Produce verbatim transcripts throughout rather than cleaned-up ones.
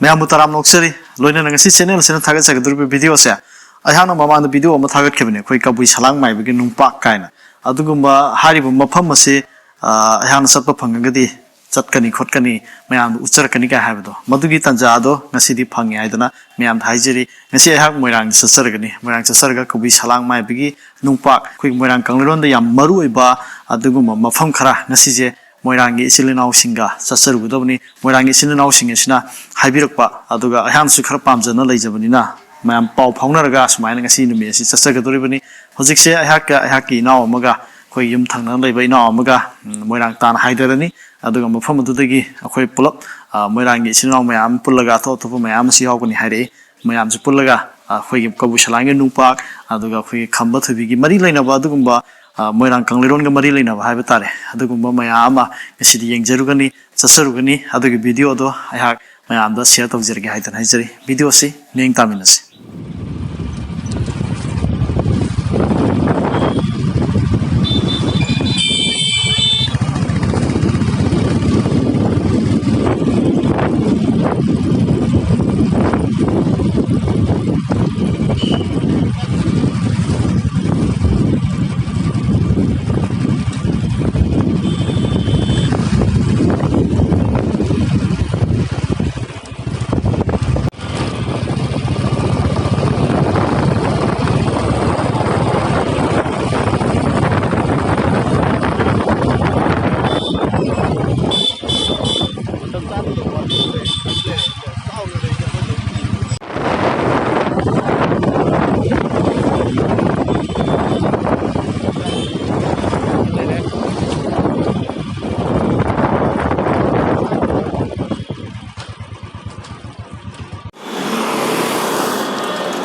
ꯃꯌꯥꯝꯕꯨ ꯇꯔꯥꯝꯅ ꯑꯣꯛꯆꯔꯤ꯫ ꯂꯣꯏꯅꯅ ꯉꯁꯤ ꯆꯦꯅꯦꯜꯁꯤꯅ ꯊꯥꯒꯠꯆꯒꯗꯧꯔꯤꯕ ꯚꯤꯗꯤꯑꯣꯁꯦ, ꯑꯩꯍꯥꯛꯅ ꯃꯃꯥꯡꯗ ꯚꯤꯗꯤꯑꯣ ꯑꯃ ꯊꯥꯒꯠꯈꯤꯕꯅꯤ, ꯑꯩꯈꯣꯏ ꯀꯕꯨꯏ ꯁꯂꯥꯡ ꯃꯥꯏꯕꯒꯤ ꯅꯨꯡꯄꯥꯛ ꯀꯥꯏꯅ꯫ ꯑꯗꯨꯒꯨꯝꯕ ꯍꯥꯏꯔꯤꯕ ꯃꯐꯝ ꯑꯁꯤ, ꯑ, ꯑꯩꯍꯥꯛꯅ ꯆꯠꯄ ꯐꯪꯉꯒꯗꯤ ꯆꯠꯀꯅꯤ ꯈꯣꯠꯀꯅꯤ, ꯃꯌꯥꯝꯗ ꯎꯠꯆꯔꯛꯀꯅꯤ ꯀꯥꯏ ꯍꯥꯏꯕꯗꯣ, ꯃꯗꯨꯒꯤ ꯇꯥꯟꯖꯥ ꯑꯗꯣ ꯉꯁꯤꯗꯤ ꯐꯪꯉꯦ ꯍꯥꯏꯗꯅ ꯃꯌꯥꯝꯗ ꯍꯥꯏꯖꯔꯤ꯫ ꯉꯁꯤ ꯑꯩꯍꯥꯛ ꯃꯣꯏꯔꯥꯡꯗ ꯆꯠꯆꯔꯒꯅꯤ꯫ ꯃꯣꯏꯔꯥꯡ ꯆꯠꯆꯔꯒ ꯀꯕꯨꯏ ꯁꯂꯥꯡ ꯃꯥꯏꯕꯒꯤ ꯅꯨꯡꯄꯥꯛ, ꯑꯩꯈꯣꯏꯒꯤ ꯃꯣꯏꯔꯥꯡ ꯀꯪꯂꯩꯔꯣꯟꯗ ꯌꯥꯝ ꯃꯔꯨ ꯑꯣꯏꯕ ꯑꯗꯨꯒꯨꯝꯕ ꯃꯐꯝ ꯈꯔ ꯉꯁꯤꯁꯦ ꯃꯣꯏꯔꯥꯡꯒꯤ ꯏꯆꯤꯜ ꯏꯅꯥꯎꯁꯤꯡꯒ ꯆꯠꯆꯔꯨꯒꯗꯕꯅꯤ꯫ ꯃꯣꯏꯔꯥꯡꯒꯤ ꯏꯆꯤꯜ ꯏꯅꯥꯎꯁꯤꯡ ꯑꯁꯤꯅ ꯍꯥꯏꯕꯤꯔꯛꯄ, ꯑꯗꯨꯒ ꯑꯩꯍꯥꯛꯅꯁꯨ ꯈꯔ ꯄꯥꯝꯖꯅ ꯂꯩꯖꯕꯅꯤꯅ, ꯃꯌꯥꯝ ꯄꯥꯎ ꯐꯥꯎꯅꯔꯒ ꯁꯨꯃꯥꯏꯅ ꯉꯁꯤ ꯅꯨꯃꯤꯠ ꯑꯁꯤ ꯆꯠꯆꯒꯗꯧꯔꯤꯕꯅꯤ꯫ ꯍꯧꯖꯤꯛꯁꯦ ꯑꯩꯍꯥꯛꯀ ꯑꯩꯍꯥꯛꯀꯤ ꯏꯅꯥꯎ ꯑꯃꯒ, ꯑꯩꯈꯣꯏ ꯌꯨꯝ ꯊꯪꯅꯅ ꯂꯩꯕ ꯏꯅꯥꯎ ꯑꯃꯒ, ꯎꯝ, ꯃꯣꯏꯔꯥꯡ ꯇꯥꯟꯅ ꯍꯥꯏꯊꯔꯅꯤ꯫ ꯑꯗꯨꯒ ꯃꯐꯝ ꯑꯗꯨꯗꯒꯤ ꯑꯩꯈꯣꯏ ꯄꯨꯂꯞ, ꯑ, ꯃꯣꯏꯔꯥꯡꯒꯤ ꯏꯆꯤꯜ ꯏꯅꯥꯎ ꯃꯌꯥꯝ ꯑꯃ ꯄꯨꯜꯂꯒ ꯑꯇꯣꯞ ꯑꯇꯣꯞꯄ ꯃꯌꯥꯝ ꯑꯃꯁꯨ ꯌꯥꯎꯒꯅꯤ ꯍꯥꯏꯔꯛꯏ꯫ ꯃꯌꯥꯝꯁꯦ ꯄꯨꯜꯂꯒ, ꯑ, ꯑꯩꯈꯣꯏꯒꯤ ꯀꯕꯨꯏ ꯁꯂꯥꯡꯒꯤ ꯅꯨꯡꯄꯥꯛ, ꯑꯗꯨꯒ ꯑꯩꯈꯣꯏꯒꯤ ꯈꯝꯕ ꯊꯣꯏꯕꯤꯒꯤ ꯃꯔꯤ ꯂꯩꯅꯕ ꯑꯗꯨꯒꯨꯝꯕ, ꯑ, ꯃꯣꯏꯔꯥꯡ ꯀꯪꯂꯩꯔꯣꯟꯒ ꯃꯔꯤ ꯂꯩꯅꯕ ꯍꯥꯏꯕ ꯇꯥꯔꯦ, ꯑꯗꯨꯒꯨꯝꯕ ꯃꯌꯥꯝ ꯑꯃ ꯉꯁꯤꯗꯤ ꯌꯦꯡꯖꯔꯨꯒꯅꯤ, ꯆꯠꯆꯔꯨꯒꯅꯤ꯫ ꯑꯗꯨꯒꯤ ꯚꯤꯗꯤꯑꯣꯗꯣ ꯑꯩꯍꯥꯛ ꯃꯌꯥꯝꯗ ꯁꯤꯌꯔ ꯇꯧꯖꯔꯒꯦ ꯍꯥꯏꯗꯅ ꯍꯥꯏꯖꯔꯤ꯫ ꯚꯤꯗꯤꯑꯣꯁꯤ ꯅꯤꯡ ꯇꯥꯃꯤꯟꯅꯁꯤ꯫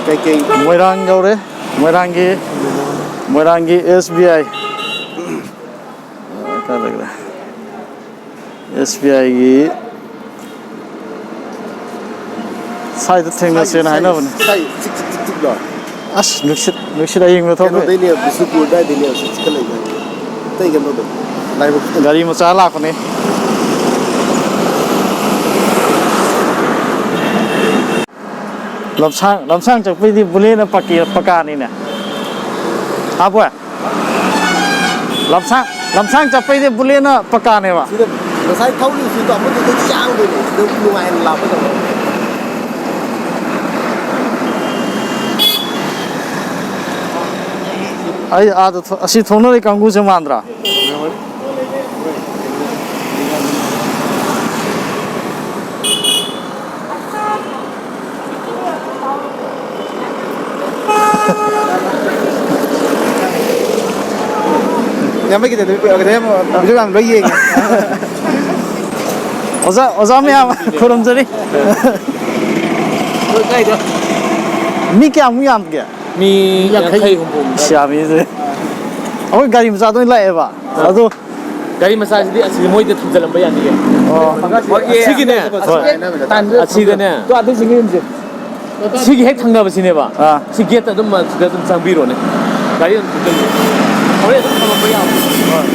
ꯀꯩꯀꯩ? ꯃꯣꯏꯔꯥꯡ ꯌꯧꯔꯦ꯫ ꯃꯣꯏꯔꯥꯡꯒꯤ, ꯃꯣꯏꯔꯥꯡꯒꯤ ꯑꯦꯁ ꯕꯤ ꯑꯥꯏ꯫ ꯀꯥꯏ ꯂꯩꯈ꯭ꯔꯦ? ꯑꯦꯁ ꯕꯤ ꯑꯥꯏꯒꯤ ꯁ꯭ꯋꯥꯏꯗ ꯊꯦꯡꯅꯁꯦꯅ ꯍꯥꯏꯅꯕꯅꯦ꯫ ꯁ꯭ꯋꯥꯏ ꯆꯤꯛ ꯆꯤꯛ ꯆꯤꯛ ꯆꯤꯛ ꯂꯥꯎ꯫ ꯑꯁ, ꯅꯨꯡꯁꯤꯠ, ꯅꯨꯡꯁꯤꯠ ꯑꯌꯤꯡꯕ ꯊꯣꯛꯂꯛꯑꯦ꯫ ꯀꯩꯅꯣꯗꯩꯅꯦ, ꯕꯤꯁꯅꯨꯄꯨꯔ ꯑꯗꯥꯏꯗꯩꯅꯦ ꯆꯤꯛꯈꯠꯂꯛꯏꯗꯣ꯫ ꯑꯇꯩ ꯀꯩꯅꯣꯗꯣ, ꯂꯥꯏꯕꯛ ꯈꯤꯇꯪ꯫ ꯒꯥꯔꯤ ꯃꯆꯥ ꯂꯥꯛꯄꯅꯦ꯫ ꯂꯝꯁꯥꯡ, ꯂꯝꯁꯥꯡ ꯆꯠꯄꯩꯗꯤ ꯕꯨꯂꯦꯠꯅ ꯄꯛꯀꯤ-, ꯄꯀꯥꯅꯤꯅꯦ꯫ ꯍꯥꯞꯄꯣꯏ? ꯂꯝꯁꯥꯡ, ꯂꯝꯁꯥꯡ ꯆꯠꯄꯩꯗꯤ ꯕꯨꯂꯦꯠꯅ ꯄꯀꯥꯅꯦꯕ꯫ ꯁꯤꯗ ꯉꯁꯥꯏ ꯊꯧꯔꯤꯕ ꯁꯤꯗꯣ ꯑꯃꯗꯨꯗ ꯌꯥꯡꯗꯣꯏꯅꯦ, ꯁꯤꯗ ꯅꯨꯡꯉꯥꯏꯅ ꯂꯥꯛꯄ ꯇꯧꯔꯣ꯫ ꯑꯩ ꯑꯥꯗ ꯊꯣ-, ꯑꯁꯤ ꯊꯣꯛꯅꯔꯤ ꯀꯥꯡꯕꯨꯁꯦ ꯃꯥꯟꯗ꯭ꯔꯥ? ꯏꯌꯥꯝꯕꯒꯤꯗ ꯑꯗꯨꯝ ꯄꯤꯔꯛꯑꯣ, ꯀꯩꯗꯧꯔꯦ? ꯚꯤꯗꯤꯑꯣ ꯌꯥꯝ ꯂꯣꯏ ꯌꯦꯡꯉꯦ꯫ ꯑꯣꯖꯥ, ꯑꯣꯖꯥ ꯃꯌꯥꯝ ꯈꯨꯔꯨꯝꯖꯔꯤ꯫ ꯃꯤ ꯀꯌꯥꯃꯨꯛ ꯌꯥꯝꯒꯦ? ꯃꯤ ꯌꯥꯡꯈꯩ꯫ ꯌꯥꯡꯈꯩ ꯍꯨꯝꯐꯨ꯫ ꯑꯁ, ꯌꯥꯝꯃꯤꯁꯦ꯫ ꯑꯩꯈꯣꯏ ꯒꯥꯔꯤ ꯃꯆꯥꯗ ꯑꯣꯏꯅ ꯂꯥꯛꯑꯦꯕ꯫ ꯑꯥ꯫ ꯑꯗꯣ ꯒꯥꯔꯤ ꯃꯆꯥꯁꯤꯗꯤ ꯑꯁꯤꯗꯤ ꯃꯣꯏꯗ ꯊꯝꯖꯤꯜꯂꯝꯕ ꯌꯥꯅꯤꯌꯦ꯫ ꯑꯣ꯫ ꯑꯁꯤꯒꯤꯅꯦ꯫ ꯍꯣꯏ꯫ ꯑꯁꯤꯗꯅꯦ꯫ ꯁꯤꯒꯤ ꯍꯦꯛ ꯊꯪꯅꯕꯁꯤꯅꯦꯕ꯫ ꯑꯥ꯫ ꯁꯤ ꯒꯦꯠꯇ ꯑꯗꯨꯝ, ꯁꯤꯗ ꯑꯗꯨꯝ ꯆꯪꯕꯤꯔꯣꯅꯦ꯫ ꯒꯥꯔꯤ ꯑꯗꯨꯝ ꯊꯝꯖꯤꯜꯂꯨ꯫ ꯍꯣꯔꯦꯟ ꯑꯗꯨꯝ ꯊꯝꯃꯛꯄ ꯌꯥꯕꯅꯦ꯫ ꯍꯣꯏ꯫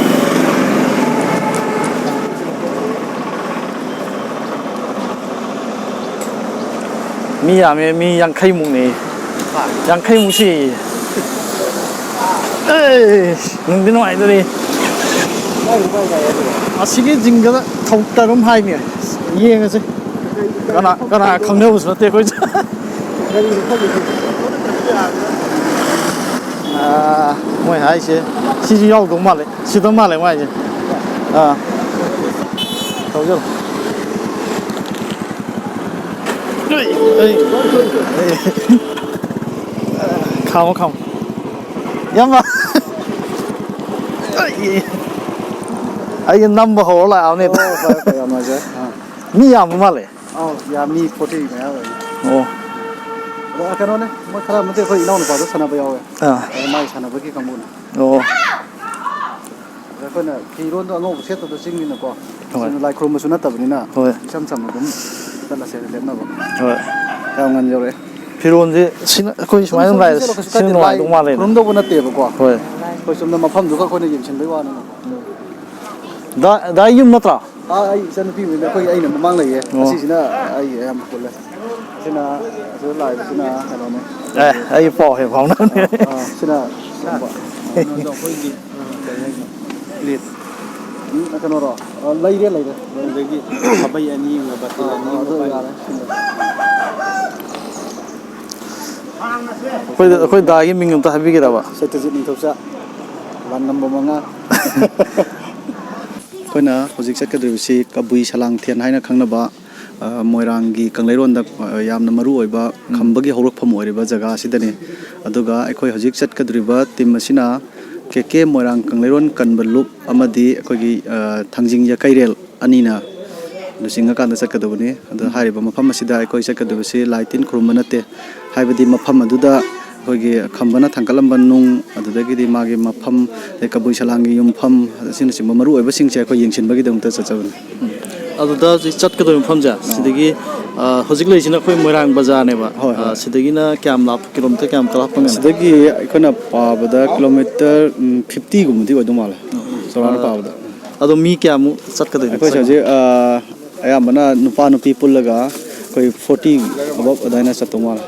ꯃꯤ ꯌꯥꯝꯃꯦ, ꯃꯤ ꯌꯥꯡꯈꯩꯃꯨꯛꯅꯦ꯫ ꯌꯥꯡꯈꯩꯃꯨꯛ ꯁꯤ꯫ ꯑꯦ, ꯅꯨꯡꯗꯤ ꯅꯨꯡꯉꯥꯏꯗꯣꯔꯤ꯫ ꯑꯁꯤꯒꯤ ꯖꯤꯡꯒꯗ ꯊꯧ ꯇꯔꯨꯝ ꯍꯥꯏꯅꯦ꯫ ꯌꯦꯡꯉꯁꯤ꯫ ꯀꯅꯥ, ꯀꯅꯥ ꯈꯪꯅꯕꯁꯨ ꯅꯠꯇꯦ ꯑꯩꯈꯣꯏꯁꯦ꯫ ꯑꯥ, ꯃꯣꯏ ꯍꯥꯏꯁꯦ ꯁꯤꯁꯨ ꯌꯥꯎꯗꯧ ꯃꯥꯜꯂꯦ꯫ ꯁꯤꯗ ꯃꯥꯜꯂꯦ ꯃꯥꯏꯁꯦ꯫ ꯑꯥ꯫ ꯊꯧꯖꯤꯜꯂꯣ꯫ ꯑꯩ, ꯑꯩ, ꯑꯩ꯫ ꯈꯥꯝꯃꯣ, ꯈꯥꯝꯃꯣ꯫ ꯏꯌꯥꯝꯕ꯫ ꯑꯩ, ꯑꯩ ꯅꯝꯕ ꯍꯧꯔ ꯂꯥꯛꯑꯕꯅꯦ꯫ ꯑꯣ, ꯐꯔꯦ, ꯐꯔꯦ, ꯌꯥꯝ ꯅꯨꯡꯉꯥꯏꯖꯔꯦ꯫ ꯑꯥ꯫ ꯃꯤ ꯌꯥꯝꯕ ꯃꯥꯜꯂꯦ꯫ ꯑꯧ, ꯌꯥꯝꯃꯤ, ꯐꯣꯔꯇꯤ ꯃꯌꯥ ꯑꯣꯏ꯫ ꯑꯣ꯫ ꯑꯗꯣ ꯀꯩꯅꯣꯅꯦ, ꯃꯣꯏ ꯈꯔ ꯑꯃꯗꯤ ꯑꯩꯈꯣꯏ ꯏꯅꯥꯎꯅꯨꯄꯥꯗꯣ ꯁꯥꯟꯅꯕ ꯌꯥꯎꯋꯦ꯫ ꯑꯥ꯫ ꯑꯗꯣ ꯃꯥꯏ ꯁꯥꯟꯅꯕꯒꯤ ꯀꯥꯡꯕꯨꯅꯦ꯫ ꯑꯣ꯫ ꯑꯗ ꯑꯩꯈꯣꯏꯅ ꯐꯤꯔꯣꯟꯗꯣ ꯑꯉꯧꯕ ꯁꯦꯠꯇꯕꯗꯣ ꯆꯤꯡꯅꯤꯅꯀꯣ꯫ ꯍꯣꯏ꯫ ꯁꯤꯅ ꯂꯥꯏ ꯈꯨꯔꯨꯝꯕꯁꯨ ꯅꯠꯇꯕꯅꯤꯅ ꯍꯣꯏ꯫ ꯏꯆꯝ ꯆꯝꯅ ꯑꯗꯨꯝ ꯆꯠꯂꯁꯦꯅ ꯂꯦꯞꯅꯕ꯫ ꯍꯣꯏ꯫ ꯌꯥꯝ ꯉꯟ ꯌꯧꯔꯛꯑꯦ꯫ ꯐꯤꯔꯣꯟꯁꯦ ꯁꯤꯅ, ꯑꯩꯈꯣꯏ ꯁꯨꯃꯥꯏꯅ ꯑꯗꯨꯝ ꯂꯥꯛꯑꯦ꯫ ꯁꯤꯅ ꯂꯥꯏ ꯅꯨꯡꯉꯥꯏꯗꯧ ꯃꯥꯜꯂꯦꯅꯦ꯫ ꯈꯨꯔꯨꯝꯗꯧꯕ ꯅꯠꯇꯦꯕꯀꯣ꯫ ꯍꯣꯏ꯫ ꯑꯩꯈꯣꯏ ꯆꯨꯝꯅ ꯃꯐꯝꯗꯨꯒ ꯑꯩꯈꯣꯏꯅ ꯌꯦꯡꯁꯤꯟꯕꯩ ꯋꯥꯅꯤꯅꯀꯣ꯫ ꯗꯥ, ꯗꯥ ꯌꯨꯝ ꯅꯠꯇ꯭ꯔꯣ? ꯑꯥ, ꯑꯩ ꯏꯆꯟꯅꯨꯄꯤ ꯑꯃꯅꯤꯅ ꯑꯩꯈꯣꯏꯒꯤ ꯑꯩꯅ ꯃꯃꯥꯡ ꯂꯩꯌꯦ꯫ ꯑꯣ꯫ ꯑꯁꯤꯁꯤꯅ ꯑꯩꯒꯤ ꯑꯌꯥꯝꯕ ꯄꯨꯜꯂꯦ꯫ ꯑꯁꯤꯅ, ꯑꯁꯤꯗ ꯂꯥꯛꯏꯕꯁꯤꯅ ꯀꯩꯅꯣꯅꯦ꯫ ꯑꯦ, ꯑꯩ ꯄꯥꯎ ꯍꯦꯛ ꯐꯥꯎꯅꯕꯅꯦ꯫ ꯑꯥ, ꯁꯤꯅ ꯀꯩꯅꯣꯗꯣ ꯑꯩꯈꯣꯏꯒꯤ, ꯑ, ꯀꯩ ꯍꯥꯏꯅꯣ? ꯂꯤꯠ꯫ ꯎꯝ, ꯀꯩꯅꯣꯔꯣ? ꯑ, ꯂꯩꯔꯦ, ꯂꯩꯔꯦ꯫ ꯑꯗꯒꯤ ꯈꯥꯕꯩ ꯑꯅꯤ ꯑꯃꯒ ꯕꯇꯤꯜ ꯑꯅꯤ ꯑꯃꯒ ꯑꯗꯨ ꯄꯥꯏꯔꯦ꯫ ꯌꯥꯔꯦ꯫ ꯑꯩꯈꯣꯏꯗ, ꯑꯩꯈꯣꯏ ꯗꯥꯒꯤ ꯃꯤꯡ ꯑꯝꯇ ꯍꯥꯏꯕꯤꯒꯦꯔꯕ? ꯁꯇ꯭ꯌꯖꯤꯠ ꯅꯤꯡꯊꯧꯆꯥ, ꯂꯥꯟ ꯅꯝꯕꯔ ꯃꯉꯥ꯫ ꯑꯩꯈꯣꯏꯅ ꯍꯧꯖꯤꯛ ꯆꯠꯀꯗꯧꯔꯤꯕꯁꯤ ꯀꯕꯨꯏ ꯁꯂꯥꯡꯊꯦꯟ ꯍꯥꯏꯅ ꯈꯪꯅꯕ, ꯑ, ꯃꯣꯏꯔꯥꯡꯒꯤ ꯀꯪꯂꯩꯔꯣꯟꯗ, ꯑ, ꯌꯥꯝꯅ ꯃꯔꯨ ꯑꯣꯏꯕ ꯎꯝ꯫ ꯈꯝꯕꯒꯤ ꯍꯧꯔꯛꯐꯝ ꯑꯣꯏꯔꯤꯕ ꯖꯒꯥ ꯑꯁꯤꯗꯅꯤ꯫ ꯑꯗꯨꯒ ꯑꯩꯈꯣꯏ ꯍꯧꯖꯤꯛ ꯆꯠꯀꯗꯧꯔꯤꯕ ꯇꯤꯝ ꯑꯁꯤꯅ ꯀꯦ ꯀꯦ ꯃꯣꯏꯔꯥꯡ ꯀꯪꯂꯩꯔꯣꯟ ꯀꯟꯕ ꯂꯨꯞ ꯑꯃꯗꯤ ꯑꯩꯈꯣꯏꯒꯤ, ꯑ, ꯊꯥꯡꯖꯤꯡ ꯌꯀꯩꯔꯦꯜ ꯑꯅꯤꯅ ꯂꯨꯆꯤꯡꯉꯀꯥꯟꯗ ꯆꯠꯀꯗꯧꯕꯅꯤ꯫ ꯑꯗꯣ ꯎꯝ꯫ ꯍꯥꯏꯔꯤꯕ ꯃꯐꯝ ꯑꯁꯤꯗ ꯑꯩꯈꯣꯏ ꯆꯠꯀꯗꯧꯕꯁꯤ ꯂꯥꯏ ꯇꯤꯟ ꯈꯨꯔꯨꯝꯕ ꯅꯠꯇꯦ, ꯍꯥꯏꯕꯗꯤ ꯃꯐꯝ ꯑꯗꯨꯗ ꯑꯩꯈꯣꯏꯒꯤ ꯈꯝꯕꯅ ꯊꯥꯡꯒꯠꯂꯝꯕ ꯅꯨꯡ, ꯑꯗꯨꯗꯒꯤꯗꯤ ꯃꯥꯒꯤ ꯃꯐꯝ, ꯑꯗꯩ ꯀꯕꯨꯏ ꯁꯂꯥꯡꯒꯤ ꯌꯨꯝꯐꯝ ꯑꯁꯤꯅꯆꯤꯡꯕ ꯃꯔꯨ ꯑꯣꯏꯕꯁꯤꯡꯁꯦ ꯑꯩꯈꯣꯏ ꯌꯦꯡꯁꯤꯟꯕꯒꯤꯗꯃꯛꯇ ꯆꯠꯆꯕꯅꯤ꯫ ꯑꯗꯨꯗ ꯍꯧꯖꯤꯛ ꯆꯠꯀꯗꯧꯔꯤꯕ ꯃꯐꯝꯁꯦ, ꯑꯥ꯫ ꯁꯤꯗꯒꯤ, ꯑ, ꯍꯧꯖꯤꯛ ꯂꯩꯔꯤꯁꯤꯅ ꯑꯩꯈꯣꯏ ꯃꯣꯏꯔꯥꯡ ꯕꯖꯥꯔꯅꯦꯕ꯫ ꯍꯣꯏ, ꯍꯣꯏ꯫ ꯑ, ꯁꯤꯗꯒꯤꯅ ꯀꯌꯥꯝ ꯂꯥꯞ-, ꯀꯤꯂꯣꯃꯤꯇꯔ ꯀꯌꯥꯝ ꯂꯥꯞꯄ ꯉꯝꯒꯅꯤ? ꯁꯤꯗꯒꯤ ꯑꯩꯈꯣꯏꯅ ꯄꯥꯕꯗ ꯀꯤꯂꯣꯃꯤꯇꯔ, ꯎꯝ, ꯐꯤꯐꯇꯤꯒꯨꯝꯕꯗꯤ ꯑꯣꯏꯗꯧ ꯃꯥꯜꯂꯦ, ꯆꯥꯎꯔꯥꯛꯅ ꯑꯥ꯫ ꯄꯥꯕꯗ꯫ ꯑꯗꯣ ꯃꯤ ꯀꯌꯥꯃꯨꯛ ꯆꯠꯀꯗꯣꯏꯅꯣ? ꯑꯩꯈꯣꯏꯁꯦ ꯆꯠꯀꯅꯤ? ꯍꯧꯖꯤꯛ, ꯑ, ꯑꯌꯥꯝꯕꯅ ꯅꯨꯄꯥ ꯅꯨꯄꯤ ꯄꯨꯜꯂꯒ ꯑꯩꯈꯣꯏ ꯐꯣꯔꯇꯤ ꯑꯕꯞ ꯑꯗꯨꯃꯥꯏꯅ ꯆꯠꯇꯧ ꯃꯥꯜꯂꯦ꯫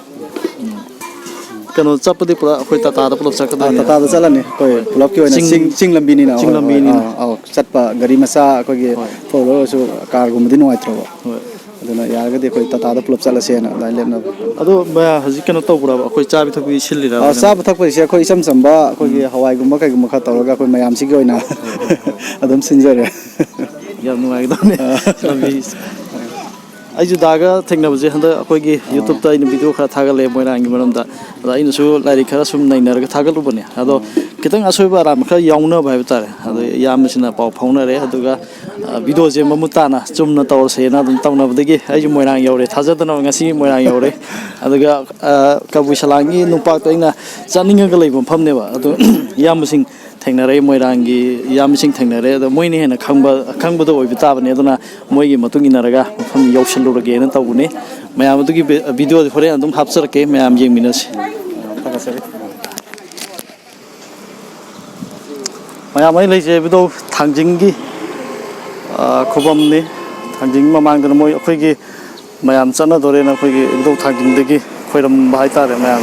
ꯀꯩꯅꯣ ꯆꯠꯄꯗꯤ ꯄꯨꯔꯥ ꯑꯩꯈꯣꯏ ꯇꯥꯇꯥꯗ ꯄꯨꯂꯞ ꯑꯥ, ꯆꯠꯀꯗꯣꯏꯅꯦ? ꯇꯥꯇꯥꯗ ꯆꯠꯂꯅꯤ ꯑꯩꯈꯣꯏ ꯍꯣꯏ꯫ ꯄꯨꯂꯞꯀꯤ ꯑꯣꯏꯅ ꯆꯤꯡ, ꯆꯤꯡ, ꯆꯤꯡ ꯂꯝꯕꯤꯅꯤꯅ꯫ ꯆꯤꯡ ꯑꯩꯈꯣꯏ, ꯂꯝꯕꯤꯅꯤꯅ꯫ ꯑꯥ, ꯑꯥꯎ, ꯆꯠꯄ ꯒꯥꯔꯤ ꯃꯆꯥ ꯑꯩꯈꯣꯏꯒꯤ ꯍꯣꯏ꯫ ꯐꯣꯔ ꯋꯤꯂꯔ ꯑꯣꯏꯔꯁꯨ ꯀꯥꯔꯒꯨꯝꯕꯗꯤ ꯅꯨꯡꯉꯥꯏꯇ꯭ꯔꯕ꯫ ꯍꯣꯏ꯫ ꯑꯗꯨꯅ ꯌꯥꯔꯒꯗꯤ ꯑꯩꯈꯣꯏ ꯇꯥꯇꯥꯗ ꯄꯨꯂꯞ ꯆꯠꯂꯁꯦꯅ ꯑꯗꯨꯃꯥꯏꯅ ꯂꯦꯞꯅꯕ꯫ ꯑꯗꯣ ꯃꯌꯥꯝ ꯍꯧꯖꯤꯛ ꯀꯩꯅꯣ ꯇꯧꯕ꯭ꯔꯕ? ꯑꯩꯈꯣꯏ ꯆꯥꯕꯤ ꯊꯛꯄꯤ ꯁꯤꯜꯂꯤꯔꯕ ꯑꯥ, ꯅꯪ? ꯆꯥꯕ ꯊꯛꯄꯒꯤꯁꯦ ꯑꯩꯈꯣꯏ ꯏꯆꯝ ꯆꯝꯕ ꯑꯩꯈꯣꯏꯒꯤ ꯎꯝ꯫ ꯍꯋꯥꯏꯒꯨꯝꯕ ꯀꯩꯒꯨꯝꯕ ꯈꯔ ꯇꯧꯔꯒ ꯑꯩꯈꯣꯏ ꯃꯌꯥꯝꯁꯤꯒꯤ ꯑꯣꯏꯅ ꯍꯣꯏ, ꯍꯣꯏ, ꯍꯣꯏ꯫ ꯑꯗꯨꯝ ꯁꯤꯟꯖꯔꯦ꯫ ꯌꯥꯝ ꯅꯨꯡꯉꯥꯏꯒꯗꯕꯅꯦ꯫ ꯑꯥ꯫ ꯂꯝꯕꯤ꯫ ꯑꯩꯁꯨ ꯗꯥꯒ ꯊꯦꯡꯅꯕꯁꯦ ꯍꯟꯗꯛ ꯑꯩꯈꯣꯏꯒꯤ ꯑꯥ꯫ YouTube-ꯇ ꯑꯩꯅ video ꯈꯔ ꯊꯥꯒꯠꯂꯛꯑꯦ ꯃꯣꯏꯔꯥꯡꯒꯤ ꯃꯔꯝꯗ꯫ ꯑꯗ ꯑꯩꯅꯁꯨ ꯂꯥꯏꯔꯤꯛ ꯈꯔ ꯁꯨꯝ ꯅꯩꯅꯔꯒ ꯊꯥꯒꯠꯂꯨꯕꯅꯦ꯫ ꯑꯗꯣ ꯑꯥ꯫ ꯈꯤꯇꯪ ꯑꯁꯣꯏꯕ ꯑꯔꯥꯟꯕ ꯈꯔ ꯌꯥꯎꯅꯕ ꯍꯥꯏꯕ ꯇꯥꯔꯦ꯫ ꯑꯗꯣ ꯑꯥ꯫ ꯏꯌꯥꯝꯕꯁꯤꯅ ꯄꯥꯎ ꯐꯥꯎꯅꯔꯦ꯫ ꯑꯗꯨꯒ, ꯑ, video-ꯁꯦ ꯃꯃꯨꯠ ꯇꯥꯅ ꯆꯨꯝꯅ ꯇꯧꯔꯁꯦꯅ ꯑꯗꯨꯝ ꯇꯧꯅꯕꯗꯒꯤ ꯑꯩꯁꯨ ꯃꯣꯏꯔꯥꯡ ꯌꯧꯔꯦ꯫ ꯊꯥꯖꯗꯅ ꯉꯁꯤ ꯃꯣꯏꯔꯥꯡ ꯌꯧꯔꯦ꯫ ꯑꯗꯨꯒ, ꯑ, ꯀꯕꯨꯏ ꯁꯂꯥꯡꯒꯤ ꯅꯨꯡꯄꯥꯛꯇ ꯑꯩꯅ ꯆꯠꯅꯤꯡꯉꯒ ꯂꯩꯕ ꯃꯐꯝꯅꯦꯕ꯫ ꯑꯗꯣ ꯏꯌꯥꯝꯕꯁꯤꯡ ꯊꯦꯡꯅꯔꯦ, ꯃꯣꯏꯔꯥꯡꯒꯤ ꯏꯌꯥꯝꯕꯁꯤꯡ ꯊꯦꯡꯅꯔꯦ꯫ ꯑꯗꯣ ꯃꯣꯏꯅ ꯍꯦꯟꯅ ꯈꯪꯕ, ꯈꯪꯕꯗꯣ ꯑꯣꯏꯕ ꯇꯥꯕꯅꯤ꯫ ꯑꯗꯨꯅ ꯃꯣꯏꯒꯤ ꯃꯇꯨꯡ ꯏꯟꯅꯔꯒ ꯃꯐꯝ ꯌꯧꯁꯜꯂꯨꯔꯒꯦꯅ ꯇꯧꯕꯅꯤ꯫ ꯃꯌꯥꯝ ꯑꯗꯨꯒꯤ ꯚꯤ-, video-ꯗꯤ ꯍꯣꯔꯦꯟ ꯑꯗꯨꯝ ꯍꯥꯞꯆꯔꯛꯀꯦ, ꯃꯌꯥꯝ ꯌꯦꯡꯃꯤꯟꯅꯁꯤ꯫ ꯊꯥꯒꯠꯆꯔꯤ꯫ ꯃꯌꯥꯝ ꯑꯩ ꯂꯩꯖꯩ ꯍꯥꯏꯕꯗꯣ ꯊꯥꯡꯖꯤꯡꯒꯤ, ꯑ, ꯑ, ꯈꯨꯕꯝꯅꯤ꯫ ꯊꯥꯡꯖꯤꯡ ꯃꯃꯥꯡꯗꯅ ꯃꯣꯏ ꯑꯩꯈꯣꯏꯒꯤ ꯃꯌꯥꯝ ꯆꯠꯅꯗꯣꯔꯦꯅ ꯑꯩꯈꯣꯏꯒꯤ ꯏꯕꯨꯙꯧ ꯊꯥꯡꯖꯤꯡꯗꯒꯤ ꯈꯣꯏꯔꯝꯕ ꯍꯥꯏꯇꯥꯔꯦ ꯃꯌꯥꯝ꯫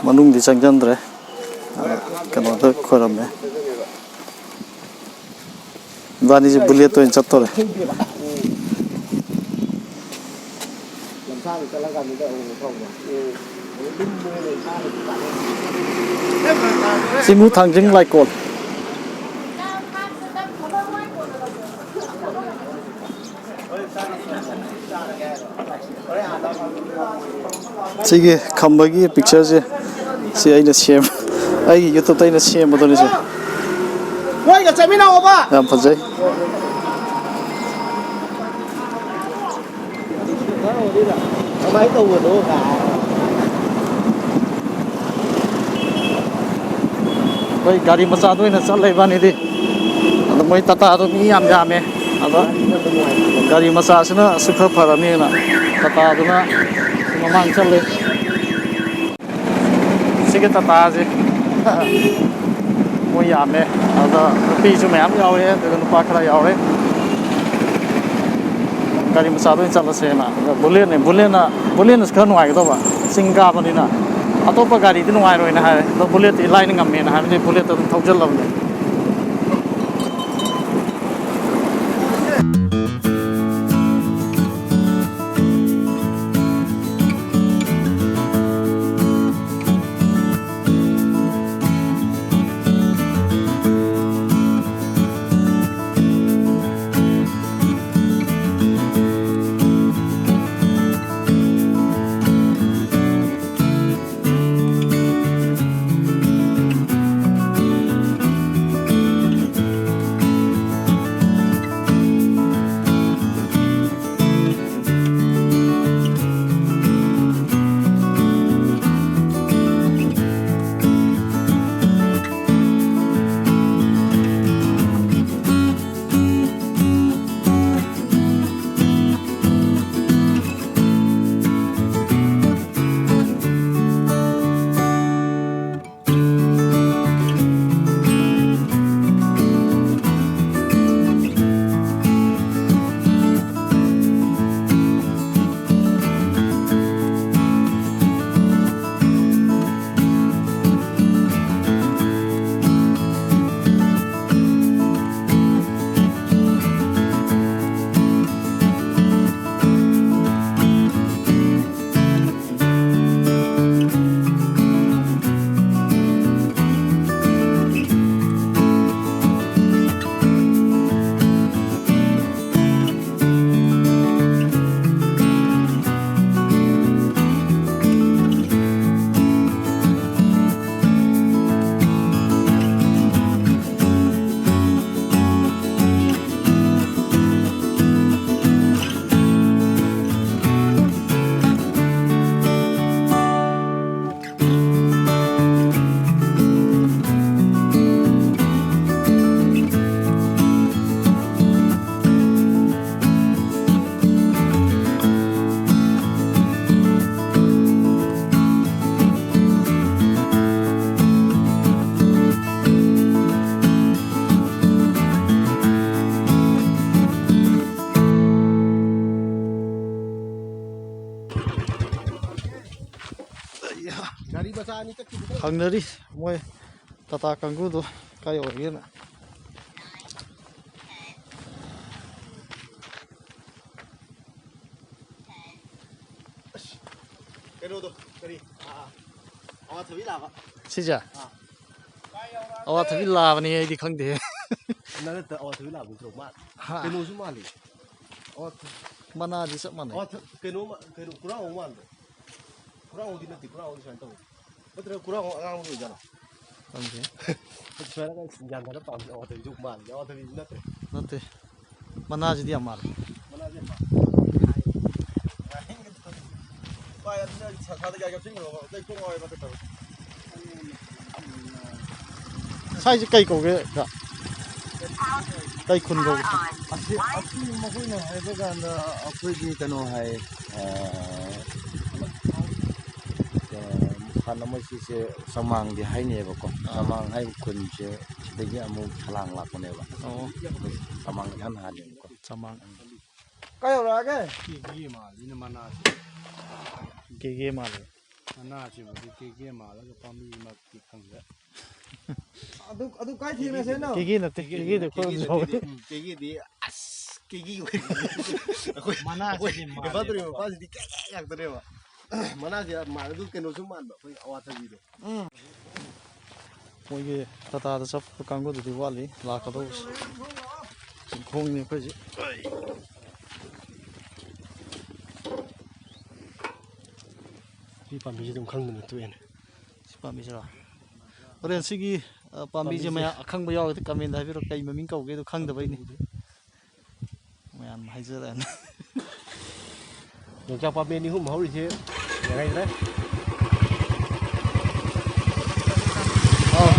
ꯃꯅꯨꯡꯗꯤ ꯆꯪꯁꯤꯟꯗ꯭ꯔꯦ꯫ ꯑ, ꯀꯩꯅꯣꯗ ꯈꯣꯏꯔꯝꯃꯦ꯫ ꯏꯕꯥꯅꯤꯁꯦ ꯕꯨꯂꯦꯠꯇ ꯑꯣꯏꯅ ꯆꯠꯇꯣꯔꯦ꯫ ꯆꯤꯡꯉꯨ ꯊꯥꯡꯖꯤꯡ ꯂꯥꯏꯀꯣꯜ꯫ ꯁꯤꯒꯤ ꯈꯝꯕꯒꯤ ꯄꯤꯛꯆꯔꯁꯦ ꯁꯤ ꯑꯩꯅ ꯁꯦꯝ ꯑꯩꯒꯤ ꯌꯨꯇ꯭ꯌꯨꯕꯇ ꯑꯩꯅ ꯁꯦꯝꯕꯗꯨꯅꯤ ꯁꯦ꯫ ꯅꯣꯏꯒ ꯆꯠꯃꯤꯟꯅꯧꯕ꯫ ꯌꯥꯝ ꯐꯖꯩ꯫ ꯀꯃꯥꯏꯅ ꯇꯧꯕꯅꯣ ꯀꯥꯏ꯫ ꯑꯩꯈꯣꯏ ꯒꯥꯔꯤ ꯃꯆꯥꯗ ꯑꯣꯏꯅ ꯆꯠꯂꯦ ꯏꯕꯥꯅꯤꯗꯤ꯫ ꯑꯗꯣ ꯃꯣꯏ ꯇꯥꯇꯥꯗꯣ ꯃꯤ ꯌꯥꯝ ꯌꯥꯝꯃꯦ꯫ ꯑꯗꯣ ꯒꯥꯔꯤ ꯃꯆꯥꯁꯤꯅꯁꯨ ꯈꯔ ꯐꯔꯅꯤꯅ ꯇꯥꯇꯥꯗꯨꯅ ꯃꯃꯥꯡ ꯆꯠꯂꯦ꯫ ꯁꯤꯒꯤ ꯇꯥꯇꯥꯁꯦ ꯃꯣꯏ ꯌꯥꯝꯃꯦ꯫ ꯑꯗ ꯅꯨꯄꯤꯁꯨ ꯃꯌꯥꯝ ꯌꯥꯎꯋꯦ, ꯑꯗꯨꯒ ꯅꯨꯄꯥ ꯈꯔ ꯌꯥꯎꯔꯦ꯫ ꯒꯥꯔꯤ ꯃꯆꯥꯗ ꯑꯣꯏꯅ ꯆꯠꯂꯁꯦꯅ꯫ ꯑꯗ ꯕꯨꯂꯦꯠꯅꯦ, ꯕꯨꯂꯦꯠꯅ, ꯕꯨꯂꯦꯠꯅꯁꯨ ꯈꯔ ꯅꯨꯡꯉꯥꯏꯒꯗꯧꯕ, ꯆꯤꯡ ꯀꯥꯕꯅꯤꯅ꯫ ꯑꯇꯣꯞꯄ ꯒꯥꯔꯤꯗꯤ ꯅꯨꯡꯉꯥꯏꯔꯣꯏꯅ ꯍꯥꯏꯔꯦ, ꯑꯗꯣ ꯕꯨꯂꯦꯠꯇꯤ ꯏꯂꯥꯏꯅ ꯉꯝꯃꯦꯅ ꯍꯥꯏꯕꯗꯤ ꯕꯨꯂꯦꯠꯇ ꯑꯗꯨꯝ ꯊꯧꯖꯤꯜꯂꯕꯅꯦ꯫ ꯍꯪꯅꯔꯤ ꯃꯣꯏ ꯇꯥꯇꯥ ꯀꯥꯡꯕꯨꯗꯣ ꯀꯥꯏ ꯌꯧꯔꯒꯦꯅ꯫ ꯑꯁ, ꯀꯩꯅꯣꯗꯣ, ꯀꯔꯤ? ꯑꯥ, ꯑꯥ꯫ ꯑꯋꯥꯊꯕꯤ ꯂꯥꯕ꯫ ꯁꯤꯁꯦ? ꯑꯥ꯫ ꯑꯋꯥꯊꯕꯤ ꯂꯥꯕꯅꯤ ꯑꯩꯗꯤ ꯈꯪꯗꯦ꯫ ꯅꯠꯇꯦ, ꯑꯋꯥꯊꯕꯤ ꯂꯥꯕ ꯅꯠꯇ꯭ꯔꯣ? ꯃꯥ-, ꯍꯥ꯫ ꯀꯩꯅꯣꯁꯨ ꯃꯥꯜꯂꯤ꯫ ꯑꯋꯥꯊ-, ꯃꯅꯥꯗꯤ ꯆꯞ ꯃꯥꯟꯅꯩ꯫ ꯑꯋꯥꯊ-, ꯀꯩꯅꯣ ꯃꯥ-, ꯀꯩꯅꯣ, ꯄꯨꯔꯥ ꯍꯧꯕ ꯃꯥꯟꯕ꯫ ꯄꯨꯔꯥ ꯍꯧꯗꯤ ꯅꯠꯇꯦ, ꯄꯨꯔꯥ ꯍꯧꯗꯤ ꯁꯨꯃꯥꯏꯅ ꯇꯧꯕ꯫ ꯅꯠꯇ꯭ꯔꯒ ꯀꯨꯔꯥꯡ ꯑꯉꯥꯡꯕꯗꯨ ꯑꯣꯏꯖꯥꯠꯂꯣ? ꯈꯪꯗꯦ꯫ ꯁꯨꯃꯥꯏꯅ ꯌꯥꯟꯊꯔ ꯄꯥꯝꯃꯤ ꯑꯋꯥꯊꯕꯤꯁꯨ ꯃꯥꯜꯂꯤ꯫ ꯑꯋꯥꯊꯕꯤꯁꯨ ꯅꯠꯇ꯭ꯔꯦ꯫ ꯅꯠꯇꯦ꯫ ꯃꯅꯥꯁꯤꯗꯤ ꯌꯥꯝ ꯃꯥꯜꯂꯤ꯫ ꯃꯅꯥꯁꯦ ꯌꯥꯝ ꯃꯥꯜꯂꯤ꯫ ꯚꯥꯏ, ꯑꯗꯨꯅ ꯁꯥ-, ꯁꯥꯗ ꯀꯌꯥ ꯀꯦꯞꯁꯤꯟꯈ꯭ꯔꯣꯕ? ꯑꯇꯩ ꯀꯣꯛ ꯉꯥꯎꯋꯦꯕ ꯍꯟꯗꯛ ꯇꯧꯔꯤꯁꯦ꯫ ꯁ꯭ꯋꯥꯏꯁꯦ ꯀꯩ ꯀꯧꯒꯦ, ꯀꯀꯥ? ꯀꯩ ꯈꯨꯟ ꯀꯧꯒꯦ? ꯑꯁꯤ, ꯑꯁꯤ ꯃꯈꯣꯏꯅ ꯍꯥꯏꯕ ꯀꯥꯟꯗ ꯑꯩꯈꯣꯏꯒꯤ ꯀꯩꯅꯣ ꯍꯥꯏ, ꯑ, ꯑ, ꯍꯥꯟꯅ ꯃꯣꯏ ꯁꯤꯁꯦ ꯆꯃꯥꯡꯗꯤ ꯍꯥꯏꯅꯩꯌꯦꯕꯀꯣ꯫ ꯑꯥ꯫ ꯆꯃꯥꯡ ꯍꯥꯏꯕ ꯈꯨꯟꯁꯦ ꯁꯤꯗꯒꯤ ꯑꯃꯨꯛ ꯐꯂꯥꯡ ꯂꯥꯛꯄꯅꯦꯕ꯫ ꯑꯣ꯫ ꯑꯩꯈꯣꯏ ꯆꯃꯥꯡ ꯏꯍꯥꯟ ꯍꯥꯟꯅꯦꯕꯀꯣ꯫ ꯆꯃꯥꯡ꯫ ꯀꯥꯏ ꯌꯧꯔꯛꯑꯒꯦ? ꯀꯦꯒꯦ ꯃꯥꯜꯂꯤꯅ ꯃꯅꯥꯁꯦ꯫ ꯀꯦꯒꯦ ꯃꯥꯜꯂꯦ꯫ ꯃꯅꯥꯁꯤꯕꯨꯗꯤ ꯀꯦꯒꯦ ꯃꯥꯜꯂꯒ ꯄꯥꯝꯕꯤꯃꯛꯇꯤ ꯈꯪꯗꯦ꯫ ꯑꯗꯨ, ꯑꯗꯨ ꯀꯥꯏ ꯊꯦꯡꯅꯁꯦ ꯍꯥꯏꯅꯣ? ꯀꯦꯒꯦ ꯅꯠꯇꯦ, ꯀꯦꯒꯦꯗꯤ ꯑꯩꯈꯣꯏ ꯀꯦꯒꯦ ꯔꯣꯝꯗ ꯍꯧꯋꯦ꯫ ꯅꯠꯇꯦ, ꯎꯝ, ꯀꯦꯒꯦꯗꯤ ꯑꯁ, ꯀꯦꯒꯦ ꯑꯣꯏ-, ꯑꯩꯈꯣꯏ, ꯃꯅꯥꯁꯤꯗꯤ ꯑꯩꯈꯣꯏ ꯃꯥꯜꯂꯦꯕꯀꯣ꯫ ꯏꯝꯐꯥꯜ ꯇꯨꯔꯦꯜ ꯃꯄꯥꯟꯁꯤꯗꯤ ꯀꯦꯒꯦ ꯉꯥꯛꯇꯅꯦꯕ꯫ ꯃꯅꯥꯁꯦ ꯃꯥꯜꯂꯦ, ꯑꯗꯨ ꯀꯩꯅꯣꯁꯨ ꯃꯥꯟꯕ, ꯑꯩꯈꯣꯏ ꯑꯋꯥꯊꯕꯤꯗꯣ꯫ ꯎꯝ꯫ ꯃꯣꯏꯒꯤ ꯇꯥꯇꯥꯗ ꯆꯠꯄ ꯀꯥꯡꯕꯨꯗꯨꯗꯤ ꯋꯥꯠꯂꯤ ꯂꯥꯛꯀꯗꯧꯕꯁꯦ꯫ ꯆꯤꯡꯈꯣꯡꯅꯤ ꯑꯩꯈꯣꯏꯁꯦ꯫ ꯁꯤ ꯄꯥꯝꯕꯤꯁꯤ ꯑꯗꯨꯝ ꯈꯪꯗꯅ ꯇꯣꯛꯑꯦꯅꯦ꯫ ꯁꯤ ꯄꯥꯝꯕꯤꯁꯤꯔꯣ? ꯍꯣꯔꯦꯟ ꯁꯤꯒꯤ, ꯑ, ꯄꯥꯝꯕꯤꯁꯦ ꯄꯥꯝꯕꯤꯁꯦ꯫ ꯃꯌꯥꯝ ꯑꯈꯪꯕ ꯌꯥꯎꯔꯒꯗꯤ ꯀꯃꯦꯟꯗ ꯍꯥꯏꯕꯤꯔꯛꯑꯣ꯫ ꯀꯩ ꯃꯃꯤꯡ ꯀꯧꯒꯦꯗꯣ ꯈꯪꯗꯕꯩꯅꯤ꯫ ꯃꯌꯥꯝ ꯍꯥꯏꯖꯔꯛꯑꯅꯤ꯫ ꯌꯣꯡꯆꯥꯛ ꯄꯥꯝꯕꯤ ꯑꯅꯤ ꯑꯍꯨꯝ ꯍꯧꯔꯤꯁꯦ ꯌꯥꯔꯩꯗ꯭ꯔꯦ꯫ ꯑꯧ꯫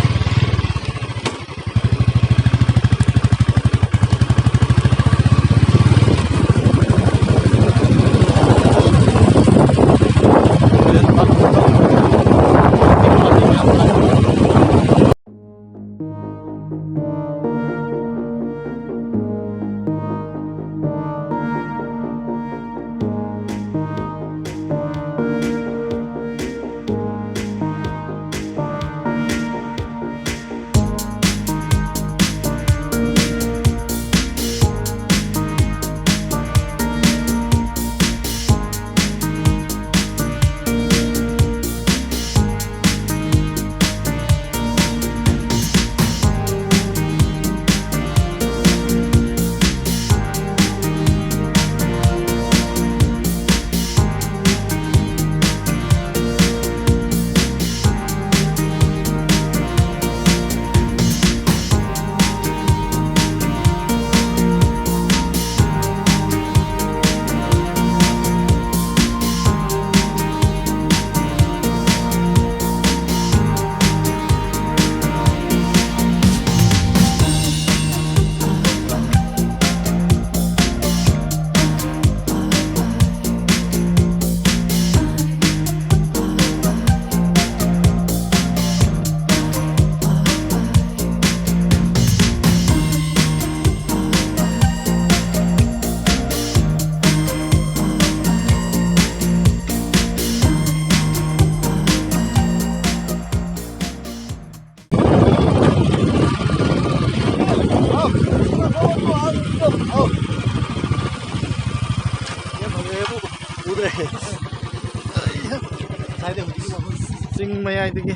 ꯃꯌꯥꯏꯗꯒꯤ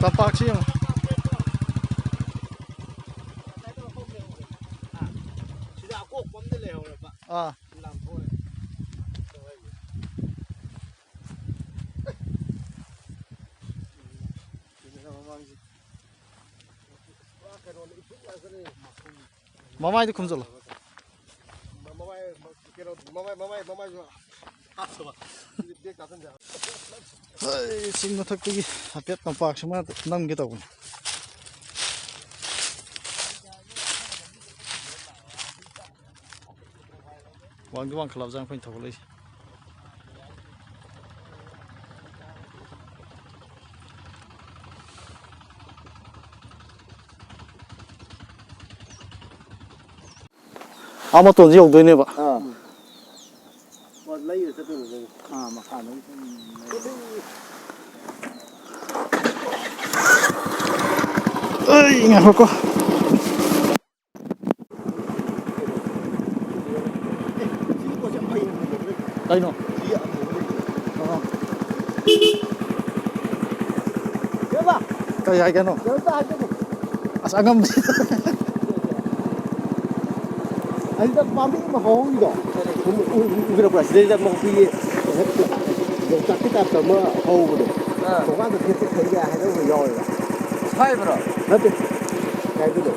ꯇꯝꯄꯥꯛꯁꯤ ꯌꯦꯡꯉꯨ꯫ ꯁꯤꯗ ꯑꯀꯣꯛꯄ ꯑꯃꯗꯤ ꯂꯩꯍꯧꯔꯕ꯫ ꯑꯥ꯫ ꯂꯥꯝꯊꯣꯛꯑꯦ꯫ ꯁꯤꯗ ꯃꯃꯥꯡꯁꯤ꯫ ꯄꯨꯔꯥ ꯀꯩꯅꯣꯅꯤ, ꯏꯐꯨꯠ ꯉꯥꯛꯇꯅꯤ꯫ ꯃꯃꯥꯏꯗ ꯈꯨꯝꯖꯤꯜꯂꯣ꯫ ꯃꯃꯥꯏ, ꯀꯩꯅꯣ, ꯃꯃꯥꯏ, ꯃꯃꯥꯏ, ꯃꯃꯥꯏꯁꯨ ꯍꯥꯞꯇꯕ꯫ ꯁꯤꯗꯤ ꯕꯦꯛ ꯆꯥꯁꯤꯟꯖꯕ꯫ ꯍꯩ, ꯆꯤꯡ ꯃꯊꯛꯇꯒꯤ ꯍꯥꯏꯐꯦꯠ ꯇꯝꯄꯥꯛꯁꯤꯃ ꯅꯝꯒꯦ ꯇꯧꯕꯅꯤ꯫ ꯋꯥꯡꯗꯤ ꯋꯥꯡꯈꯠꯂꯕꯖꯥꯠꯅꯤ ꯑꯩꯈꯣꯏꯅ ꯊꯧꯒꯠꯂꯛꯏꯁꯦ꯫ ꯑꯥ ꯃꯇꯣꯟꯁꯦ ꯌꯧꯗꯣꯏꯅꯦꯕ꯫ ꯑꯥ꯫ ꯑꯣ, ꯂꯩꯔ ꯆꯠꯇꯣꯏꯅꯦ, ꯂꯩꯔ꯫ ꯑꯥ, ꯃꯈꯥꯗꯒꯤ ꯁꯨꯝ ꯑꯩ ꯉꯥꯏꯈꯣꯀꯣ꯫ ꯀꯩꯅꯣ? ꯀꯩ ꯍꯥꯏꯒꯦꯅꯣ? ꯑꯁ, ꯑꯉꯝꯕ꯫ ꯑꯁꯤꯗ ꯄꯥꯝꯕꯤ ꯑꯃ ꯍꯧꯍꯧꯔꯤꯗꯣ꯫ ꯎ-, ꯎ-, ꯎ-, ꯎꯕꯤꯔꯛꯄ꯭ꯔꯥ? ꯁꯤꯗꯩꯗ ꯑꯃ ꯑꯩꯈꯣꯏꯒꯤ ꯌꯣꯡꯆꯥꯛꯀꯤ ꯇꯥꯏꯞꯇ ꯑꯃ ꯍꯧꯕꯗꯣ꯫ ꯑꯥ꯫ ꯊꯣꯡꯒꯥꯟꯗ ꯊꯦꯠꯄ ꯐꯩ ꯀꯥꯏ ꯍꯥꯏꯅꯕ ꯌꯥꯎꯋꯦꯕ꯫ ꯁ꯭ꯋꯥꯏꯕ꯭ꯔꯣ? ꯅꯠꯇꯦ꯫ ꯀꯥꯏꯗꯅꯣ?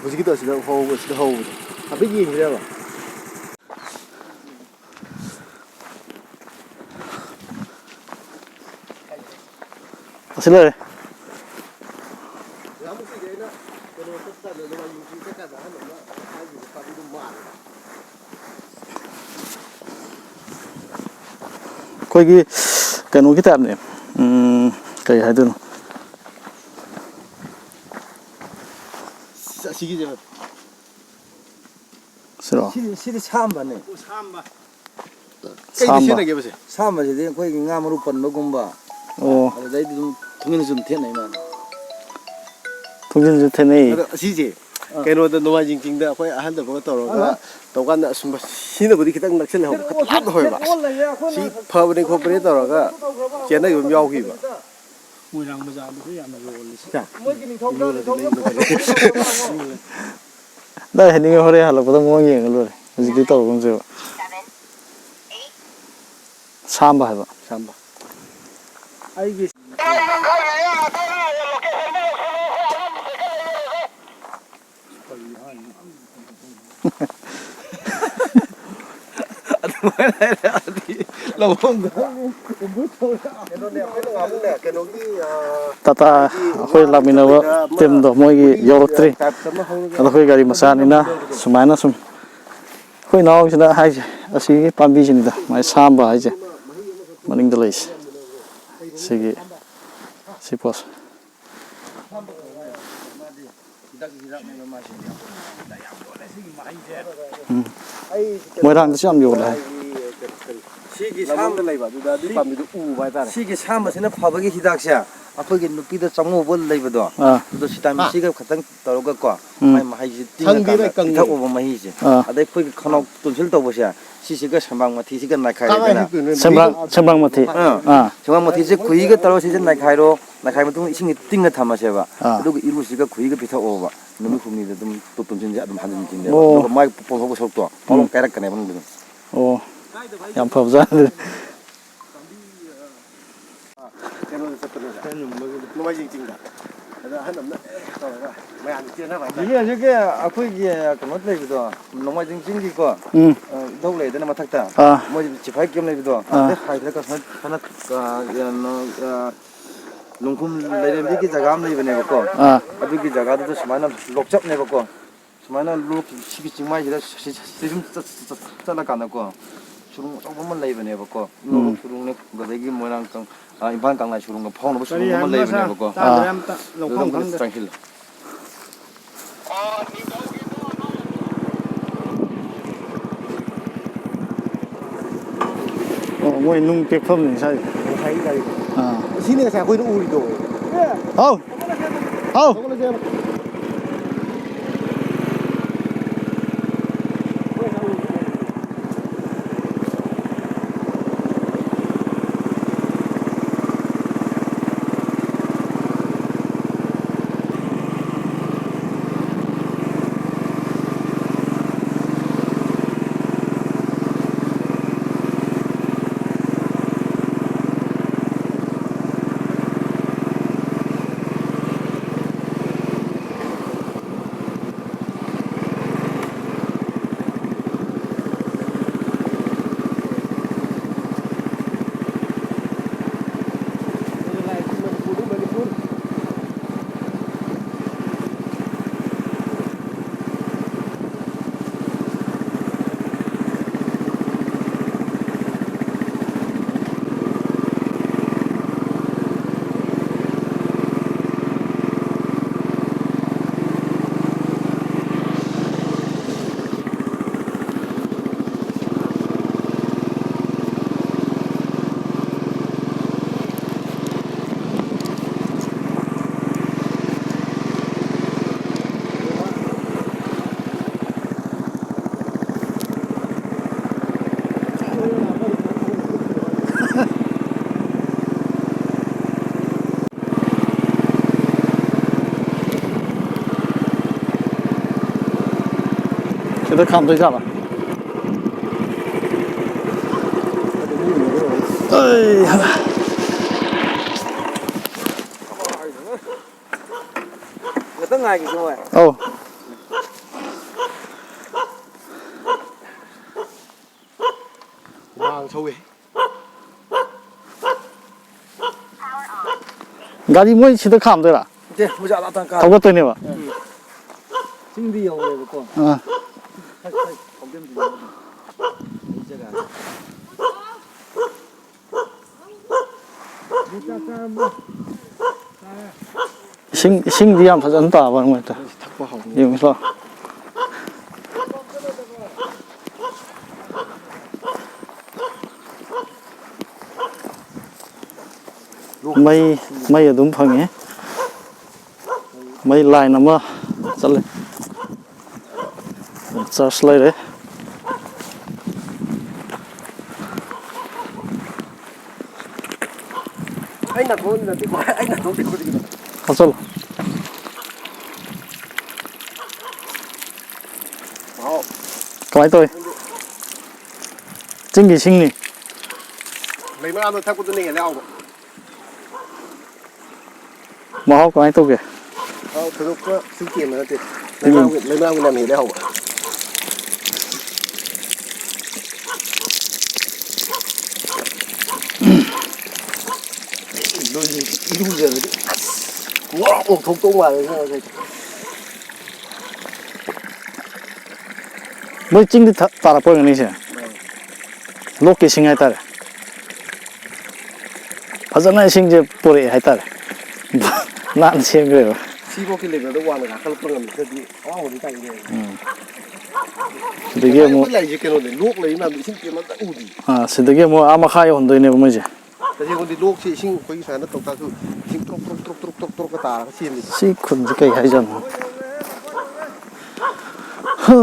ꯍꯧꯖꯤꯛꯀꯤꯗꯣ ꯑꯁꯤꯗ ꯍꯧꯕ, ꯑꯁꯤꯗ ꯍꯧꯕꯗꯣ꯫ ꯍꯥꯏꯐꯦꯠ ꯌꯦꯡꯁꯤꯔꯕ? ꯑꯁꯤ ꯂꯩꯔꯦ꯫ ꯑꯩꯈꯣꯏꯒꯤ ꯀꯩꯅꯣꯒꯤ ꯇꯥꯏꯞꯅꯦ꯫ ꯎꯝ, ꯀꯩ ꯍꯥꯏꯗꯣꯏꯅꯣ? ꯑꯁꯤꯒꯤꯁꯦ꯫ ꯁꯤꯔꯣ? ꯁꯤꯗꯤ, ꯁꯤꯗꯤ ꯁꯥꯝꯕꯅꯦ꯫ ꯑꯣ, ꯁꯥꯝꯕ꯫ ꯀꯩꯗ ꯁꯥꯝꯕ꯫ ꯁꯤꯖꯤꯟꯅꯒꯦꯕ ꯁꯦ? ꯁꯥꯝꯕꯁꯤꯗꯤ ꯑꯩꯈꯣꯏꯒꯤ ꯉꯥ ꯃꯔꯨ ꯄꯟꯕꯒꯨꯝꯕ, ꯑꯣ꯫ ꯑꯗꯨꯗꯩꯗꯤ ꯑꯗꯨꯝ ꯊꯨꯝꯖꯤꯟꯁꯨ ꯑꯗꯨꯝ ꯊꯦꯠꯅꯩ ꯃꯥꯅ꯫ ꯊꯨꯝꯖꯤꯟꯁꯨ ꯊꯦꯠꯅꯩ꯫ ꯑꯗꯣ ꯑꯁꯤꯁꯦ, ꯀꯩꯅꯣꯗ, ꯅꯣꯡꯃꯥꯏꯖꯤꯡ ꯆꯤꯡꯗ ꯑꯩꯈꯣꯏ ꯑꯍꯜ ꯑꯃꯒ ꯇꯧꯔꯒ ꯇꯧꯀꯥꯟꯗ, ꯑꯁꯨꯝ ꯁꯤꯅꯕꯨꯗꯤ ꯈꯤꯇꯪ ꯅꯛꯁꯤꯜꯂꯦ, ꯍꯧꯕ ꯈꯤꯇꯪ ꯂꯥꯞꯅ ꯍꯧꯋꯦꯕ꯫ ꯁꯤ ꯐꯕꯅꯤ ꯈꯣꯠꯄꯅꯤ ꯇꯧꯔꯒ ꯆꯦꯟꯅꯈꯤꯕ ꯑꯃ ꯌꯥꯎꯈꯤꯕ꯫ ꯃꯣꯏꯔꯥꯡ ꯕꯖꯥꯔꯗꯁꯨ ꯌꯥꯝꯅ ꯌꯣꯜꯂꯤꯁꯦ꯫ ꯃꯣꯏꯒꯤ ꯅꯤꯡꯊꯧ ꯌꯣꯜꯂꯗꯤ ꯂꯩꯕ ꯐꯩ꯫ ꯅꯪ ꯍꯦꯟꯅꯤꯡꯉ ꯍꯣꯔꯦꯟ ꯍꯜꯂꯛꯄꯗ ꯃꯑꯣꯡ ꯌꯦꯡꯉ ꯂꯣꯏꯔꯦ꯫ ꯍꯧꯖꯤꯛꯇꯤ ꯇꯧꯔꯒꯨꯝꯁꯦꯕ꯫ ꯁꯥꯝꯕ ꯍꯥꯏꯕ꯫ ꯁꯥꯝꯕ꯫ ꯑꯩꯒꯤ ꯑꯗꯨꯃꯥꯏꯅ ꯍꯥꯏꯔꯛꯑꯗꯤ ꯂꯧꯐꯝꯗꯣ ꯀꯩꯅꯣꯅꯦ, ꯑꯩꯈꯣꯏꯅ ꯉꯥꯃꯨꯅꯦ, ꯀꯩꯅꯣꯒꯤ, ꯑ, ꯇꯥꯇꯥ, ꯑꯩꯈꯣꯏ ꯂꯥꯛꯃꯤꯟꯅꯕ ꯇꯤꯝꯗꯣ ꯃꯣꯏꯒꯤ ꯌꯧꯔꯛꯇ꯭ꯔꯤ꯫ ꯑꯗꯣ ꯑꯩꯈꯣꯏ ꯒꯥꯔꯤ ꯃꯆꯥꯅꯤꯅ ꯁꯨꯃꯥꯏꯅ ꯁꯨꯝ ꯑꯩꯈꯣꯏ ꯏꯅꯥꯎꯁꯤꯅ ꯍꯥꯏꯁꯦ, ꯑꯁꯤꯒꯤ ꯄꯥꯝꯕꯤꯁꯤꯅꯤꯗ ꯃꯥꯏ ꯁꯥꯝꯕ ꯍꯥꯏꯁꯦ, ꯃꯅꯤꯡꯗ ꯂꯩꯁꯦ, ꯁꯤꯒꯤ, ꯁꯤ ꯄꯣꯠꯁꯦ꯫ ꯎꯝ꯫ ꯃꯣꯏꯔꯥꯡꯗꯁꯨ ꯌꯥꯝ ꯌꯣꯜꯂꯦ ꯍꯥꯏ꯫ ꯁꯤꯒꯤ ꯁꯥꯝꯕ ꯂꯩꯕ ꯑꯗꯨꯗ ꯑꯗꯨ ꯄꯥꯝꯕꯤꯗꯨ ꯎꯕ ꯍꯥꯏꯇꯥꯔꯦ꯫ ꯁꯤꯒꯤ ꯁꯥꯝꯕꯁꯤꯅ ꯐꯕꯒꯤ ꯍꯤꯗꯥꯛꯁꯦ ꯑꯩꯈꯣꯏꯒꯤ ꯅꯨꯄꯤꯗ ꯆꯪꯉꯧꯕ ꯂꯩꯕꯗꯣ, ꯑꯥ꯫ ꯑꯗꯨꯗ ꯁꯤꯇꯥꯃꯤꯟ ꯁꯤꯒ ꯈꯛꯇꯪ ꯇꯧꯔꯒꯀꯣ, ꯎꯝ꯫ ꯃꯥꯏ ꯃꯍꯩꯁꯤ ꯇꯤꯡꯉꯀꯥꯟꯗ ꯄꯤꯊꯛꯑꯣꯕ ꯃꯍꯤꯁꯦ꯫ ꯑꯥ꯫ ꯑꯗꯩ ꯑꯩꯈꯣꯏꯒꯤ ꯈꯅꯥꯎ ꯇꯣꯟꯁꯤꯜ ꯇꯧꯕꯁꯦ, ꯁꯤꯁꯤꯒ ꯁꯦꯡꯕꯥꯡ ꯃꯊꯤꯁꯤꯒ ꯅꯥꯏꯈꯥꯏꯔꯦꯗꯅ꯫ ꯁꯦꯡꯕꯥꯡ, ꯁꯦꯡꯕꯥꯡ ꯃꯊꯤ꯫ ꯑꯥ꯫ ꯑꯥ꯫ ꯁꯦꯡꯕꯥꯡ ꯃꯊꯤꯁꯦ ꯈꯣꯏꯍꯤꯒ ꯇꯧꯔꯒ ꯁꯤꯁꯦ ꯅꯥꯏꯈꯥꯏꯔꯣ, ꯅꯥꯏꯈꯥꯏꯔ ꯃꯇꯨꯡꯗ ꯏꯁꯤꯡꯁꯦ ꯇꯤꯡꯉ ꯊꯝꯃꯁꯦꯕ꯫ ꯑꯥ꯫ ꯑꯗꯨꯒ ꯏꯔꯨꯁꯤꯒ ꯈꯣꯏꯍꯤꯒ ꯄꯤꯊꯛꯑꯣꯕ꯫ ꯅꯨꯃꯤꯠ ꯍꯨꯝꯅꯤꯗ ꯑꯗꯨꯝ ꯇꯣ-, ꯇꯣꯟꯁꯤꯟꯁꯦ ꯑꯗꯨꯝ ꯍꯟꯖꯤꯟꯈꯤꯅꯦꯕ꯫ ꯑꯣ꯫ ꯑꯗꯨꯒ ꯃꯥꯏ ꯄꯣꯝꯊꯣꯛꯄ ꯁꯔꯨꯛꯇꯣ ꯄꯥꯎꯂꯧ ꯎꯝ꯫ ꯀꯥꯏꯔꯛꯀꯅꯦꯕ ꯃꯅꯨꯡꯗ ꯑꯗꯨꯝ꯫ ꯑꯣ꯫ ꯌꯥꯝ ꯐꯕꯖꯥꯠꯅꯤ꯫ ꯀꯩꯅꯣꯗ ꯆꯠꯄꯅꯦꯕ꯫ ꯅꯣꯡꯃꯥꯏꯖꯤꯡ ꯆꯤꯡꯗ꯫ ꯑꯗ ꯑꯍꯟ ꯑꯃꯅ ꯇꯧꯔꯒ ꯃꯌꯥꯝ ꯆꯦꯟꯅꯕ ꯍꯥꯏꯇꯥꯔꯦ꯫ ꯍꯧꯖꯤꯛ, ꯍꯧꯖꯤꯛꯀꯤ ꯑꯩꯈꯣꯏꯒꯤ ꯀꯩꯅꯣ ꯂꯩꯕꯗꯣ, ꯅꯣꯡꯃꯥꯏꯖꯤꯡ ꯆꯤꯡꯒꯤꯀꯣ, ꯎꯝ꯫ ꯑ, ꯏꯙꯧ ꯂꯩꯗꯅ ꯃꯊꯛꯇ, ꯑꯥ꯫ ꯃꯣꯏ ꯁꯤꯐꯥꯏ ꯀꯦꯝ ꯂꯩꯕꯗꯣ, ꯑꯥ꯫ ꯑꯗꯩ ꯍꯥꯏꯊꯔꯒ ꯁꯨꯃꯥꯏꯅ ꯐꯅ, ꯑ, ꯀꯩꯅꯣ, ꯑ, ꯂꯣꯡꯈꯨꯝ ꯂꯥꯏꯔꯦꯝꯕꯤꯒꯤ ꯖꯒꯥ ꯑꯃ ꯂꯩꯕꯅꯦꯕꯀꯣ꯫ ꯑꯥ꯫ ꯑꯗꯨꯒꯤ ꯖꯒꯥꯗꯨꯗ ꯁꯨꯃꯥꯏꯅ ꯂꯣꯛꯆꯞꯅꯦꯕꯀꯣ꯫ ꯁꯨꯃꯥꯏꯅ ꯂꯣꯛꯀꯤ ꯁꯤꯒꯤ ꯆꯤꯡꯃꯥꯏꯁꯤꯗ ꯁꯤ-, ꯁꯤ-, ꯁꯤ ꯁꯨꯝ ꯆꯠ-, ꯆꯠ-, ꯆꯠꯂꯀꯥꯟꯗꯀꯣ, ꯁꯨꯔꯨꯡ ꯑꯆꯧꯕ ꯑꯃ ꯂꯩꯕꯅꯦꯕꯀꯣ꯫ ꯎꯝ꯫ ꯅꯣꯔꯣꯛ ꯁꯨꯔꯨꯡꯅꯦ, ꯑꯗꯒꯤ ꯃꯣꯏꯔꯥꯡ ꯀꯪ-, ꯑ, ꯏꯝꯐꯥꯜ ꯀꯪꯂꯥ ꯁꯨꯔꯨꯡꯒ ꯐꯥꯎꯅꯕ ꯀꯔꯤ ꯁꯨꯔꯨꯡ ꯑꯃ ꯍꯥꯏꯕꯅꯣ, ꯁꯥ? ꯂꯩꯕꯅꯦꯕꯀꯣ꯫ ꯇꯥꯗ꯭ꯔꯦ ꯑꯥ꯫ ꯑꯝꯇ꯫ ꯑꯗꯨꯗ ꯂꯧꯐꯝ ꯑꯃꯨꯛ ꯈꯪꯗ꯭ꯔꯦ꯫ ꯆꯪꯁꯤꯜꯂꯨ꯫ ꯑꯣ, ꯃꯣꯏ ꯅꯨꯡ ꯄꯦꯛꯐꯝꯅꯤ ꯁ꯭ꯋꯥꯏꯁꯦ꯫ ꯉꯁꯥꯏꯒꯤ ꯒꯥꯔꯤꯗꯣ꯫ ꯑꯥ꯫ ꯁꯤꯅꯦ ꯉꯁꯥꯏ ꯑꯩꯈꯣꯏꯅ ꯎꯔꯤꯗꯣ꯫ ꯍꯥꯎ! ꯍꯥꯎ! ꯍꯧꯒꯠꯂꯁꯦꯕ꯫ ꯁꯤꯗ ꯈꯥꯝꯗꯣꯏ ꯖꯥꯠꯂꯣ? ꯑꯩ꯫ ꯉꯥꯛꯇꯪ ꯉꯥꯏꯈꯤꯁꯤ ꯃꯣꯏ꯫ ꯑꯧ꯫ ꯍꯨꯃꯥꯡ ꯁꯧꯏ꯫ ꯒꯥꯔꯤ ꯃꯣꯏ ꯁꯤꯗ ꯈꯥꯝꯗꯣꯏꯔꯥ? ꯅꯠꯇꯦ, ꯃꯣꯏꯁꯦ ꯑꯥ ꯇꯥꯟ ꯀꯥꯔꯦ꯫ ꯊꯧꯒꯠꯇꯣꯏꯅꯦꯕ? ꯎꯝ꯫ ꯆꯤꯡꯗꯤ ꯌꯧꯔꯦꯕꯀꯣ꯫ ꯑꯥ꯫ ꯈꯔ, ꯈꯔ ꯐꯥꯎꯖꯤꯟꯈꯤꯅꯤ ꯑꯗꯨꯝ꯫ ꯑꯗꯨ ꯖꯒꯥꯁꯦ꯫ ꯏꯁꯤꯡ, ꯏꯁꯤꯡꯗꯤ ꯌꯥꯝ ꯐꯖꯅ ꯇꯥꯕ ꯅꯨꯡꯉꯥꯏꯇꯦ꯫ ꯊꯛꯄ ꯍꯥꯎꯅꯤ꯫ ꯌꯦꯡꯉꯨꯁꯤ ꯂꯥꯎ꯫ ꯃꯩ, ꯃꯩ ꯑꯗꯨꯝ ꯐꯪꯉꯤ꯫ ꯃꯩ line ꯑꯃ ꯆꯠꯂꯦ꯫ Church ꯂꯩꯔꯦ꯫ ꯑꯩ ꯅꯥꯇꯣꯟ ꯅꯠꯇꯦꯀꯣ, ꯑꯩ ꯅꯥꯇꯣꯟ ꯇꯦꯛꯄꯗꯒꯤꯅꯦ꯫ ꯍꯥꯞꯆꯜꯂꯣ꯫ ꯍꯥꯎ꯫ ꯀꯃꯥꯏ ꯇꯧꯏ? ꯆꯤꯡꯒꯤ ꯏꯁꯤꯡꯅꯤ꯫ ꯂꯩꯃꯔꯥꯝꯗ ꯊꯛꯄꯗꯨꯅ ꯍꯦꯜꯂꯦ ꯍꯥꯎꯕ꯫ ꯃꯍꯥꯎ ꯀꯃꯥꯏ ꯇꯧꯒꯦ? ꯃꯍꯥꯎ ꯊꯣꯏꯗꯣꯛꯄ ꯁꯨꯝ ꯀꯦꯝꯕ ꯅꯠꯇꯦ꯫ ꯎꯝ꯫ ꯂꯩꯃꯔꯥꯝꯒꯤ, ꯂꯩꯃꯔꯥꯝꯒꯤꯅ ꯍꯦꯜꯂꯦ ꯍꯥꯎꯕ꯫ ꯂꯨ-, ꯏꯔꯨꯖꯔꯗꯤ ꯑꯁ ꯉꯧꯔꯣꯛ ꯉꯧꯊꯣꯛꯇꯧ ꯃꯥꯜꯂꯦ ꯉꯁꯥꯏ꯫ ꯃꯣꯏ ꯆꯤꯡꯗꯤ ꯊ-, ꯇꯥꯔꯛꯄ ꯑꯣꯏꯔꯝꯒꯅꯤ ꯁꯦ꯫ ꯂꯣꯛꯀꯤ ꯏꯁꯤꯡ ꯍꯥꯏꯇꯥꯔꯦ꯫ ꯐꯖꯅ ꯏꯁꯤꯡꯁꯦ ꯄꯨꯔꯛꯑꯦ ꯍꯥꯏꯇꯥꯔꯦ꯫ ꯅꯥꯟꯅ ꯁꯦꯝꯈ꯭ꯔꯦꯕ꯫ ꯁꯤꯐꯧꯀꯤ levelꯗ ꯋꯥꯡꯅ ꯀꯥꯈꯠꯂꯛꯄ ꯉꯝꯗ꯭ꯔꯗꯤ ꯑꯋꯥꯡꯕꯗꯤ ꯇꯥꯏꯅꯦ꯫ ꯎꯝ꯫ ꯁꯤꯗꯒꯤ ꯑꯃꯨꯛ ꯑꯩꯈꯣꯏ ꯂꯥꯛꯏꯁꯦ ꯀꯩꯅꯣꯅꯦ, ꯂꯣꯛ ꯂꯩ ꯃꯌꯥꯝꯗꯣ ꯏꯁꯤꯡ ꯆꯦꯟꯃꯟꯗꯅ ꯎꯗꯦ꯫ ꯑꯥ, ꯁꯤꯗꯒꯤ ꯑꯃꯨꯛ ꯑꯥ ꯃꯈꯥ ꯌꯧꯍꯟꯗꯣꯏꯅꯦꯕ ꯃꯣꯏꯁꯦ꯫ ꯇꯁꯦꯡꯕꯗꯤ ꯂꯣꯛꯁꯤ ꯏꯁꯤꯡ ꯑꯩꯈꯣꯏꯒꯤ ꯁꯨꯃꯥꯏꯅ ꯇꯧ ꯇꯥꯔꯁꯨ ꯏꯁꯤꯡ ꯇ꯭ꯔꯣꯛ ꯇ꯭ꯔꯣꯛ ꯇ꯭ꯔꯣꯛ ꯇ꯭ꯔꯣꯛ ꯇ꯭ꯔꯣꯛ ꯇ꯭ꯔꯣꯛꯀ ꯇꯥꯔꯒ ꯆꯦꯜꯂꯤꯁꯦ꯫ ꯁꯤ ꯈꯨꯟꯁꯦ ꯀꯩ ꯍꯥꯏꯖꯥꯠꯅꯣ? ꯍꯥ꯫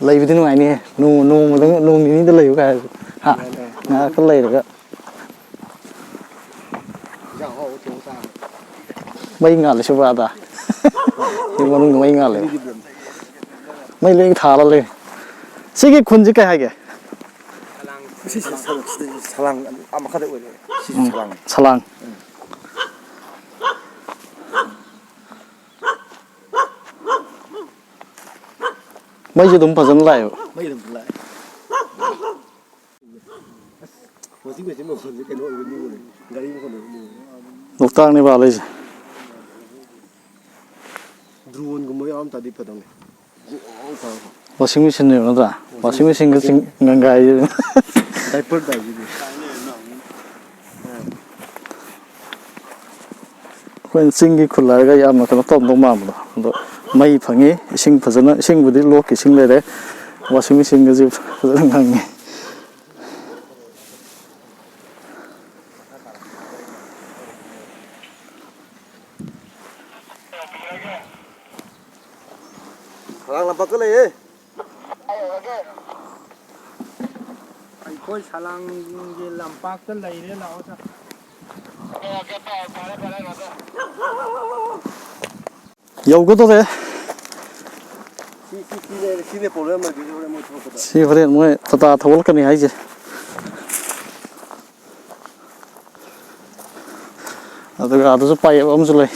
ꯂꯩꯕꯗꯤ ꯅꯨꯡꯉꯥꯏꯅꯤꯍꯦ꯫ ꯅꯣꯡ-, ꯅꯣꯡꯃꯗ, ꯅꯣꯡ ꯅꯤꯅꯤꯗ ꯂꯩꯌꯨ ꯀꯥꯏ ꯍꯥꯏꯔꯁꯨ꯫ ꯍꯥ? ꯅꯨꯡꯉꯥꯏꯅꯤ꯫ ꯉꯥꯏꯍꯥꯛꯇ ꯂꯩꯔꯒ꯫ ꯏꯟꯖꯥꯡ ꯑꯍꯥꯎꯕ ꯊꯣꯡ ꯆꯥꯔꯦ꯫ ꯃꯩ ꯉꯥꯜꯂꯤꯁꯤꯕꯣ ꯑꯥꯗ? ꯁꯤ ꯃꯅꯨꯡꯗ ꯃꯩ ꯉꯥꯜꯂꯦ꯫ ꯃꯩ ꯂꯣꯏ ꯊꯥꯜꯂ ꯂꯩ꯫ ꯁꯤꯒꯤ ꯈꯨꯟꯁꯤ ꯀꯩ ꯍꯥꯏꯒꯦ? ꯁꯤ, ꯁꯤ, ꯁꯤ, ꯁꯤ, ꯁꯂꯥꯡ ꯑꯃ ꯈꯛꯇ ꯑꯣꯏꯔꯦ꯫ ꯁꯤ ꯎꯝ, ꯁꯂꯥꯡ꯫ ꯁꯂꯥꯡ꯫ ꯃꯩꯁꯨ ꯑꯗꯨꯝ ꯐꯖꯅ ꯂꯥꯛꯑꯦꯕ꯫ ꯃꯩ ꯑꯗꯨꯝ ꯂꯥꯛꯑꯦ꯫ ꯑꯁ, washing machine ꯃꯈꯣꯟꯁꯦ ꯀꯩꯅꯣ ꯑꯣꯏꯕ ꯅꯤꯡꯉꯨꯔꯦ꯫ ꯒꯥꯔꯤ ꯃꯈꯣꯟ ꯑꯣꯏꯕ ꯅꯤꯡꯉꯨꯔꯦ꯫ ꯂꯣꯛꯇꯥꯛꯅꯦ ꯄꯥꯜꯂꯛꯏꯁꯦ꯫ Droneꯒꯨꯝꯕ ꯌꯥꯎꯔꯝ ꯇꯥꯔꯗꯤ ꯐꯗꯧꯅꯤ꯫ ꯋꯥꯁꯤꯡ ꯃꯦꯆꯤꯟꯅꯦꯕ ꯅꯠꯇ꯭ꯔꯥ? ꯋꯥꯁꯤꯡ ꯃꯦꯆꯤꯟꯒ ꯆꯤꯡ ꯉꯪꯒꯥꯏ꯫ Diaper ꯇꯥꯏꯁꯤꯗꯤ꯫ ꯑꯩꯈꯣꯏꯅ ꯆꯤꯡꯒꯤ ꯈꯨꯜ ꯍꯥꯏꯔꯒ ꯌꯥꯝꯅ ꯀꯩꯅꯣ ꯇꯧꯔꯝꯗꯧ ꯃꯥꯟꯕꯗꯣ, ꯑꯗꯣ ꯃꯩ ꯐꯪꯉꯤ, ꯏꯁꯤꯡ ꯐꯖꯅ, ꯏꯁꯤꯡꯕꯨꯗꯤ ꯂꯣꯛꯀꯤ ꯏꯁꯤꯡ ꯂꯩꯔꯦ, ꯋꯥꯁꯤꯡ ꯃꯦꯆꯤꯟꯒꯁꯦ ꯐꯖꯅ ꯉꯪꯉꯤ꯫ ꯈꯣꯏꯔꯥꯡ ꯂꯝꯄꯥꯛꯇ ꯂꯩꯌꯦ꯫ ꯑꯩꯈꯣꯏ ꯁꯂꯥꯡꯒꯤ ꯂꯝꯄꯥꯛꯇ ꯂꯩꯔꯦ, ꯂꯥꯛꯑꯣ ꯁꯥꯔ꯫ ꯌꯧꯒꯗꯧꯔꯦ꯫ ꯁꯤ, ꯁꯤ, ꯁꯤꯅꯦ, ꯁꯤꯅꯦ problem ꯑꯣꯏꯗꯣꯏꯁꯦ ꯍꯣꯔꯦꯟ ꯃꯣꯏ ꯊꯣꯛꯂꯛꯄꯗ꯫ ꯁꯤ ꯍꯣꯔꯦꯟ ꯃꯣꯏ ꯇꯥꯇꯥ ꯊꯧꯒꯠꯂꯛꯀꯅꯤ ꯍꯥꯏꯁꯦ꯫ ꯑꯗꯨꯒ ꯑꯗꯨꯁꯨ ꯄꯥꯌꯦꯞ ꯑꯃꯁꯨ ꯂꯩ꯫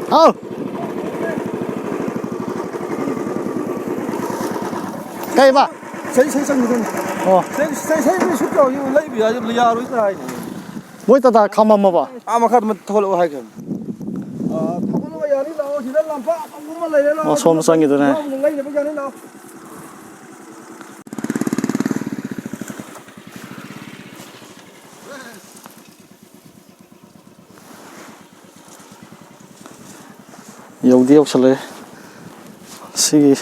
ꯍꯥꯎ꯫ ꯀꯩꯕ? ꯁꯩ, ꯁꯩ ꯆꯪꯈꯤꯗꯣꯏꯅꯤ꯫ ꯑꯣ꯫ ꯁꯩ, ꯁꯩ, ꯁꯩ, ꯁꯩ ꯁꯨꯠ ꯇꯧꯔꯗꯤ ꯂꯩꯕ ꯌꯥꯏ, ꯌꯥꯔꯣꯏꯗ꯭ꯔꯥ ꯍꯥꯏꯅꯦ꯫ ꯃꯣꯏ ꯇꯥꯇꯥ ꯈꯥꯝꯃꯝꯃꯕ? ꯑꯥ ꯃꯈꯥꯗ ꯑꯃ ꯊꯣꯛꯂꯛꯑꯣ ꯍꯥꯏꯈ꯭ꯔꯕꯅꯤ꯫ ꯑꯥ, ꯊꯣꯛꯂꯛꯑꯣ ꯌꯥꯅꯤ, ꯂꯥꯛꯑꯣ, ꯁꯤꯗ ꯂꯝꯄꯥꯛ ꯑꯆꯧꯕ ꯑꯃ ꯂꯩꯔꯦ, ꯂꯥꯛꯑꯣ꯫ ꯑꯣ, ꯁꯣꯝꯗ ꯆꯪꯈꯤꯗꯣꯏꯅꯦ꯫ ꯂꯩꯅꯕ ꯌꯥꯅꯤ, ꯂꯥꯛꯑꯣ꯫ ꯌꯧꯗꯤ ꯌꯧꯁꯜꯂꯛꯑꯦ꯫ ꯁꯤꯒꯤ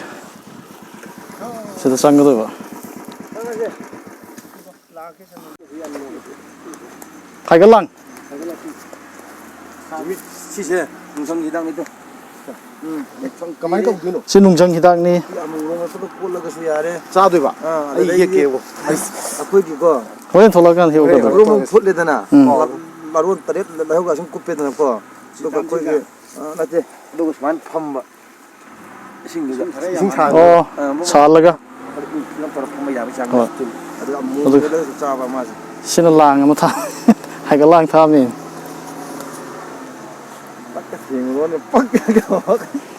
ꯁꯤꯗ ꯆꯪꯒꯗꯣꯏꯕ꯫ ꯍꯥꯏꯒꯠ ꯂꯥꯡ꯫ ꯁꯤꯁꯦ ꯅꯨꯡꯁꯪ ꯍꯤꯗꯥꯛꯅꯤꯗꯣ꯫ ꯎꯝ, ꯀꯃꯥꯏꯅ ꯇꯧꯗꯣꯏꯅꯣ? ꯁꯤ ꯅꯨꯡꯁꯪ ꯍꯤꯗꯥꯛꯅꯤ꯫ ꯑꯃꯨꯛ ꯅꯣꯡꯃ ꯀꯣꯠꯂꯒꯁꯨ ꯌꯥꯔꯦ꯫ ꯆꯥꯗꯣꯏꯕ? ꯑꯥ, ꯑꯩ ꯑꯗꯩꯗꯤ ꯍꯦꯛꯀꯦꯕꯀꯣ꯫ ꯑꯩꯈꯣꯏꯒꯤꯀꯣ ꯍꯣꯔꯦꯟ ꯊꯣꯛꯂꯛꯑꯀꯥꯟꯗ ꯍꯦꯛꯎ ꯀꯩꯗꯧꯔꯒꯦ? ꯃꯔꯨꯝ ꯑꯃꯨꯛ ꯐꯨꯠꯂꯦꯗꯅ꯫ ꯎꯝ꯫ ꯃꯔꯣꯟ ꯇꯔꯦꯠ ꯂꯩꯍꯧꯒ ꯁꯨꯝ ꯀꯨꯞꯄꯦꯗꯅꯀꯣ꯫ ꯑꯗꯨꯒ ꯑꯩꯈꯣꯏꯒꯤ, ꯑ, ꯅꯠꯇꯦ꯫ ꯑꯗꯨꯒ ꯁꯨꯃꯥꯏꯅ ꯐꯝꯕ꯫ ꯏꯁꯤꯡꯗꯨꯗ꯫ ꯏꯁꯤꯡ ꯁꯥꯍꯟꯕ꯫ ꯑꯣ, ꯑꯥ, ꯑꯃꯨꯛ ꯁꯥꯍꯜꯂꯒ꯫ ꯑꯗꯨ ꯏꯪ ꯇꯧꯔ ꯐꯝꯕ ꯌꯥꯕꯒꯤ ꯆꯥꯡꯗ꯫ ꯍꯣꯏ꯫ ꯑꯗꯨ ꯑꯃꯨꯛ ꯑꯗꯨ ꯃꯨꯜꯂꯒꯁꯨ ꯆꯥꯕ ꯃꯥꯁꯦ꯫ ꯁꯤꯅ ꯂꯥꯡ ꯑꯃ ꯊꯥ-, ꯍꯥꯏꯒꯠ ꯂꯥꯡ ꯊꯥꯕꯅꯤ꯫ ꯄꯛꯀ ꯊꯦꯡꯉꯨꯔꯣꯅꯦ, ꯄꯛꯀ꯫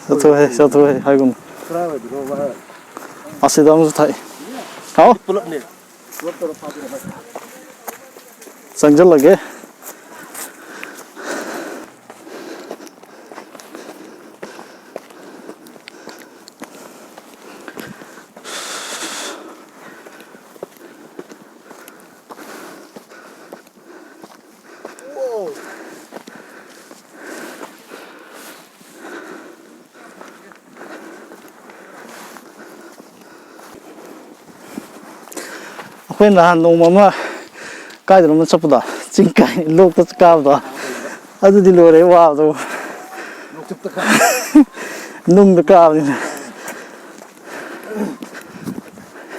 ꯆꯠꯊꯣꯛꯑꯦ, ꯆꯠꯊꯣꯛꯑꯦ, ꯍꯥꯏꯒꯨꯝ꯫ ꯀꯗꯥꯏꯋꯥꯏꯗꯅꯣ ꯃꯥ? ꯑꯁꯤꯗ ꯑꯃꯁꯨ ꯊꯥꯛꯏ꯫ ꯍꯥꯎ? ꯄꯨꯂꯞꯅꯦ꯫ ꯄꯨꯂꯞ ꯇꯧꯔ ꯐꯥꯗꯣꯏꯔꯣ? ꯆꯪꯁꯤꯜꯂꯒꯦ꯫ ꯑꯩꯈꯣꯏ ꯅꯍꯥꯟ ꯅꯣꯡꯃ ꯑꯃ ꯀꯥꯏꯗꯅꯣ ꯑꯃ ꯆꯠꯄꯗꯣ, ꯆꯤꯡ ꯀꯥꯏ, ꯂꯣꯛꯇ ꯀꯥꯕꯗꯣ, ꯑꯗꯨꯗꯤ ꯂꯣꯏꯔꯦ ꯋꯥꯕꯗꯣ꯫ ꯅꯨꯡꯗ ꯀꯥꯕꯅꯤꯅ꯫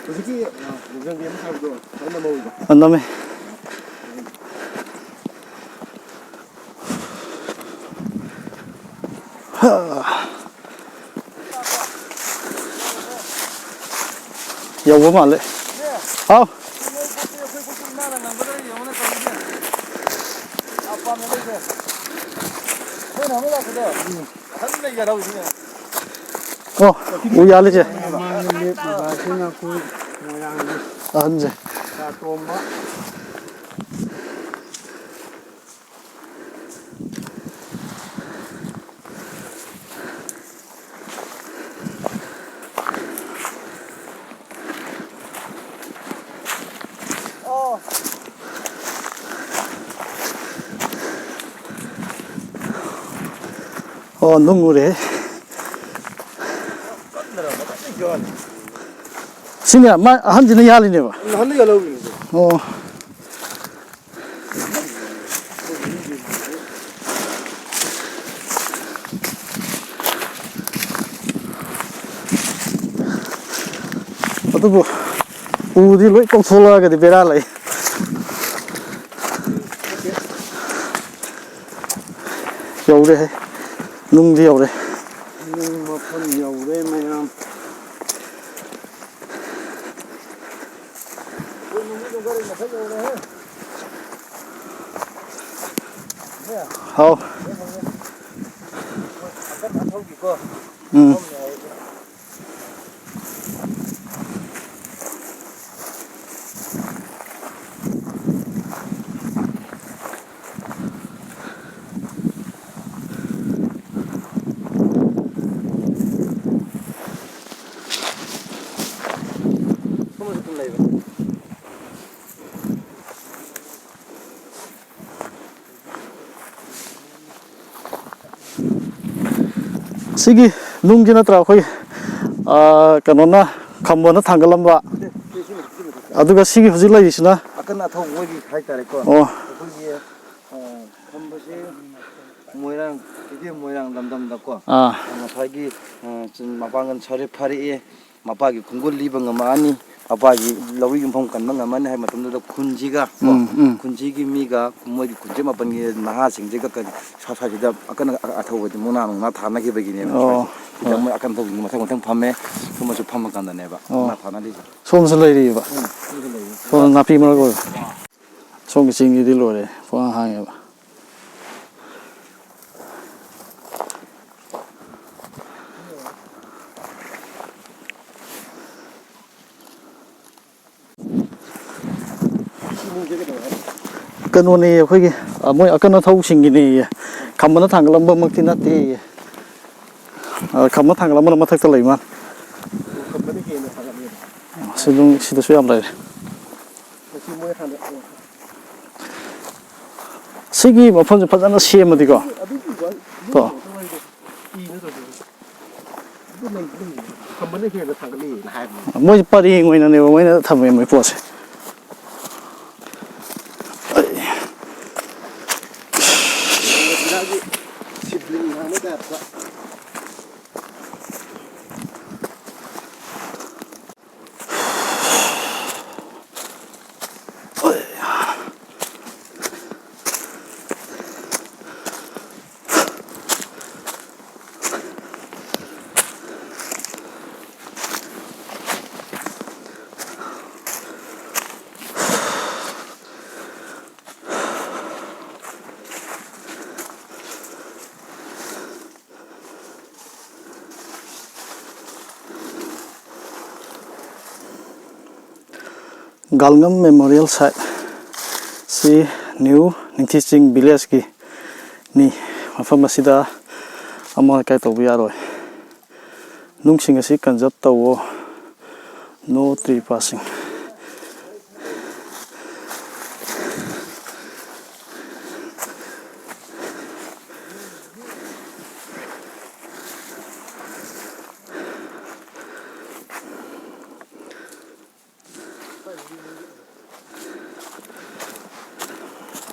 ꯍꯧꯖꯤꯛꯀꯤ, ꯑ, ꯅꯣꯡꯖꯪꯕꯤ ꯑꯃ ꯁꯥꯕꯗꯣ, ꯅꯪ ꯅꯝꯍꯧꯔꯤꯕꯣ? ꯑ, ꯅꯝꯃꯦ꯫ ꯍꯥ꯫ ꯌꯧꯕ ꯃꯥꯜꯂꯦ꯫ ꯍꯥꯎ꯫ ꯑꯣ, ꯎ ꯌꯥꯜꯂꯤꯁꯦ꯫ ꯃꯃꯥꯡꯗ ꯂꯦꯞꯄꯤꯕ ꯑꯁꯤꯅ ꯑꯩꯈꯣꯏ ꯃꯣꯏꯔꯥꯡꯒꯤ ꯑꯍꯟꯁꯦ꯫ ꯆꯥ ꯇꯣꯝꯕ꯫ ꯑꯣ, ꯅꯨꯡ ꯎꯔꯦ꯫ ꯁꯤꯅꯦ, ꯃꯥ ꯑꯍꯟꯁꯤꯅ ꯌꯥꯜꯂꯤꯅꯦꯕ? ꯅꯍꯥꯟꯗ ꯌꯥꯜꯍꯧꯔꯤꯅꯦ꯫ ꯑꯣ꯫ ꯑꯗꯨꯕꯨ ꯎꯗꯤ ꯂꯣꯏ ꯀꯣꯛꯊꯣꯛꯂꯛꯑꯒꯗꯤ ꯕꯦꯔꯥ ꯂꯩ꯫ ꯌꯧꯔꯦꯍꯦ, ꯅꯨꯡꯗꯤ ꯌꯧꯔꯦ꯫ ꯅꯨꯡ ꯃꯐꯝ ꯌꯧꯔꯦ ꯃꯌꯥꯝ꯫ ꯍꯥꯎ꯫ ꯎꯝ꯫ ꯁꯤꯒꯤ ꯅꯨꯡꯁꯤ ꯅꯠꯇ꯭ꯔꯥ ꯑꯩꯈꯣꯏ, ꯑ, ꯀꯩꯅꯣꯅ, ꯈꯝꯕꯅ ꯊꯥꯡꯒꯠꯂꯝꯕ? ꯑꯗꯨꯒ ꯁꯤꯒꯤ ꯍꯧꯖꯤꯛ ꯂꯩꯔꯤꯁꯤꯅ? ꯑꯀꯟ ꯑꯊꯧ ꯃꯣꯏꯒꯤ ꯍꯥꯏꯇꯥꯔꯦꯀꯣ꯫ ꯑꯣ꯫ ꯑꯩꯈꯣꯏꯒꯤ, ꯑ, ꯈꯝꯕꯁꯦ ꯃꯣꯏꯔꯥꯡ, ꯏꯕꯦꯝ ꯃꯣꯏꯔꯥꯡ ꯂꯝꯗꯝꯗꯀꯣ꯫ ꯑꯥ꯫ ꯉꯁꯥꯏꯒꯤ, ꯑ, ꯆꯤꯟ ꯃꯄꯥꯡꯒꯜ ꯁꯔꯦ ꯐꯥꯔꯛꯑꯦ, ꯃꯄꯥꯒꯤ ꯈꯣꯡꯒꯨꯜ ꯂꯤꯕ ꯉꯝꯃꯛꯑꯅꯤ, ꯃꯄꯥꯒꯤ ꯂꯧꯔꯤ ꯌꯨꯝꯐꯝ ꯀꯟꯕ ꯉꯝꯃꯅꯤ ꯍꯥꯏꯕ ꯃꯇꯝꯗꯨꯗ ꯈꯨꯟꯁꯤꯒ ꯀꯣ, ꯎꯝ, ꯎꯝ꯫ ꯈꯨꯟꯁꯤꯒꯤ ꯃꯤꯒ ꯃꯣꯏꯒꯤ ꯈꯨꯟꯖꯦ ꯃꯥꯄꯟꯒꯤ ꯅꯍꯥꯁꯤꯡꯁꯤꯒ ꯀꯔꯤ ꯁ꯭ꯋꯥꯏ ꯁ꯭ꯋꯥꯏꯁꯤꯗ ꯑꯀꯟ ꯑ-, ꯑꯊꯧꯕꯗꯤ ꯃꯨꯛꯅꯥ ꯅꯨꯡꯅꯥ ꯊꯥꯅꯈꯤꯕꯒꯤꯅꯦꯕ꯫ ꯑꯣ, ꯁ꯭ꯋꯥꯏꯁꯦ꯫ ꯁꯤꯗ ꯍꯣꯏ꯫ ꯃꯣꯏ ꯑꯀꯟ ꯑꯊꯧꯁꯤꯡꯗꯣ ꯃꯊꯪ ꯃꯊꯪ ꯐꯝꯃꯦ, ꯁꯨꯝꯕꯁꯨ ꯐꯝꯃ ꯀꯥꯟꯗꯅꯦꯕ ꯑꯣ꯫ ꯃꯨꯛꯅꯥ ꯊꯥꯅꯔꯤꯁꯦ꯫ ꯁꯣꯝꯁꯨ ꯂꯩꯔꯤꯕ? ꯎꯝ, ꯁꯤꯁꯨ ꯂꯩꯔꯤ꯫ ꯁꯣꯝ ꯅꯥꯄꯤ ꯃꯔꯛ ꯑꯣꯏꯕ꯫ ꯁꯣꯝꯒꯤ ꯆꯤꯡꯁꯤꯗꯤ ꯂꯣꯏꯔꯦ, ꯄꯨꯡꯍꯥꯡ ꯍꯥꯡꯉꯦꯕ꯫ ꯀꯩꯅꯣꯅꯦ ꯑꯩꯈꯣꯏꯒꯤ, ꯑ, ꯃꯣꯏ ꯑꯀꯟ ꯑꯊꯧꯁꯤꯡꯒꯤꯅꯦꯌꯦ꯫ ꯈꯝꯕꯅ ꯊꯥꯡꯒꯠꯂꯝꯕꯃꯛꯇꯤ ꯅꯠꯇꯦꯌꯦ꯫ ꯑ, ꯈꯝꯕ ꯊꯥꯡꯒꯠꯂꯝꯕꯅ ꯃꯊꯛꯇ ꯂꯩ ꯃꯥꯜꯂꯦ꯫ ꯁꯤ ꯑꯗꯨꯝ, ꯁꯤꯗꯁꯨ ꯌꯥꯝ ꯂꯩꯔꯦ꯫ ꯁꯤꯒꯤ ꯃꯐꯝꯁꯦ ꯐꯖꯅ ꯁꯦꯝꯃꯗꯤꯀꯣ꯫ ꯀꯣ꯫ ꯈꯝꯕꯅ ꯍꯦꯟꯅ ꯊꯥꯡꯒꯠꯂꯤꯅ ꯍꯥꯏꯕꯅꯤ꯫ ꯃꯣꯏ ꯄꯔꯦꯡ ꯑꯣꯏꯅꯅꯦꯕ ꯃꯣꯏꯅ ꯊꯝꯃꯦ ꯃꯣꯏ ꯄꯣꯠꯁꯦ꯫ ꯁꯤꯕ꯭ꯂꯤꯡ ꯍꯥꯏꯕ ꯇꯥꯏꯞꯇ꯫ ꯒꯥꯜꯉꯝ ꯃꯦꯃꯣꯔꯤꯌꯦꯜ ꯁꯥꯏꯠ ꯁꯤ ꯅ꯭ꯌꯨ ꯅꯤꯡꯊꯤꯆꯤꯡ ꯚꯤꯂꯦꯖꯀꯤ ꯅꯤ꯫ ꯃꯐꯝ ꯑꯁꯤꯗ ꯑꯃꯣꯠ ꯑꯀꯥꯏ ꯇꯧꯕ ꯌꯥꯔꯣꯏ꯫ ꯅꯨꯡꯁꯤꯡ ꯑꯁꯤ ꯀꯟꯖꯔꯕ ꯇꯧꯋꯣ꯫ No trespassing꯫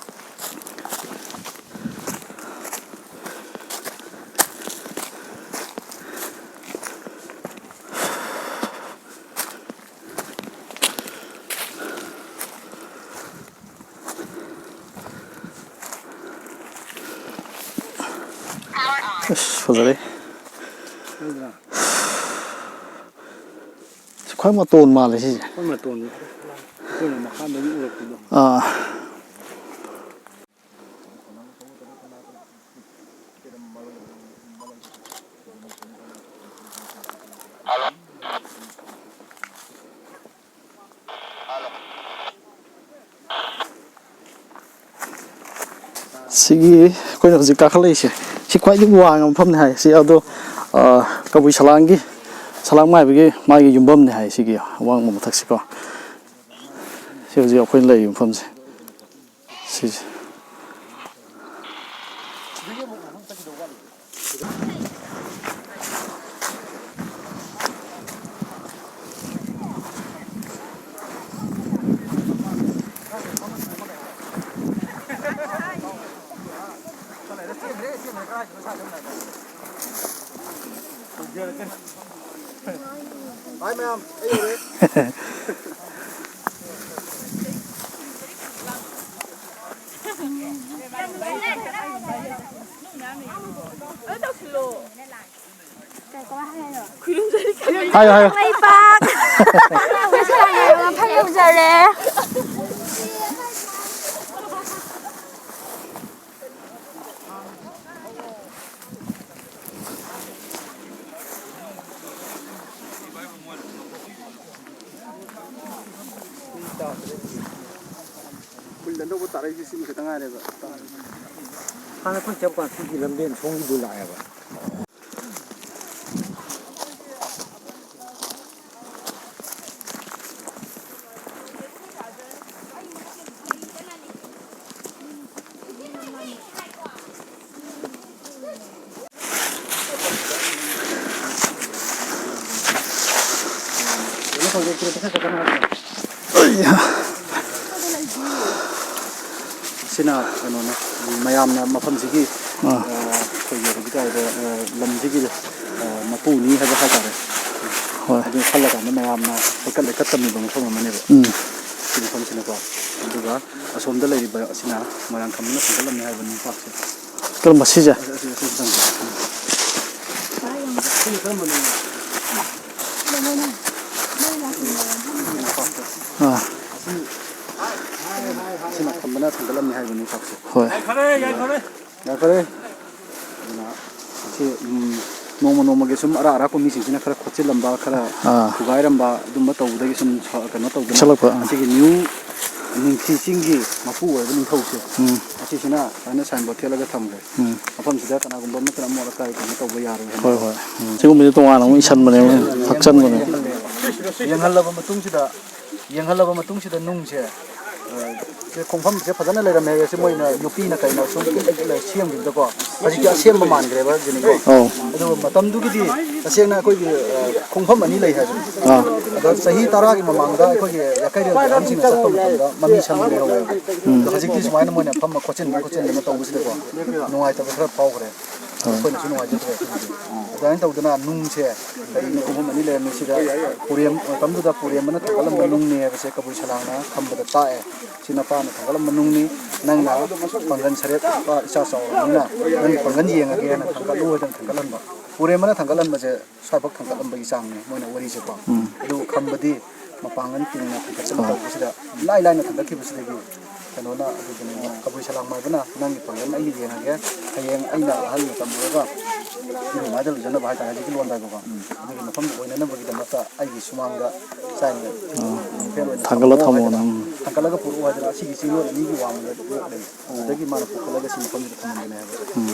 ꯑꯁ, ꯐꯖꯔꯦ꯫ ꯐꯖꯗ꯭ꯔꯥ? ꯈ꯭ꯋꯥꯏ ꯃꯇꯣꯟ ꯃꯥꯜꯂꯦ ꯁꯤꯁꯦ꯫ ꯑꯩꯈꯣꯏ ꯃꯇꯣꯟꯁꯦ ꯑꯩꯈꯣꯏꯅ ꯃꯈꯥꯗꯒꯤ ꯎꯔꯛꯄꯗꯣ꯫ ꯑꯥ꯫ ꯁꯤꯒꯤ ꯑꯩꯈꯣꯏꯅ ꯍꯧꯖꯤꯛ ꯀꯥꯈꯠꯂꯛꯏꯁꯦ, ꯁꯤ ꯈ꯭ꯋꯥꯏꯗꯒꯤ ꯋꯥꯡꯕ ꯃꯐꯝꯅꯤ ꯍꯥꯏ꯫ ꯁꯤ ꯑꯗꯣ, ꯑ, ꯀꯕꯨꯏ ꯁꯂꯥꯡꯒꯤ, ꯁꯂꯥꯡ ꯃꯥꯏꯕꯒꯤ ꯃꯥꯒꯤ ꯌꯨꯝꯐꯝꯅꯤ ꯍꯥꯏ, ꯁꯤꯒꯤ ꯑꯋꯥꯡꯕ ꯃꯊꯛꯁꯤꯀꯣ꯫ ꯁꯤ ꯍꯧꯖꯤꯛ ꯑꯩꯈꯣꯏꯅ ꯂꯩꯔꯤꯕ ꯃꯐꯝꯁꯦ꯫ ꯁꯤꯁꯦ꯫ ꯍꯥꯏ ꯃꯌꯥꯝ, ꯑꯩ ꯌꯧꯔꯦ꯫ ꯍꯥꯏꯌꯣ, ꯍꯥꯏꯌꯣ꯫ ꯃꯩ ꯄꯥꯛ꯫ ꯃꯐꯝ ꯌꯧꯖꯔꯦ꯫ ꯈꯨꯜ ꯑꯅꯧꯕ ꯇꯥꯔꯛꯏꯁꯦ ꯁꯤꯅꯤ ꯈꯛꯇ ꯉꯥꯏꯔꯦꯕ꯫ ꯍꯥꯟꯅ ꯑꯩꯈꯣꯏ ꯆꯠꯄ ꯀꯥꯟ ꯁꯤꯒꯤ ꯂꯝꯕꯦꯟ ꯁꯣꯝꯒꯤꯗꯨ ꯂꯥꯛꯑꯦꯕ꯫ ꯁꯤꯅ ꯀꯩꯅꯣꯅꯦ, ꯃꯌꯥꯝꯅ ꯃꯐꯝꯁꯤꯒꯤ, ꯑꯥ꯫ ꯑ, ꯑꯩꯈꯣꯏꯒꯤ ꯍꯧꯖꯤꯛ ꯍꯥꯏꯔꯤꯕ, ꯑ, ꯂꯝꯁꯤꯒꯤ, ꯑ, ꯃꯄꯨꯅꯤ ꯍꯥꯏꯕ ꯍꯥꯏꯇꯥꯔꯦ꯫ ꯍꯣꯏ꯫ ꯑꯗꯨ ꯈꯜꯂꯀꯥꯟꯗ ꯃꯌꯥꯝꯅ ꯍꯩꯀꯠ ꯂꯩꯀꯠ ꯇꯝꯃꯤꯕ ꯃꯐꯝ ꯑꯃꯅꯦꯕ꯫ ꯎꯝ꯫ ꯁꯤ ꯃꯐꯝꯁꯤꯅꯀꯣ꯫ ꯑꯗꯨꯒ ꯑꯁꯣꯝꯗ ꯂꯩꯔꯤꯕ ꯑꯁꯤꯅ ꯃꯣꯏꯔꯥꯡ ꯈꯝꯕꯅ ꯊꯥꯡꯒꯠꯂꯝꯃꯦ ꯍꯥꯏꯕ ꯅꯨꯡꯄꯥꯛꯁꯦ꯫ ꯀꯔꯝꯕ ꯁꯤꯁꯦ? ꯑꯥ꯫ ꯁꯤꯅ ꯊꯝꯕꯅ ꯊꯥꯡꯒꯠꯂꯝꯃꯤ ꯍꯥꯏꯕꯅꯤ ꯆꯥꯛꯁꯦ꯫ ꯍꯣꯏ꯫ ꯌꯥꯈꯔꯦ꯫ ꯑꯗꯨꯅ ꯁꯤ, ꯎꯝ, ꯅꯣꯡꯃ ꯅꯣꯡꯃꯒꯤ ꯁꯨꯝ ꯑꯔꯥꯛ ꯑꯔꯥꯛꯄ ꯃꯤꯁꯤꯡꯁꯤꯅ ꯈꯔ ꯈꯣꯠꯆꯤꯜꯂꯝꯕ, ꯈꯔ ꯑꯥ꯫ ꯊꯨꯒꯥꯏꯔꯝꯕ, ꯑꯗꯨꯝꯕ ꯇꯧꯕꯗꯒꯤ ꯁꯨꯝ ꯁ-, ꯀꯩꯅꯣ ꯇꯧꯗꯅ ꯄꯤꯁꯜꯂꯛꯄ, ꯑꯥ꯫ ꯑꯁꯤꯒꯤ ꯅ꯭ꯌꯨ ꯅꯤꯡꯊꯤ ꯆꯤꯡꯒꯤ ꯃꯄꯨ ꯑꯣꯏꯕ ꯅꯤꯡꯊꯧꯁꯦ, ꯎꯝ꯫ ꯑꯁꯤꯁꯤꯅ ꯁꯨꯃꯥꯏꯅ ꯁꯥꯏꯟꯕꯣꯔꯗ ꯊꯦꯠꯂꯒ ꯊꯝꯈ꯭ꯔꯦ꯫ ꯎꯝ꯫ ꯃꯐꯝꯁꯤꯗ ꯀꯅꯥꯒꯨꯝꯕ ꯑꯃꯠꯇꯅ ꯑꯃꯣꯠ ꯑꯀꯥꯏ ꯀꯩꯅꯣ ꯇꯧꯕ ꯌꯥꯔꯣꯏ ꯍꯥꯏꯅ꯫ ꯍꯣꯏ, ꯍꯣꯏ꯫ ꯎꯝ꯫ ꯁꯤꯒꯨꯝꯕꯁꯦ ꯇꯣꯉꯥꯟꯅ ꯑꯃꯨꯛ ꯏꯁꯟꯕꯅꯦꯕ, ꯍꯥꯞꯆꯟꯕꯅꯦ꯫ ꯌꯦꯡꯍꯜꯂꯕ ꯃꯇꯨꯡꯁꯤꯗ, ꯌꯦꯡꯍꯜꯂꯕ ꯃꯇꯨꯡꯁꯤꯗ ꯅꯨꯡꯁꯦ, ꯑ, ꯁꯦ ꯈꯣꯡꯐꯝꯁꯦ ꯐꯖꯅ ꯂꯩꯔꯝꯃꯦ ꯍꯥꯏꯁꯦ ꯃꯣꯏꯅ ꯌꯣꯠꯄꯤꯅ ꯀꯩꯅ ꯁꯨꯝ ꯁꯦꯝꯈꯤꯕꯗꯀꯣ꯫ ꯍꯧꯖꯤꯛꯇꯤ ꯑꯁꯦꯝꯕ ꯃꯥꯟꯈ꯭ꯔꯦꯕ ꯁꯤꯅꯤꯀꯣ꯫ ꯑꯧ꯫ ꯑꯗꯨꯒ ꯃꯇꯝꯗꯨꯒꯤꯗꯤ ꯇꯁꯦꯡꯅ ꯑꯩꯈꯣꯏꯒꯤ, ꯑ, ꯈꯣꯡꯐꯝ ꯑꯅꯤ ꯂꯩ ꯍꯥꯏꯕꯅꯤ꯫ ꯑꯥ꯫ ꯑꯗꯣ ꯆꯍꯤ ꯇꯔꯥꯒꯤ ꯃꯃꯥꯡꯗ ꯑꯩꯈꯣꯏꯒꯤ ꯌꯥꯀꯩꯔꯦꯜꯒꯤ ꯑꯍꯟꯁꯤꯡꯅ ꯆꯠꯄ ꯃꯇꯝꯗ ꯃꯃꯤ ꯁꯪ ꯂꯩꯍꯧꯋꯦꯕ꯫ ꯎꯝ꯫ ꯑꯗꯣ ꯍꯧꯖꯤꯛꯇꯤ ꯁꯨꯃꯥꯏꯅ ꯃꯣꯏꯅ ꯐꯝꯃ ꯈꯣꯠꯆꯤꯟꯗꯅ ꯈꯣꯠꯆꯤꯟꯗꯅ ꯇꯧꯕꯁꯤꯗꯀꯣ ꯅꯨꯡꯉꯥꯏꯇꯕ ꯈꯔ ꯐꯥꯎꯈ꯭ꯔꯦ꯫ ꯑꯥ꯫ ꯑꯩꯈꯣꯏꯅꯁꯨ ꯅꯨꯡꯉꯥꯏꯖꯗ꯭ꯔꯦ ꯑꯗꯨꯒꯤꯗꯤ꯫ ꯑꯗꯨꯃꯥꯏꯅ ꯇꯧꯗꯅ ꯅꯨꯡꯁꯦ ꯀꯔꯤꯅꯣ ꯈꯣꯡꯐꯝ ꯑꯅꯤ ꯂꯩꯔꯝꯃꯤ꯫ ꯁꯤꯗ ꯄꯨꯔꯦꯝ, ꯃꯇꯝꯗꯨꯗ ꯄꯨꯔꯦꯝꯕꯅ ꯊꯥꯡꯒꯠꯂꯝꯕ ꯅꯨꯡꯅꯦ ꯍꯥꯏꯕꯁꯦ ꯀꯕꯨꯏ ꯁꯂꯥꯡꯅ ꯈꯝꯕꯗ ꯇꯥꯛꯑꯦ꯫ "ꯁꯤ ꯅꯄꯥꯅ ꯊꯥꯡꯒꯠꯂꯝꯕ ꯅꯨꯡꯅꯤ, ꯅꯪꯅ ꯄꯥꯡꯒꯜ ꯁꯔꯦꯞ ꯏꯆꯥ ꯆꯥꯎꯔꯕꯅꯤꯅ ꯅꯪꯒꯤ ꯄꯥꯡꯒꯜ ꯌꯦꯡꯉꯒꯦꯅ ꯊꯥꯡꯒꯠꯂꯨ" ꯍꯥꯏꯗꯅ ꯊꯥꯡꯒꯠꯍꯟꯕ꯫ ꯄꯨꯔꯦꯝꯕꯅ ꯊꯥꯡꯒꯠꯍꯟꯕꯁꯦ ꯁ꯭ꯋꯥꯏꯐꯥꯎ ꯊꯥꯡꯒꯠꯂꯝꯕꯒꯤ ꯆꯥꯡꯅꯤ ꯃꯣꯏꯅ ꯋꯥꯔꯤꯁꯦꯀꯣ꯫ ꯎꯝ꯫ ꯑꯗꯨꯕꯨ ꯈꯝꯕꯗꯤ ꯃꯄꯥꯡꯒꯜ ꯇꯤꯡꯅ ꯊꯥꯡꯒꯠꯆꯕ ꯍꯣꯏ꯫ ꯇꯧꯕꯁꯤꯗ ꯏꯂꯥꯏ ꯂꯥꯏꯅ ꯊꯥꯡꯒꯠꯈꯤꯕꯁꯤꯗꯒꯤ ꯀꯩꯅꯣꯅ ꯑꯗꯨꯗꯨꯅ ꯀꯕꯨꯏ ꯁꯂꯥꯡ ꯃꯥꯏꯕꯅ "ꯅꯪꯒꯤ ꯄꯥꯡꯒꯜ ꯑꯩꯅ ꯌꯦꯡꯉꯒꯦ, ꯍꯌꯦꯡ ꯑꯩꯅ ꯑꯍꯜ ꯃꯇꯝ ꯑꯣꯏꯔꯒ ꯏꯔꯨ ꯃꯥꯏꯗ ꯂꯨꯖꯅꯕ" ꯍꯥꯏꯇꯥꯔꯦ, ꯍꯧꯖꯤꯛꯀꯤ ꯂꯣꯟꯗ ꯍꯥꯏꯕꯀꯣ꯫ ꯎꯝ꯫ ꯑꯗꯨꯒꯤ ꯃꯐꯝꯗꯨ ꯑꯣꯏꯅꯅꯕꯒꯤꯗꯃꯛꯇ ꯑꯩꯒꯤ ꯁꯨꯃꯥꯡꯗ ꯆꯥꯏꯅ ꯎꯝ꯫ ꯅꯨꯡꯐꯦꯜ ꯑꯣꯏꯅ ꯊꯥꯡꯒꯠꯂ ꯊꯝꯃꯣ ꯊꯝꯃꯣꯅ, ꯍꯥꯏꯗꯅ, ꯎꯝ꯫ ꯊꯥꯡꯒꯠꯂꯒ ꯄꯨꯔꯛꯑꯣ ꯍꯥꯏꯗꯅ ꯑꯁꯤꯒꯤ ꯆꯤꯡꯂꯣꯟ ꯑꯅꯤꯒꯤ ꯋꯥꯡꯃꯗ ꯂꯣꯛ ꯂꯩ꯫ ꯑꯗꯨꯗꯒꯤ ꯃꯥꯅ ꯄꯨꯈꯠꯂꯒ ꯁꯤ ꯃꯐꯝꯁꯤꯗ ꯊꯝꯂꯝꯕꯅꯦ ꯍꯥꯏꯕ꯫ ꯎꯝ꯫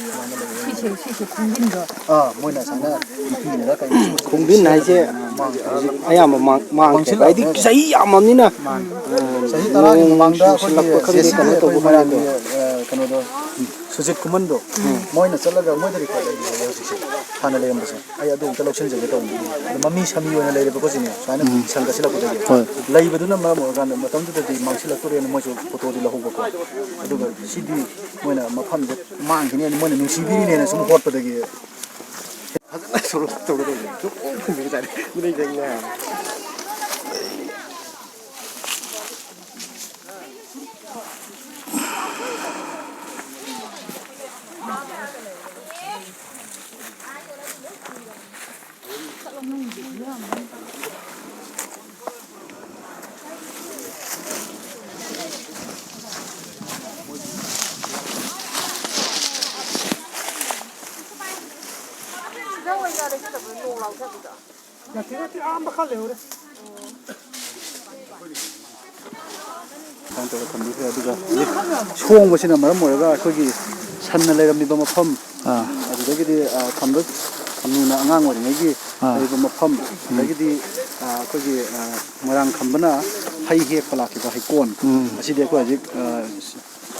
ꯁꯨꯃꯥꯏꯅ ꯂꯩꯌꯦ꯫ ꯁꯤꯁꯦ, ꯁꯤꯁꯦ ꯈꯣꯡꯖꯤꯟꯗꯣ꯫ ꯑꯥ, ꯃꯣꯏꯅ ꯁꯨꯃꯥꯏꯅ ꯅꯨꯄꯤꯅꯒ ꯀꯩꯅꯣ ꯈꯣꯡꯖꯤꯟ ꯍꯥꯏꯁꯦ ꯃꯥꯡ-, ꯍꯧꯖꯤꯛ ꯑꯌꯥꯝꯕ ꯃꯥꯡ-, ꯃꯥꯡꯈ꯭ꯔꯦ꯫ ꯍꯥꯏꯗꯤ ꯃꯥꯡꯁꯤꯜꯂꯛꯑꯕꯅꯦꯕ꯫ ꯆꯍꯤ ꯌꯥꯝꯃꯕꯅꯤꯅ꯫ ꯃꯥꯅꯤ꯫ ꯎꯝ, ꯆꯍꯤ ꯇꯔꯥꯒꯤ ꯅꯣꯡ ꯃꯃꯥꯡꯗ ꯑꯩꯈꯣꯏꯒꯤ ꯆꯨꯁꯤꯜꯂꯛꯄ ꯈꯪꯗꯦ, ꯖꯦ ꯁꯤ ꯕꯤ ꯀꯩꯅꯣ ꯑꯩꯈꯣꯏ ꯇꯧꯕ ꯃꯣꯏꯔꯥꯡꯒꯤ, ꯈꯪꯗꯦ꯫ ꯑ, ꯀꯩꯅꯣꯗꯣ, ꯁꯨꯖꯤꯠ ꯈꯨꯃꯟꯗꯣ, ꯎꯝ꯫ ꯃꯣꯏꯅ ꯆꯠꯂꯒ ꯃꯣꯏꯗ ꯔꯦꯀꯣꯔꯗ ꯂꯩꯔꯤ ꯍꯥꯏꯌꯦ ꯍꯧꯖꯤꯛꯁꯦ, ꯍꯥꯟꯅ ꯂꯩꯔꯝꯕꯁꯦ꯫ ꯑꯩ ꯑꯗꯨ ꯑꯝꯇ ꯂꯧꯁꯤꯟꯖꯒꯦ ꯇꯧꯕꯅꯤ꯫ ꯑꯗꯣ ꯃꯃꯤ ꯁꯥꯃꯤ ꯑꯣꯏꯅ ꯂꯩꯔꯦꯕꯀꯣ ꯁꯤꯅꯦ, ꯁꯨꯃꯥꯏꯅ ꯎꯝ꯫ ꯁꯪꯒ ꯁꯤꯜꯂꯛꯄꯗꯒꯤ꯫ ꯍꯣꯏ꯫ ꯂꯩꯕꯗꯨꯅ ꯃꯔꯝ ꯑꯣꯏꯔꯀꯥꯟꯗ ꯃꯇꯝꯗꯨꯗꯗꯤ ꯃꯥꯡꯁꯤꯜꯂꯛꯇꯣꯔꯦꯅ ꯃꯣꯏꯁꯨ ꯐꯣꯇꯣꯗꯤ ꯂꯧꯍꯧꯕꯀꯣ꯫ ꯑꯗꯨꯒ ꯁꯤꯗꯤ ꯃꯣꯏꯅ ꯃꯐꯝꯁꯦ ꯃꯥꯡꯈꯤꯅꯦꯅ ꯃꯣꯏꯅ ꯅꯨꯡꯁꯤꯕꯤꯔꯤꯅꯦꯅ ꯁꯨꯝ ꯍꯣꯠꯄꯗꯒꯤ ꯐꯖꯅ ꯁꯣꯂꯣ ꯇꯧꯒꯗꯧꯕꯅꯤ꯫ ꯁꯨꯝ ꯎ ꯐꯪꯗꯕ ꯖꯥꯠꯅꯤ꯫ ꯃꯤꯅ ꯌꯦꯡ ꯉꯥꯏ꯫ ꯅꯠꯇꯦ, ꯅꯠꯇꯦ, ꯑꯥ ꯃꯈꯥ ꯂꯩꯍꯧꯔꯦ꯫ ꯑꯗꯨꯃꯥꯏꯅ ꯇꯧꯔꯒ ꯊꯝꯕꯤꯈ꯭ꯔꯦ꯫ ꯑꯗꯨꯒ ꯍꯧꯖꯤꯛ ꯁꯣꯡꯕꯁꯤꯅ ꯃꯔꯝ ꯑꯣꯏꯔꯒ ꯑꯩꯈꯣꯏꯒꯤ ꯁꯟꯅ ꯂꯩꯔꯝꯃꯤꯕ ꯃꯐꯝ, ꯑꯥ꯫ ꯑꯗꯨꯗꯒꯤꯗꯤ, ꯑ, ꯈꯝꯕ ꯈꯝꯅꯨꯅ ꯑꯉꯥꯡ ꯑꯣꯏꯔꯤꯉꯩꯒꯤ ꯑꯥ꯫ ꯂꯩꯕ ꯃꯐꯝ, ꯎꯝ꯫ ꯑꯗꯒꯤꯗꯤ, ꯑ, ꯑꯩꯈꯣꯏꯒꯤ, ꯑ, ꯃꯣꯏꯔꯥꯡ ꯈꯝꯕꯅ ꯍꯩ ꯍꯦꯛꯄ ꯂꯥꯛꯈꯤꯕ ꯍꯩꯀꯣꯟ, ꯎꯝ꯫ ꯑꯁꯤꯗꯤ ꯑꯩꯈꯣꯏ ꯍꯧꯖꯤꯛ, ꯑ,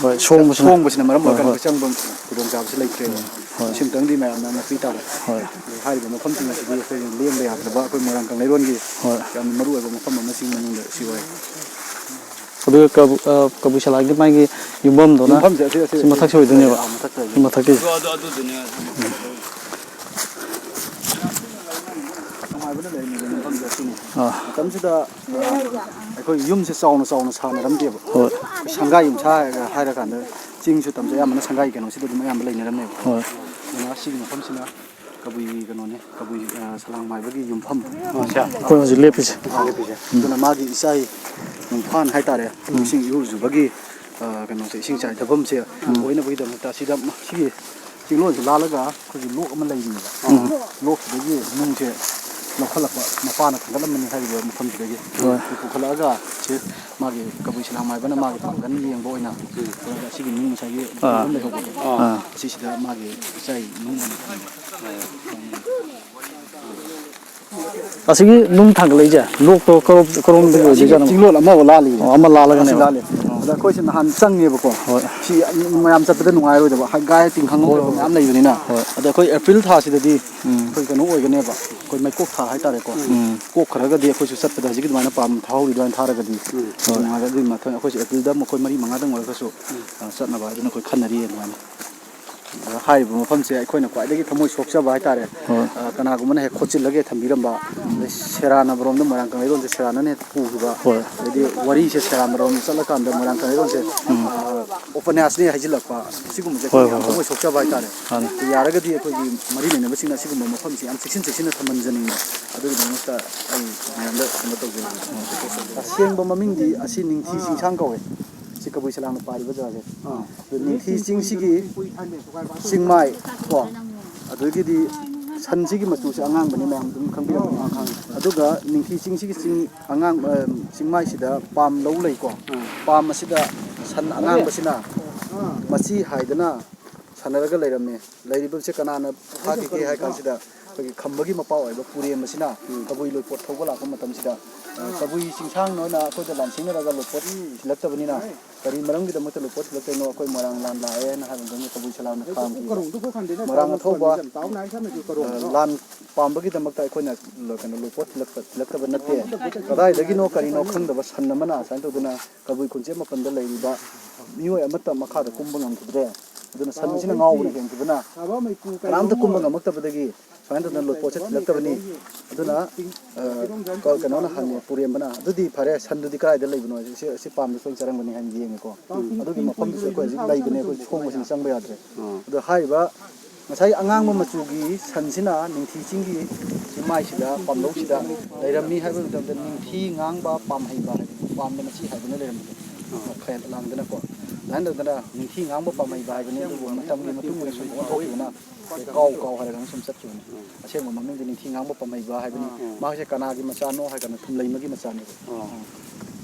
ꯍꯣꯏ, ꯁꯣꯡꯕꯁꯤꯅ꯫ ꯁꯣꯡꯕꯁꯤꯅ ꯃꯔꯝ ꯍꯣꯏ, ꯑꯣꯏꯔꯒ ꯍꯣꯏ꯫ ꯑꯩꯈꯣꯏ ꯆꯪꯕ ꯈꯨꯗꯣꯡꯆꯥꯕꯁꯤ ꯂꯩꯇ꯭ꯔꯦꯕ꯫ ꯎꯝ, ꯍꯣꯏ꯫ ꯁꯤꯝꯇꯪꯗꯤ ꯃꯌꯥꯝꯅ ꯉꯥꯛꯄꯤ ꯇꯥꯕ꯫ ꯍꯣꯏ꯫ ꯑꯗꯨ ꯍꯥꯏꯔꯤꯕ ꯃꯐꯝꯁꯤꯡ ꯑꯁꯤꯗꯤ ꯑꯩꯈꯣꯏ ꯂꯦꯡꯕ ꯌꯥꯗ꯭ꯔꯕ ꯑꯩꯈꯣꯏ ꯃꯣꯏꯔꯥꯡ ꯀꯪꯂꯩꯔꯣꯟꯒꯤ ꯍꯣꯏ꯫ ꯌꯥꯝꯅ ꯃꯔꯨ ꯑꯣꯏꯕ ꯃꯐꯝ ꯑꯃꯁꯤꯡ ꯃꯅꯨꯡꯗ ꯁꯤ ꯑꯣꯏ꯫ ꯑꯗꯨꯒ ꯀꯕꯨ-, ꯑ, ꯀꯕꯨꯏ ꯁꯂꯥꯡꯒꯤ ꯃꯥꯒꯤ ꯌꯨꯝꯐꯝꯗꯨꯅ ꯌꯨꯝꯐꯝꯁꯦ ꯑꯁꯤ, ꯑꯁꯤ, ꯁꯤ ꯃꯊꯛꯁꯤ ꯑꯣꯏꯗꯣꯏꯅꯦꯕ? ꯑꯥ, ꯃꯊꯛꯇ ꯁꯤ ꯑꯣꯏꯗꯣꯏꯅꯦ꯫ ꯃꯊꯛꯀꯤ꯫ ꯑꯗꯨ, ꯑꯗꯨ, ꯑꯗꯨꯗꯨꯅꯦ꯫ ꯅꯨꯡꯉꯥꯏꯕꯅ ꯂꯩꯔꯝꯃꯤꯕ ꯃꯐꯝꯁꯦ ꯑꯁꯤꯅꯤ꯫ ꯑꯥ꯫ ꯃꯇꯝꯁꯤꯗ, ꯑ, ꯑꯩꯈꯣꯏ ꯌꯨꯝꯁꯦ ꯆꯥꯎꯅ ꯆꯥꯎꯅ ꯁꯥꯟꯅꯔꯝꯗꯦꯕ꯫ ꯍꯣꯏ꯫ ꯁꯪꯒꯥꯏ ꯌꯨꯝꯁꯥ ꯍꯥꯏꯔꯀꯥꯟꯗ ꯆꯤꯡꯁꯨ ꯇꯝꯁꯨ ꯑꯌꯥꯝꯕꯅ ꯁꯪꯒꯥꯏ ꯀꯩꯅꯣꯁꯤꯗ ꯑꯗꯨꯝ ꯑꯌꯥꯝꯕ ꯂꯩꯅꯔꯝꯃꯦꯕ꯫ ꯍꯣꯏ꯫ ꯑꯗꯨꯅ ꯁꯤꯒꯤ ꯃꯐꯝꯁꯤꯅ ꯀꯕꯨꯏꯒꯤ ꯀꯩꯅꯣꯅꯦ, ꯀꯕꯨꯏ, ꯑ, ꯁꯂꯥꯡ ꯃꯥꯏꯕꯒꯤ ꯌꯨꯝꯐꯝ꯫ ꯑꯣ, ꯁꯦ꯫ ꯑꯩꯈꯣꯏ ꯍꯧꯖꯤꯛ ꯂꯦꯞꯄꯤꯁꯦ꯫ ꯑꯥ, ꯂꯦꯞꯄꯤꯁꯦ꯫ ꯎꯝ꯫ ꯑꯗꯨꯅ ꯃꯥꯒꯤ ꯏꯆꯥꯏ ꯅꯨꯡꯐꯥꯟ ꯍꯥꯏꯇꯥꯔꯦ, ꯎꯝ꯫ ꯏꯁꯤꯡ ꯏꯔꯨꯖꯕꯒꯤ, ꯑ, ꯀꯩꯅꯣꯁꯦ, ꯏꯁꯤꯡ ꯆꯥꯏꯊꯐꯝꯁꯦ ꯎꯝ꯫ ꯑꯣꯏꯅꯕꯒꯤꯗꯃꯛꯇ ꯁꯤꯗ ꯁꯤꯒꯤ ꯆꯤꯡꯂꯣꯟꯁꯦ ꯂꯥꯜꯂꯒ ꯑꯩꯈꯣꯏꯒꯤ ꯂꯣꯛ ꯑꯃ ꯂꯩꯔꯤꯅꯦꯕ꯫ ꯎꯝ꯫ ꯂꯣꯛꯁꯤꯗꯒꯤ ꯅꯨꯡꯁꯦ ꯂꯧꯈꯠꯂꯛꯄ, ꯃꯄꯥꯅ ꯊꯥꯡꯒꯠꯂꯝꯕꯅꯤ ꯍꯥꯏꯔꯤꯕ ꯃꯐꯝꯁꯤꯗꯒꯤ꯫ ꯍꯣꯏ꯫ ꯄꯨꯈꯠꯂꯛꯑꯒ ꯁꯤ ꯃꯥꯒꯤ ꯀꯕꯨꯏ ꯁꯂꯥꯡ ꯃꯥꯏꯕꯅ ꯃꯥꯒꯤ ꯄꯥꯡꯒꯜ ꯌꯦꯡꯕ ꯑꯣꯏꯅ ꯑꯁꯤꯒꯤ ꯅꯨꯡ ꯉꯁꯥꯏꯒꯤ ꯑꯥ꯫ ꯂꯩꯍꯧꯕꯗꯣ, ꯑꯥ꯫ ꯑꯁꯤꯁꯤꯗ ꯃꯥꯒꯤ ꯏꯆꯥꯏ ꯅꯨꯡ ꯑꯣꯏꯅ ꯊꯝꯃꯦ꯫ ꯑꯁꯤꯒꯤ ꯅꯨꯡ ꯊꯥꯡꯒꯠꯂꯛꯏꯁꯦ ꯂꯣꯛꯇꯣ ꯀꯔꯣꯝ-, ꯀꯔꯣꯝꯗꯒꯤ ꯑꯣꯏꯗꯣꯏꯖꯥꯠꯅꯣ? ꯆꯤꯡꯂꯣꯟ ꯑꯃ ꯂꯥꯜꯂꯤ꯫ ꯑꯣ, ꯑꯃ ꯂꯥꯜꯂꯒꯅꯦꯕ꯫ ꯑꯁꯤ ꯂꯥꯜꯂꯤ꯫ ꯑꯣ꯫ ꯑꯗ ꯑꯩꯈꯣꯏꯁꯦ ꯅꯍꯥꯟ ꯆꯪꯉꯦꯕꯀꯣ꯫ ꯍꯣꯏ꯫ ꯁꯤ ꯃꯌꯥꯝ ꯆꯠꯄꯗ ꯅꯨꯡꯉꯥꯏꯔꯣꯏꯗꯕ, ꯍꯥꯏ, ꯒꯥꯏ ꯇꯤꯡꯈꯪ ꯍꯣꯏ, ꯍꯣꯏ꯫ ꯃꯌꯥꯝ ꯂꯩꯕꯅꯤꯅ꯫ ꯍꯣꯏ꯫ ꯑꯗ ꯑꯩꯈꯣꯏ ꯑꯦꯄ꯭ꯔꯤꯜ ꯊꯥꯁꯤꯗꯗꯤ ꯎꯝ꯫ ꯑꯩꯈꯣꯏ ꯀꯩꯅꯣ ꯑꯣꯏꯒꯅꯦꯕ, ꯑꯩꯈꯣꯏ ꯃꯩꯀꯣꯛ ꯊꯥ ꯍꯥꯏꯇꯥꯔꯦꯀꯣ꯫ ꯎꯝ꯫ ꯀꯣꯛꯈ꯭ꯔꯒꯗꯤ ꯑꯩꯈꯣꯏꯁꯨ ꯆꯠꯄꯗ ꯍꯧꯖꯤꯛꯀꯤ ꯑꯗꯨꯃꯥꯏꯅ ꯄꯥꯝ ꯊꯥꯍꯧꯔꯤ ꯑꯗꯨꯃꯥꯏꯅ ꯊꯥꯔꯒꯗꯤ ꯎꯝ꯫ ꯅꯨꯡꯉꯥꯏꯔꯦ꯫ ꯑꯗꯨꯒꯤ ꯃꯊꯪ ꯑꯩꯈꯣꯏꯁꯨ ꯑꯦꯄ꯭ꯔꯤꯜꯗ ꯑꯃ ꯑꯩꯈꯣꯏ ꯃꯔꯤ ꯃꯉꯥꯗꯪ ꯑꯣꯏꯔꯒꯁꯨ, ꯎꯝ꯫ ꯑ, ꯆꯠꯅꯕ ꯍꯥꯏꯗꯨꯅ ꯑꯩꯈꯣꯏ ꯈꯟꯅꯔꯤ ꯑꯗꯨꯃꯥꯏꯅ꯫ ꯑꯗ ꯍꯥꯏꯔꯤꯕ ꯃꯐꯝꯁꯦ ꯑꯩꯈꯣꯏꯅ ꯈ꯭ꯋꯥꯏꯗꯒꯤ ꯊꯃꯣꯏ ꯁꯣꯛꯆꯕ ꯍꯥꯏꯇꯥꯔꯦ꯫ ꯍꯣꯏ꯫ ꯑ, ꯀꯅꯥꯒꯨꯝꯕꯅ ꯍꯦꯛ ꯈꯣꯠꯆꯤꯜꯂꯒ ꯍꯦꯛ ꯊꯝꯕꯤꯔꯝꯕ, ꯑꯗꯩ ꯁꯦꯔꯥꯟꯅꯕꯔꯣꯝꯗ ꯃꯣꯏꯔꯥꯡ ꯀꯪꯂꯩꯔꯣꯟꯁꯦ ꯁꯦꯔꯥꯟꯅꯅ ꯍꯦꯛ ꯄꯨꯈꯤꯕ, ꯍꯣꯏ꯫ ꯑꯗꯩꯗꯤ ꯋꯥꯔꯤꯁꯦ ꯁꯦꯔꯥꯟꯅꯕꯔꯣꯝꯗ ꯆꯠꯂꯀꯥꯟꯗ ꯃꯣꯏꯔꯥꯡ ꯀꯪꯂꯩꯔꯣꯟꯁꯦ, ꯎꯝ꯫ ꯑ, ꯎꯄꯟꯌꯥꯁꯅꯤ ꯍꯥꯏꯖꯤꯜꯂꯛꯄ, ꯁꯤꯒꯨꯝꯕꯁꯦ ꯍꯣꯏ, ꯑꯩꯈꯣꯏ ꯌꯥꯝ ꯍꯣꯏ, ꯍꯣꯏ꯫ ꯊꯃꯣꯏ ꯁꯣꯛꯆꯕ ꯍꯥꯏꯇꯥꯔꯦ꯫ ꯃꯥꯅꯤ꯫ ꯌꯥꯔꯒꯗꯤ ꯑꯩꯈꯣꯏꯒꯤ ꯃꯔꯤ ꯂꯩꯅꯕꯁꯤꯡꯅ ꯑꯁꯤꯒꯨꯝꯕ ꯃꯐꯝꯁꯦ ꯌꯥꯝ ꯆꯦꯛꯁꯤꯟ ꯆꯦꯛꯁꯤꯟꯅ ꯊꯝꯍꯟꯖꯅꯤꯡꯕ, ꯑꯗꯨꯒꯤꯗꯃꯛꯇ ꯑꯩ ꯃꯌꯥꯝꯗ ꯀꯩꯅꯣ ꯇꯧꯖꯕꯅꯤ꯫ ꯑꯁꯦꯡꯕ ꯃꯃꯤꯡꯗꯤ ꯑꯁꯤ ꯅꯤꯡꯊꯤ ꯆꯤꯡꯁꯥꯡ ꯀꯧꯋꯦ꯫ ꯁꯤ ꯀꯕꯨꯏ ꯁꯂꯥꯡꯅ ꯄꯥꯜꯂꯤꯕ ꯖꯒꯥꯁꯦ꯫ ꯑꯥ꯫ ꯑꯗꯨ ꯅꯤꯡꯊꯤ ꯆꯤꯡꯁꯤꯒꯤ ꯆꯤꯡꯃꯥꯏ ꯀꯣ, ꯑꯗꯨꯗꯒꯤꯗꯤ ꯁꯟꯁꯤꯒꯤ ꯃꯆꯨꯁꯦ ꯑꯉꯥꯡꯕꯅꯤ, ꯃꯌꯥꯝ ꯑꯗꯨꯝ ꯈꯪꯕꯤꯔꯝꯒꯅꯤ꯫ ꯑꯉꯥꯡ꯫ ꯑꯗꯨꯒ ꯅꯤꯡꯊꯤ ꯆꯤꯡꯁꯤꯒꯤ ꯆꯤꯡ ꯑꯉꯥꯡ, ꯑ, ꯆꯤꯡꯃꯥꯏꯁꯤꯗ ꯄꯥꯝ ꯂꯧ ꯂꯩꯀꯣ꯫ ꯎꯝ꯫ ꯄꯥꯝ ꯑꯁꯤꯗ ꯁꯟ ꯑꯉꯥꯡꯕꯁꯤꯅ ꯃꯆꯤ ꯍꯥꯏꯗꯅ ꯁꯥꯟꯅꯔꯒ ꯂꯩꯔꯝꯃꯦ꯫ ꯂꯩꯔꯤꯕꯁꯦ ꯀꯅꯥꯅ ꯐꯥꯈꯤꯒꯦ ꯍꯥꯏ ꯀꯥꯟꯁꯤꯗ, ꯑꯩꯈꯣꯏꯒꯤ ꯈꯝꯕꯒꯤ ꯃꯄꯥ ꯑꯣꯏꯕ ꯄꯨꯔꯦꯝ ꯑꯁꯤꯅ ꯎꯝ꯫ ꯀꯕꯨꯏ ꯂꯣꯏꯄꯣꯠ ꯊꯧꯕ ꯂꯥꯛꯄ ꯃꯇꯝꯁꯤꯗ, ꯑ, ꯀꯕꯨꯏ ꯆꯤꯡꯁꯥꯡ ꯅꯣꯏꯅ ꯑꯩꯈꯣꯏꯗ ꯂꯥꯟꯁꯤꯟꯅꯔꯒ ꯂꯣꯏꯄꯣꯠ ꯊꯤꯜꯂꯛꯇꯕꯅꯤꯅ ꯀꯔꯤ ꯃꯔꯝꯒꯤꯗꯃꯛꯇ ꯂꯣꯏꯄꯣꯠ ꯊꯤꯜꯂꯛꯇꯣꯏꯅꯣ? ꯑꯩꯈꯣꯏ ꯃꯣꯏꯔꯥꯡ ꯂꯥꯟ ꯂꯥꯛꯑꯦꯅ ꯍꯥꯏꯕ ꯃꯇꯝꯗ ꯀꯕꯨꯏ ꯁꯂꯥꯝꯅ ꯈꯥꯝꯈꯤꯕ꯫ ꯃꯣꯏꯔꯥꯡ ꯑꯊꯧꯕ, ꯑ, ꯂꯥꯟ ꯄꯥꯝꯕꯒꯤꯗꯃꯛꯇ ꯑꯩꯈꯣꯏꯅ ꯂ-, ꯀꯩꯅꯣ, ꯂꯣꯏꯄꯣꯠ ꯊꯤꯜꯂꯛꯄ, ꯊꯤꯜꯂꯛꯇꯕ ꯅꯠꯇꯦ꯫ ꯀꯗꯥꯏꯗꯒꯤꯅꯣ ꯀꯔꯤꯅꯣ ꯈꯪꯗꯕ ꯁꯟ ꯑꯃꯅ ꯁꯨꯃꯥꯏꯅ ꯇꯧꯗꯅ ꯀꯕꯨꯏ ꯈꯨꯟꯖꯦꯞ ꯃꯥꯄꯟꯗ ꯂꯩꯔꯤꯕ ꯃꯤꯑꯣꯏ ꯑꯃꯠꯇ ꯃꯈꯥꯗ ꯀꯨꯝꯕ ꯉꯝꯈꯤꯗ꯭ꯔꯦ꯫ ꯑꯗꯨꯅ ꯁꯟ ꯑꯁꯤꯅ ꯉꯥꯎꯕꯅ ꯍꯦꯟꯈꯤꯕꯅ ꯀꯅꯥꯝꯇ ꯀꯨꯝꯕ ꯉꯝꯃꯛꯇꯕꯗꯒꯤ ꯁꯨꯃꯥꯏꯅ ꯇꯧꯗꯅ ꯂꯣꯏꯄꯣꯠꯁꯦ ꯊꯤꯜꯂꯛꯇꯕꯅꯤ꯫ ꯑꯗꯨꯅ, ꯑ, ꯀ-, ꯀꯩꯅꯣꯅ ꯍꯪꯉꯦ, ꯄꯨꯔꯦꯝꯕꯅ, "ꯑꯗꯨꯗꯤ ꯐꯔꯦ, ꯁꯟꯗꯨꯗꯤ ꯀꯗꯥꯏꯗ ꯂꯩꯕꯅꯣ? ꯁꯤ, ꯁꯤ ꯄꯥꯝꯗ ꯁꯣꯏ ꯆꯔꯝꯒꯅꯤ" ꯍꯥꯏꯅ ꯌꯦꯡꯉꯦꯀꯣ꯫ ꯑꯗꯨꯒꯤ ꯃꯐꯝꯗꯨꯁꯨ ꯑꯩꯈꯣꯏ ꯍꯧꯖꯤꯛ ꯂꯩꯕꯅꯦ, ꯑꯩꯈꯣꯏ ꯁꯣꯡꯕꯁꯤꯡ ꯆꯪꯕ ꯌꯥꯗ꯭ꯔꯦ꯫ ꯑꯥ꯫ ꯑꯗꯣ ꯍꯥꯏꯔꯤꯕ ꯉꯁꯥꯏ ꯑꯉꯥꯡꯕ ꯃꯆꯨꯒꯤ ꯁꯟꯁꯤꯅ ꯅꯤꯡꯊꯤ ꯆꯤꯡꯒꯤ ꯆꯤꯡꯃꯥꯏꯁꯤꯗ, ꯄꯥꯝꯂꯧꯁꯤꯗ ꯂꯩꯔꯝꯃꯤ ꯍꯥꯏꯕ ꯃꯇꯝꯗ, ꯅꯤꯡꯊꯤ ꯉꯥꯡꯕ ꯄꯥꯝꯍꯩꯕ ꯍꯥꯏꯕ, ꯄꯥꯝꯗ ꯃꯆꯤ ꯍꯥꯏꯗꯅ ꯂꯩꯔꯝꯃꯤꯗꯣ꯫ ꯑꯥ꯫ ꯈꯌꯥꯠ ꯂꯥꯡꯗꯅꯀꯣ꯫ ꯑꯗꯨꯃꯥꯏꯅ ꯇꯧꯗꯅ ꯅꯤꯡꯊꯤ ꯉꯥꯡꯕ ꯄꯥꯝꯍꯩꯕ ꯍꯥꯏꯕꯅꯤ, ꯑꯗꯨꯕꯨ ꯃꯇꯝꯒꯤ ꯃꯇꯨꯡ ꯏꯟꯅ ꯁꯨꯝ ꯑꯣꯟꯊꯣꯛꯈꯤꯕꯅ ꯀꯥꯎ ꯀꯥꯎ ꯍꯥꯏꯔꯒ ꯁꯨꯝ ꯆꯠꯈꯤꯕꯅꯤ꯫ ꯑꯁꯦꯡꯕ ꯃꯃꯤꯡꯗꯤ ꯅꯤꯡꯊꯤ ꯉꯥꯡꯕ ꯄꯥꯝꯍꯩꯕ ꯍꯥꯏꯕꯅꯤ꯫ ꯑꯥ꯫ ꯃꯍꯥꯛꯁꯦ ꯀꯅꯥꯒꯤ ꯃꯆꯥꯅꯣ ꯍꯥꯏ ꯀꯥꯟꯗ ꯊꯨꯝꯂꯩꯃꯒꯤ ꯃꯆꯥꯅꯦꯕ꯫ ꯑꯥ꯫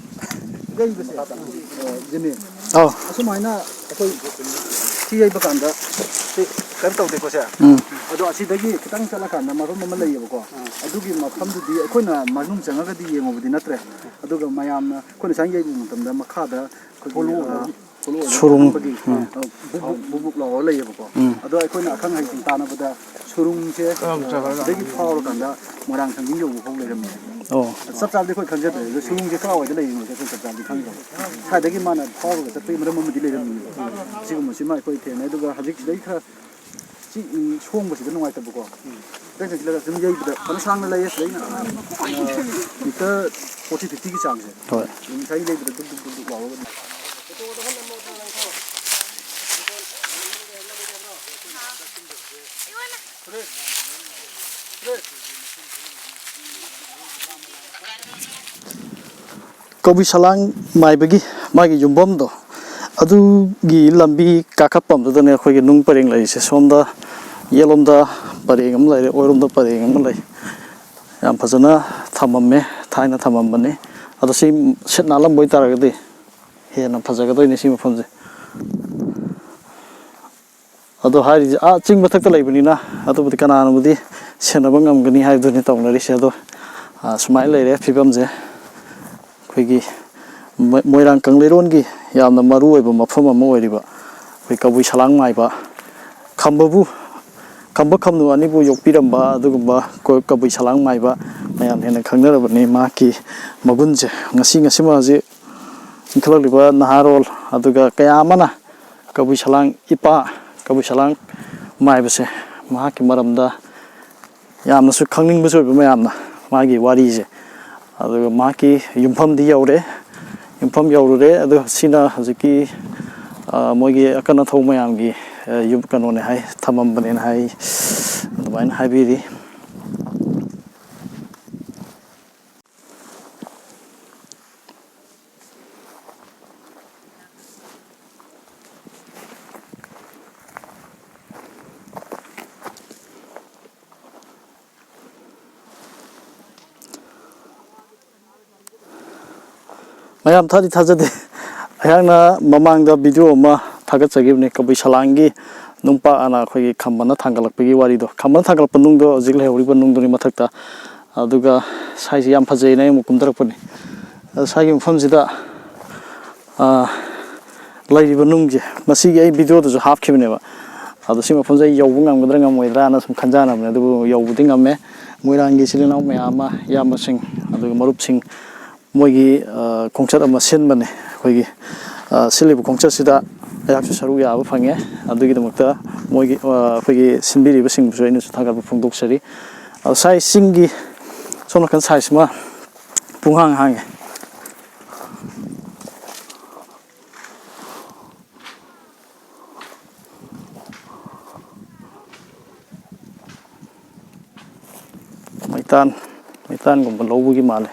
ꯌꯩꯕꯁꯦ, ꯑ, ꯖꯤꯃꯤ, ꯑꯧ꯫ ꯑꯁꯨꯃꯥꯏꯅ ꯑꯩꯈꯣꯏ ꯊꯤ ꯌꯩꯕ ꯀꯥꯟꯗ ꯁꯤ ꯀꯩꯝ ꯇꯧꯗꯦꯀꯣ ꯁꯦ? ꯎꯝ꯫ ꯑꯗꯣ ꯑꯁꯤꯗꯒꯤ ꯈꯤꯇꯪ ꯆꯠꯂꯀꯥꯟꯗ ꯃꯐꯝ ꯑꯃ ꯂꯩꯌꯦꯕꯀꯣ꯫ ꯑꯥ꯫ ꯑꯗꯨꯒꯤ ꯃꯐꯝꯗꯨꯗꯤ ꯑꯩꯈꯣꯏꯅ ꯃꯅꯨꯡ ꯆꯪꯉꯒꯗꯤ ꯌꯦꯡꯉꯨꯕꯗꯤ ꯅꯠꯇ꯭ꯔꯦ꯫ ꯑꯗꯨꯒ ꯃꯌꯥꯝꯅ ꯑꯩꯈꯣꯏꯅ ꯁꯨꯃꯥꯏꯅ ꯌꯩꯕ ꯃꯇꯝꯗ ꯃꯈꯥꯗ ꯑꯩꯈꯣꯏꯒꯤ, ꯐꯣꯂꯣ ꯑꯣꯏꯕ꯫ ꯑ, ꯐꯣꯂꯣ ꯑꯣꯏꯕ ꯁꯨꯔꯨꯡ꯫ ꯈꯪꯕꯒꯤ, ꯎꯝ꯫ ꯑ, ꯕꯨꯛ ꯕꯨꯛ, ꯕꯨꯛ ꯕꯨꯛ ꯂꯥꯎꯔ ꯂꯩꯌꯦꯕꯀꯣ꯫ ꯎꯝ꯫ ꯑꯗꯣ ꯑꯩꯈꯣꯏꯅ ꯑꯈꯪ ꯑꯍꯩꯁꯤꯡ ꯇꯥꯟꯅꯕꯗ ꯁꯨꯔꯨꯡꯁꯦ, ꯑ, ꯁꯤꯗꯒꯤ ꯐꯥꯎꯔꯀꯥꯟꯗ ꯃꯣꯏꯔꯥꯡ ꯊꯥꯡꯖꯤꯡ ꯌꯧꯕ ꯐꯥꯎ ꯂꯩꯔꯝꯃꯦ꯫ ꯑꯣ꯫ ꯆꯞ ꯆꯥꯕꯗꯤ ꯑꯩꯈꯣꯏ ꯈꯪꯖꯗ꯭ꯔꯦ꯫ ꯑꯗꯣ ꯁꯨꯔꯨꯡꯁꯦ ꯀꯥꯏꯋꯥꯏꯗ ꯂꯩꯔꯤꯅꯣꯁꯦ ꯑꯩꯈꯣꯏ ꯆꯞ ꯆꯥꯕꯗꯤ ꯈꯪꯗ꯭ꯔꯦ꯫ ꯁ꯭ꯋꯥꯏꯗꯒꯤ ꯃꯥꯅ ꯐꯥꯎꯔꯒ ꯆꯠꯄꯒꯤ ꯃꯔꯝ ꯑꯃꯗꯤ ꯂꯩꯔꯝꯃꯤꯅꯦꯕ꯫ ꯁꯤꯒꯨꯝꯕꯁꯤꯃ ꯑꯩꯈꯣꯏ ꯊꯦꯡꯅꯩ꯫ ꯑꯗꯨꯒ ꯍꯧꯖꯤꯛ ꯁꯤꯗꯩ ꯈꯔ ꯁꯤ, ꯎꯝ, ꯁꯣꯡꯕꯁꯤꯗ ꯅꯨꯡꯉꯥꯏꯇꯕꯀꯣ꯫ ꯈꯤꯇꯪ ꯆꯪꯁꯤꯜꯂꯒ ꯁꯨꯝ ꯌꯩꯕꯗ ꯐꯅ ꯁꯥꯡꯅ ꯂꯩꯌꯦ꯫ ꯁꯤꯗꯩꯅ, ꯑ, ꯃꯤꯇꯔ ꯐꯣꯔꯇꯤ, ꯐꯤꯐꯇꯤꯒꯤ ꯆꯥꯡꯁꯦ꯫ ꯍꯣꯏ꯫ ꯑꯗꯨꯝ ꯉꯁꯥꯏ ꯌꯩꯕꯗ ꯗꯨꯛ ꯗꯨꯛ ꯗꯨꯛ ꯗꯨꯛ ꯂꯥꯎꯔꯒ ꯑꯗꯨꯝ꯫ ꯀꯕꯨꯏ ꯁꯂꯥꯡ ꯃꯥꯏꯕꯒꯤ ꯃꯥꯒꯤ ꯌꯨꯝꯐꯝꯗꯣ, ꯑꯗꯨꯒꯤ ꯂꯝꯕꯤ ꯀꯥꯈꯠꯄꯝꯗꯨꯗꯅꯦ ꯑꯩꯈꯣꯏꯒꯤ ꯅꯨꯡ ꯄꯔꯦꯡ ꯂꯩꯔꯤꯁꯦ꯫ ꯁꯣꯝꯗ ꯌꯦꯠꯂꯣꯝꯗ ꯄꯔꯦꯡ ꯑꯃ ꯂꯩꯔꯦ, ꯑꯣꯏꯔꯣꯝꯗ ꯄꯔꯦꯡ ꯑꯃ ꯂꯩ꯫ ꯌꯥꯝ ꯐꯖꯅ ꯊꯝꯃꯝꯃꯦ, ꯊꯥꯏꯅ ꯊꯝꯃꯝꯕꯅꯤ꯫ ꯑꯗꯣ ꯁꯤ ꯁꯤꯠ ꯅꯥꯜꯂꯝꯕ ꯑꯣꯏꯇꯥꯔꯒꯗꯤ ꯍꯦꯟꯅ ꯐꯖꯒꯗꯣꯏꯅꯤ ꯁꯤ ꯃꯐꯝꯁꯦ꯫ ꯑꯗꯣ ꯍꯥꯏꯔꯤꯁꯦ ꯑꯥ ꯆꯤꯡ ꯃꯊꯛꯇ ꯂꯩꯕꯅꯤꯅ ꯑꯗꯨꯕꯨꯗꯤ ꯀꯅꯥꯅꯕꯨꯗꯤ ꯁꯦꯟꯅꯕ ꯉꯝꯒꯅꯤ ꯍꯥꯏꯕꯗꯨꯅꯤ ꯇꯧꯅꯔꯤꯁꯦ꯫ ꯑꯗꯣ, ꯑ, ꯁꯨꯃꯥꯏꯅ ꯂꯩꯔꯦ ꯐꯤꯕꯝꯁꯦ꯫ ꯑꯩꯈꯣꯏꯒꯤ ꯃꯣꯏ-, ꯃꯣꯏꯔꯥꯡ ꯀꯪꯂꯩꯔꯣꯟꯒꯤ ꯌꯥꯝꯅ ꯃꯔꯨ ꯑꯣꯏꯕ ꯃꯐꯝ ꯑꯃ ꯑꯣꯏꯔꯤꯕ ꯑꯩꯈꯣꯏ ꯀꯕꯨꯏ ꯁꯂꯥꯡ ꯃꯥꯏꯕ ꯈꯝꯕꯕꯨ, ꯈꯝꯕ ꯈꯝꯅꯨ ꯑꯅꯤꯕꯨ ꯌꯣꯛꯄꯤꯔꯝꯕ ꯑꯗꯨꯒꯨꯝꯕ ꯀꯣ-, ꯀꯕꯨꯏ ꯁꯂꯥꯡ ꯃꯥꯏꯕ ꯃꯌꯥꯝ ꯍꯦꯟꯅ ꯈꯪꯅꯔꯕꯅꯤ꯫ ꯃꯍꯥꯛꯀꯤ ꯃꯒꯨꯟꯁꯦ ꯉꯁꯤ, ꯉꯁꯤꯃꯛ ꯍꯧꯖꯤꯛ ꯏꯟꯈꯠꯂꯛꯂꯤꯕ ꯅꯍꯥꯔꯣꯜ ꯑꯗꯨꯒ ꯀꯌꯥ ꯑꯃꯅ ꯀꯕꯨꯏ ꯁꯂꯥꯡ ꯏꯄꯥ, ꯀꯕꯨꯏ ꯁꯂꯥꯡ ꯃꯥꯏꯕꯁꯦ ꯃꯍꯥꯛꯀꯤ ꯃꯔꯝꯗ ꯌꯥꯝꯅꯁꯨ ꯈꯪꯅꯤꯡꯕꯁꯨ ꯑꯣꯏꯕ ꯃꯌꯥꯝꯅ ꯃꯥꯒꯤ ꯋꯥꯔꯤꯁꯦ꯫ ꯑꯗꯨꯒ ꯃꯍꯥꯛꯀꯤ ꯌꯨꯝꯐꯝꯗꯤ ꯌꯧꯔꯦ, ꯌꯨꯝꯐꯝ ꯌꯧꯔꯨꯔꯦ꯫ ꯑꯗꯣ ꯁꯤꯅ ꯍꯧꯖꯤꯛꯀꯤ, ꯑ, ꯃꯣꯏꯒꯤ ꯑꯀꯟ ꯑꯊꯧ ꯃꯌꯥꯝꯒꯤ, ꯑ, ꯌꯨꯝ ꯀꯩꯅꯣꯅꯦ ꯍꯥꯏ, ꯊꯝꯃꯝꯕꯅꯦꯅ ꯍꯥꯏ, ꯑꯗꯨꯃꯥꯏꯅ ꯍꯥꯏꯕꯤꯔꯤ꯫ ꯃꯌꯥꯝ ꯊꯥꯗꯤ ꯊꯥꯖꯗꯦ꯫ ꯑꯩꯍꯥꯛꯅ ꯃꯃꯥꯡꯗ ꯚꯤꯗꯤꯑꯣ ꯑꯃ ꯊꯥꯒꯠꯆꯈꯤꯕꯅꯤ, ꯀꯕꯨꯏ ꯁꯂꯥꯡꯒꯤ ꯅꯨꯡꯄꯥꯛ ꯑꯅ ꯑꯩꯈꯣꯏꯒꯤ ꯈꯝꯕꯅ ꯊꯥꯡꯒꯠꯂꯛꯄꯒꯤ ꯋꯥꯔꯤꯗꯣ꯫ ꯈꯝꯕꯅ ꯊꯥꯡꯒꯠꯂꯛꯄ ꯅꯨꯡꯗꯣ ꯍꯧꯖꯤꯛ ꯂꯩꯍꯧꯔꯤꯕ ꯅꯨꯡꯗꯨꯒꯤ ꯃꯊꯛꯇ꯫ ꯑꯗꯨꯒ ꯁ꯭ꯋꯥꯏꯁꯤ ꯌꯥꯝ ꯐꯖꯩꯅ ꯑꯩ ꯑꯃꯨꯛ ꯀꯨꯝꯊꯔꯛꯄꯅꯤ꯫ ꯑꯗꯣ ꯁ꯭ꯋꯥꯏꯒꯤ ꯃꯐꯝꯁꯤꯗ, ꯑ, ꯂꯩꯔꯤꯕ ꯅꯨꯡꯁꯦ, ꯃꯁꯤꯒꯤ ꯑꯩ ꯚꯤꯗꯤꯑꯣꯗꯁꯨ ꯍꯥꯞꯈꯤꯕꯅꯦꯕ꯫ ꯑꯗꯣ ꯁꯤ ꯃꯐꯝꯁꯦ ꯑꯩ ꯌꯧꯕ ꯉꯝꯒꯗ꯭ꯔꯥ ꯉꯝꯃꯣꯏꯗ꯭ꯔꯥꯅ ꯁꯨꯝ ꯈꯟꯖꯅꯕꯅꯦ, ꯑꯗꯨꯕꯨ ꯌꯧꯕꯗꯤ ꯉꯝꯃꯦ꯫ ꯃꯣꯏꯔꯥꯡꯒꯤ ꯏꯆꯤꯜ ꯏꯅꯥꯎ ꯃꯌꯥꯝ ꯑꯃ, ꯏꯌꯥꯝꯕꯁꯤꯡ, ꯑꯗꯨꯒ ꯃꯔꯨꯞꯁꯤꯡ, ꯃꯣꯏꯒꯤ, ꯑ, ꯈꯣꯡꯆꯠ ꯑꯃ ꯁꯤꯟꯕꯅꯦ꯫ ꯑꯩꯈꯣꯏꯒꯤ, ꯑ, ꯁꯤꯜꯂꯤꯕ ꯈꯣꯡꯆꯠꯁꯤꯗ ꯑꯩꯍꯥꯛꯁꯨ ꯁꯔꯨꯛ ꯌꯥꯕ ꯐꯪꯉꯦ꯫ ꯑꯗꯨꯒꯤꯗꯃꯛꯇ ꯃꯣꯏꯒꯤ, ꯑ, ꯑꯩꯈꯣꯏꯒꯤ ꯁꯤꯟꯕꯤꯔꯤꯕꯁꯤꯡꯕꯨꯁꯨ ꯑꯩꯅꯁꯨ ꯊꯥꯒꯠꯄ ꯐꯣꯡꯗꯣꯛꯆꯔꯤ꯫ ꯑꯗꯣ ꯁꯥꯏ ꯆꯤꯡꯒꯤ ꯁꯣꯝ ꯅꯥꯀꯟ ꯁꯥꯏꯁꯤꯃ ꯄꯨꯡꯍꯥꯡ ꯍꯥꯡꯉꯦ꯫ ꯃꯩꯇꯥꯟ, ꯃꯩꯇꯥꯟꯒꯨꯝꯕ ꯂꯧꯕꯒꯤ ꯃꯥꯜꯂꯦ꯫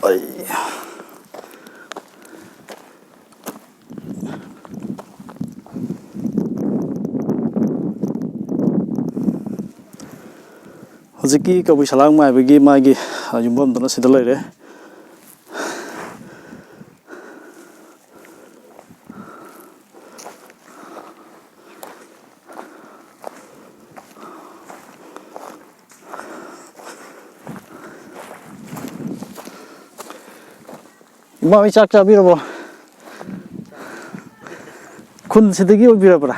ꯑꯩ ꯍꯧꯖꯤꯛꯀꯤ ꯀꯕꯨꯏ ꯁꯂꯥꯡ ꯃꯥꯏꯕꯒꯤ ꯃꯥꯒꯤ, ꯑ, ꯌꯨꯝꯐꯝꯗꯨꯅ ꯁꯤꯗ ꯂꯩꯔꯦ꯫ ꯏꯃꯥ ꯍꯣꯏ ꯆꯥꯛ ꯆꯥꯕꯤꯔꯕꯣ? ꯈꯨꯟꯁꯤꯗꯒꯤ ꯑꯣꯏꯕꯤꯔꯕ꯭ꯔꯥ?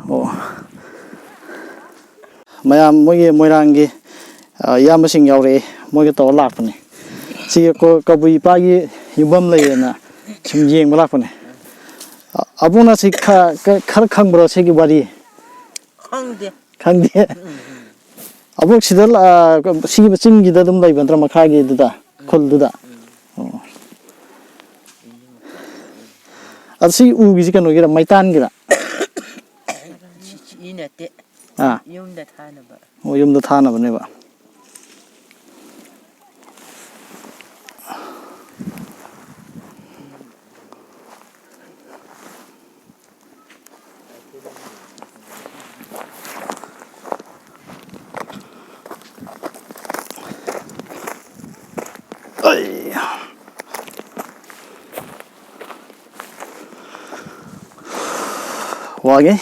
ꯑꯣ꯫ ꯃꯌꯥꯝ ꯃꯣꯏꯒꯤ ꯃꯣꯏꯔꯥꯡꯒꯤ, ꯑ, ꯏꯌꯥꯝꯕꯁꯤꯡ ꯌꯥꯎꯔꯛꯑꯦ꯫ ꯃꯣꯏꯒ ꯇꯧꯔ ꯂꯥꯛꯄꯅꯦ꯫ ꯁꯤꯒꯤ ꯑꯩꯈꯣꯏ ꯀꯕꯨꯏ ꯏꯄꯥꯒꯤ ꯌꯨꯝꯐꯝ ꯂꯩꯌꯦꯅ ꯁꯨꯝ ꯌꯦꯡꯕ ꯂꯥꯛꯄꯅꯦ꯫ ꯑ, ꯑꯕꯨꯡꯅ ꯁꯤ ꯈ-, ꯈ-, ꯈꯔ ꯈꯪꯕ꯭ꯔꯣ ꯁꯤꯒꯤ ꯋꯥꯔꯤ? ꯈꯪꯗꯦ꯫ ꯈꯪꯗꯦ? ꯎꯝ, ꯎꯝ꯫ ꯑꯕꯣꯛ ꯁꯤꯗ ꯂ-, ꯑ, ꯁꯤꯒꯤ ꯆꯤꯡꯒꯤꯗ ꯑꯗꯨꯝ ꯂꯩꯕ ꯅꯠꯇ꯭ꯔꯥ, ꯃꯈꯥꯒꯤꯗꯨꯗ? ꯎꯝ, ꯈꯨꯜꯗꯨꯗ? ꯎꯝ꯫ ꯑꯣ꯫ ꯑꯗꯨ ꯁꯤ ꯎꯒꯤꯁꯤ ꯀꯩꯅꯣꯒꯤꯔ, ꯃꯩꯇꯥꯟꯒꯤꯔ? ꯁꯤ, ꯁꯤ ꯅꯠꯇꯦ꯫ ꯑꯥ꯫ ꯌꯨꯝꯗ ꯊꯥꯅꯕ꯫ ꯑꯣ, ꯌꯨꯝꯗ ꯊꯥꯅꯕꯅꯦꯕ꯫ ꯑꯩ꯫ ꯋꯥꯒꯤ꯫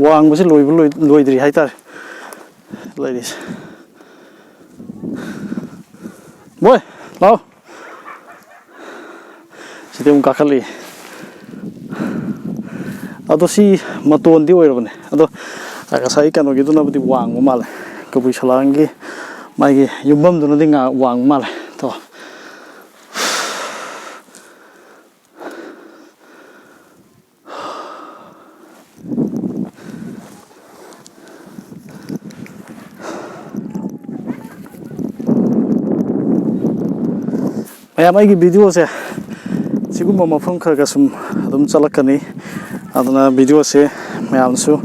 ꯋꯥꯡꯕꯁꯦ ꯂꯣꯏꯕ ꯂꯣꯏ-, ꯂꯣꯏꯗ꯭ꯔꯤ ꯍꯥꯏꯇꯥꯔꯦ ꯂꯩꯔꯤꯁꯦ꯫ ꯃꯣꯏ, ꯂꯥꯛꯑꯣ꯫ ꯁꯤꯗꯤ ꯑꯃꯨꯛ ꯀꯥꯈꯠꯂꯛꯏ꯫ ꯑꯗꯣ ꯁꯤ ꯃꯇꯣꯟꯗꯤ ꯑꯣꯏꯔꯕꯅꯦ꯫ ꯑꯗꯣ ꯉꯁꯥꯏ ꯀꯩꯅꯣꯒꯤꯗꯨꯅꯕꯨꯗꯤ ꯋꯥꯡꯕ ꯃꯥꯜꯂꯦ꯫ ꯀꯕꯨꯏ ꯁꯂꯥꯡꯒꯤ ꯃꯥꯒꯤ ꯌꯨꯝꯐꯝꯗꯨꯅꯗꯤ ꯉꯥ-, ꯋꯥꯡꯕ ꯃꯥꯜꯂꯦ꯫ ꯇꯣ꯫ ꯃꯌꯥꯝ, ꯑꯩꯒꯤ ꯚꯤꯗꯤꯑꯣꯁꯦ ꯁꯤꯒꯨꯝꯕ ꯃꯐꯝ ꯈꯔ ꯈꯔ ꯁꯨꯝ ꯑꯗꯨꯝ ꯆꯠꯂꯛꯀꯅꯤ꯫ ꯑꯗꯨꯅ ꯚꯤꯗꯤꯑꯣꯁꯦ ꯃꯌꯥꯝꯁꯨ,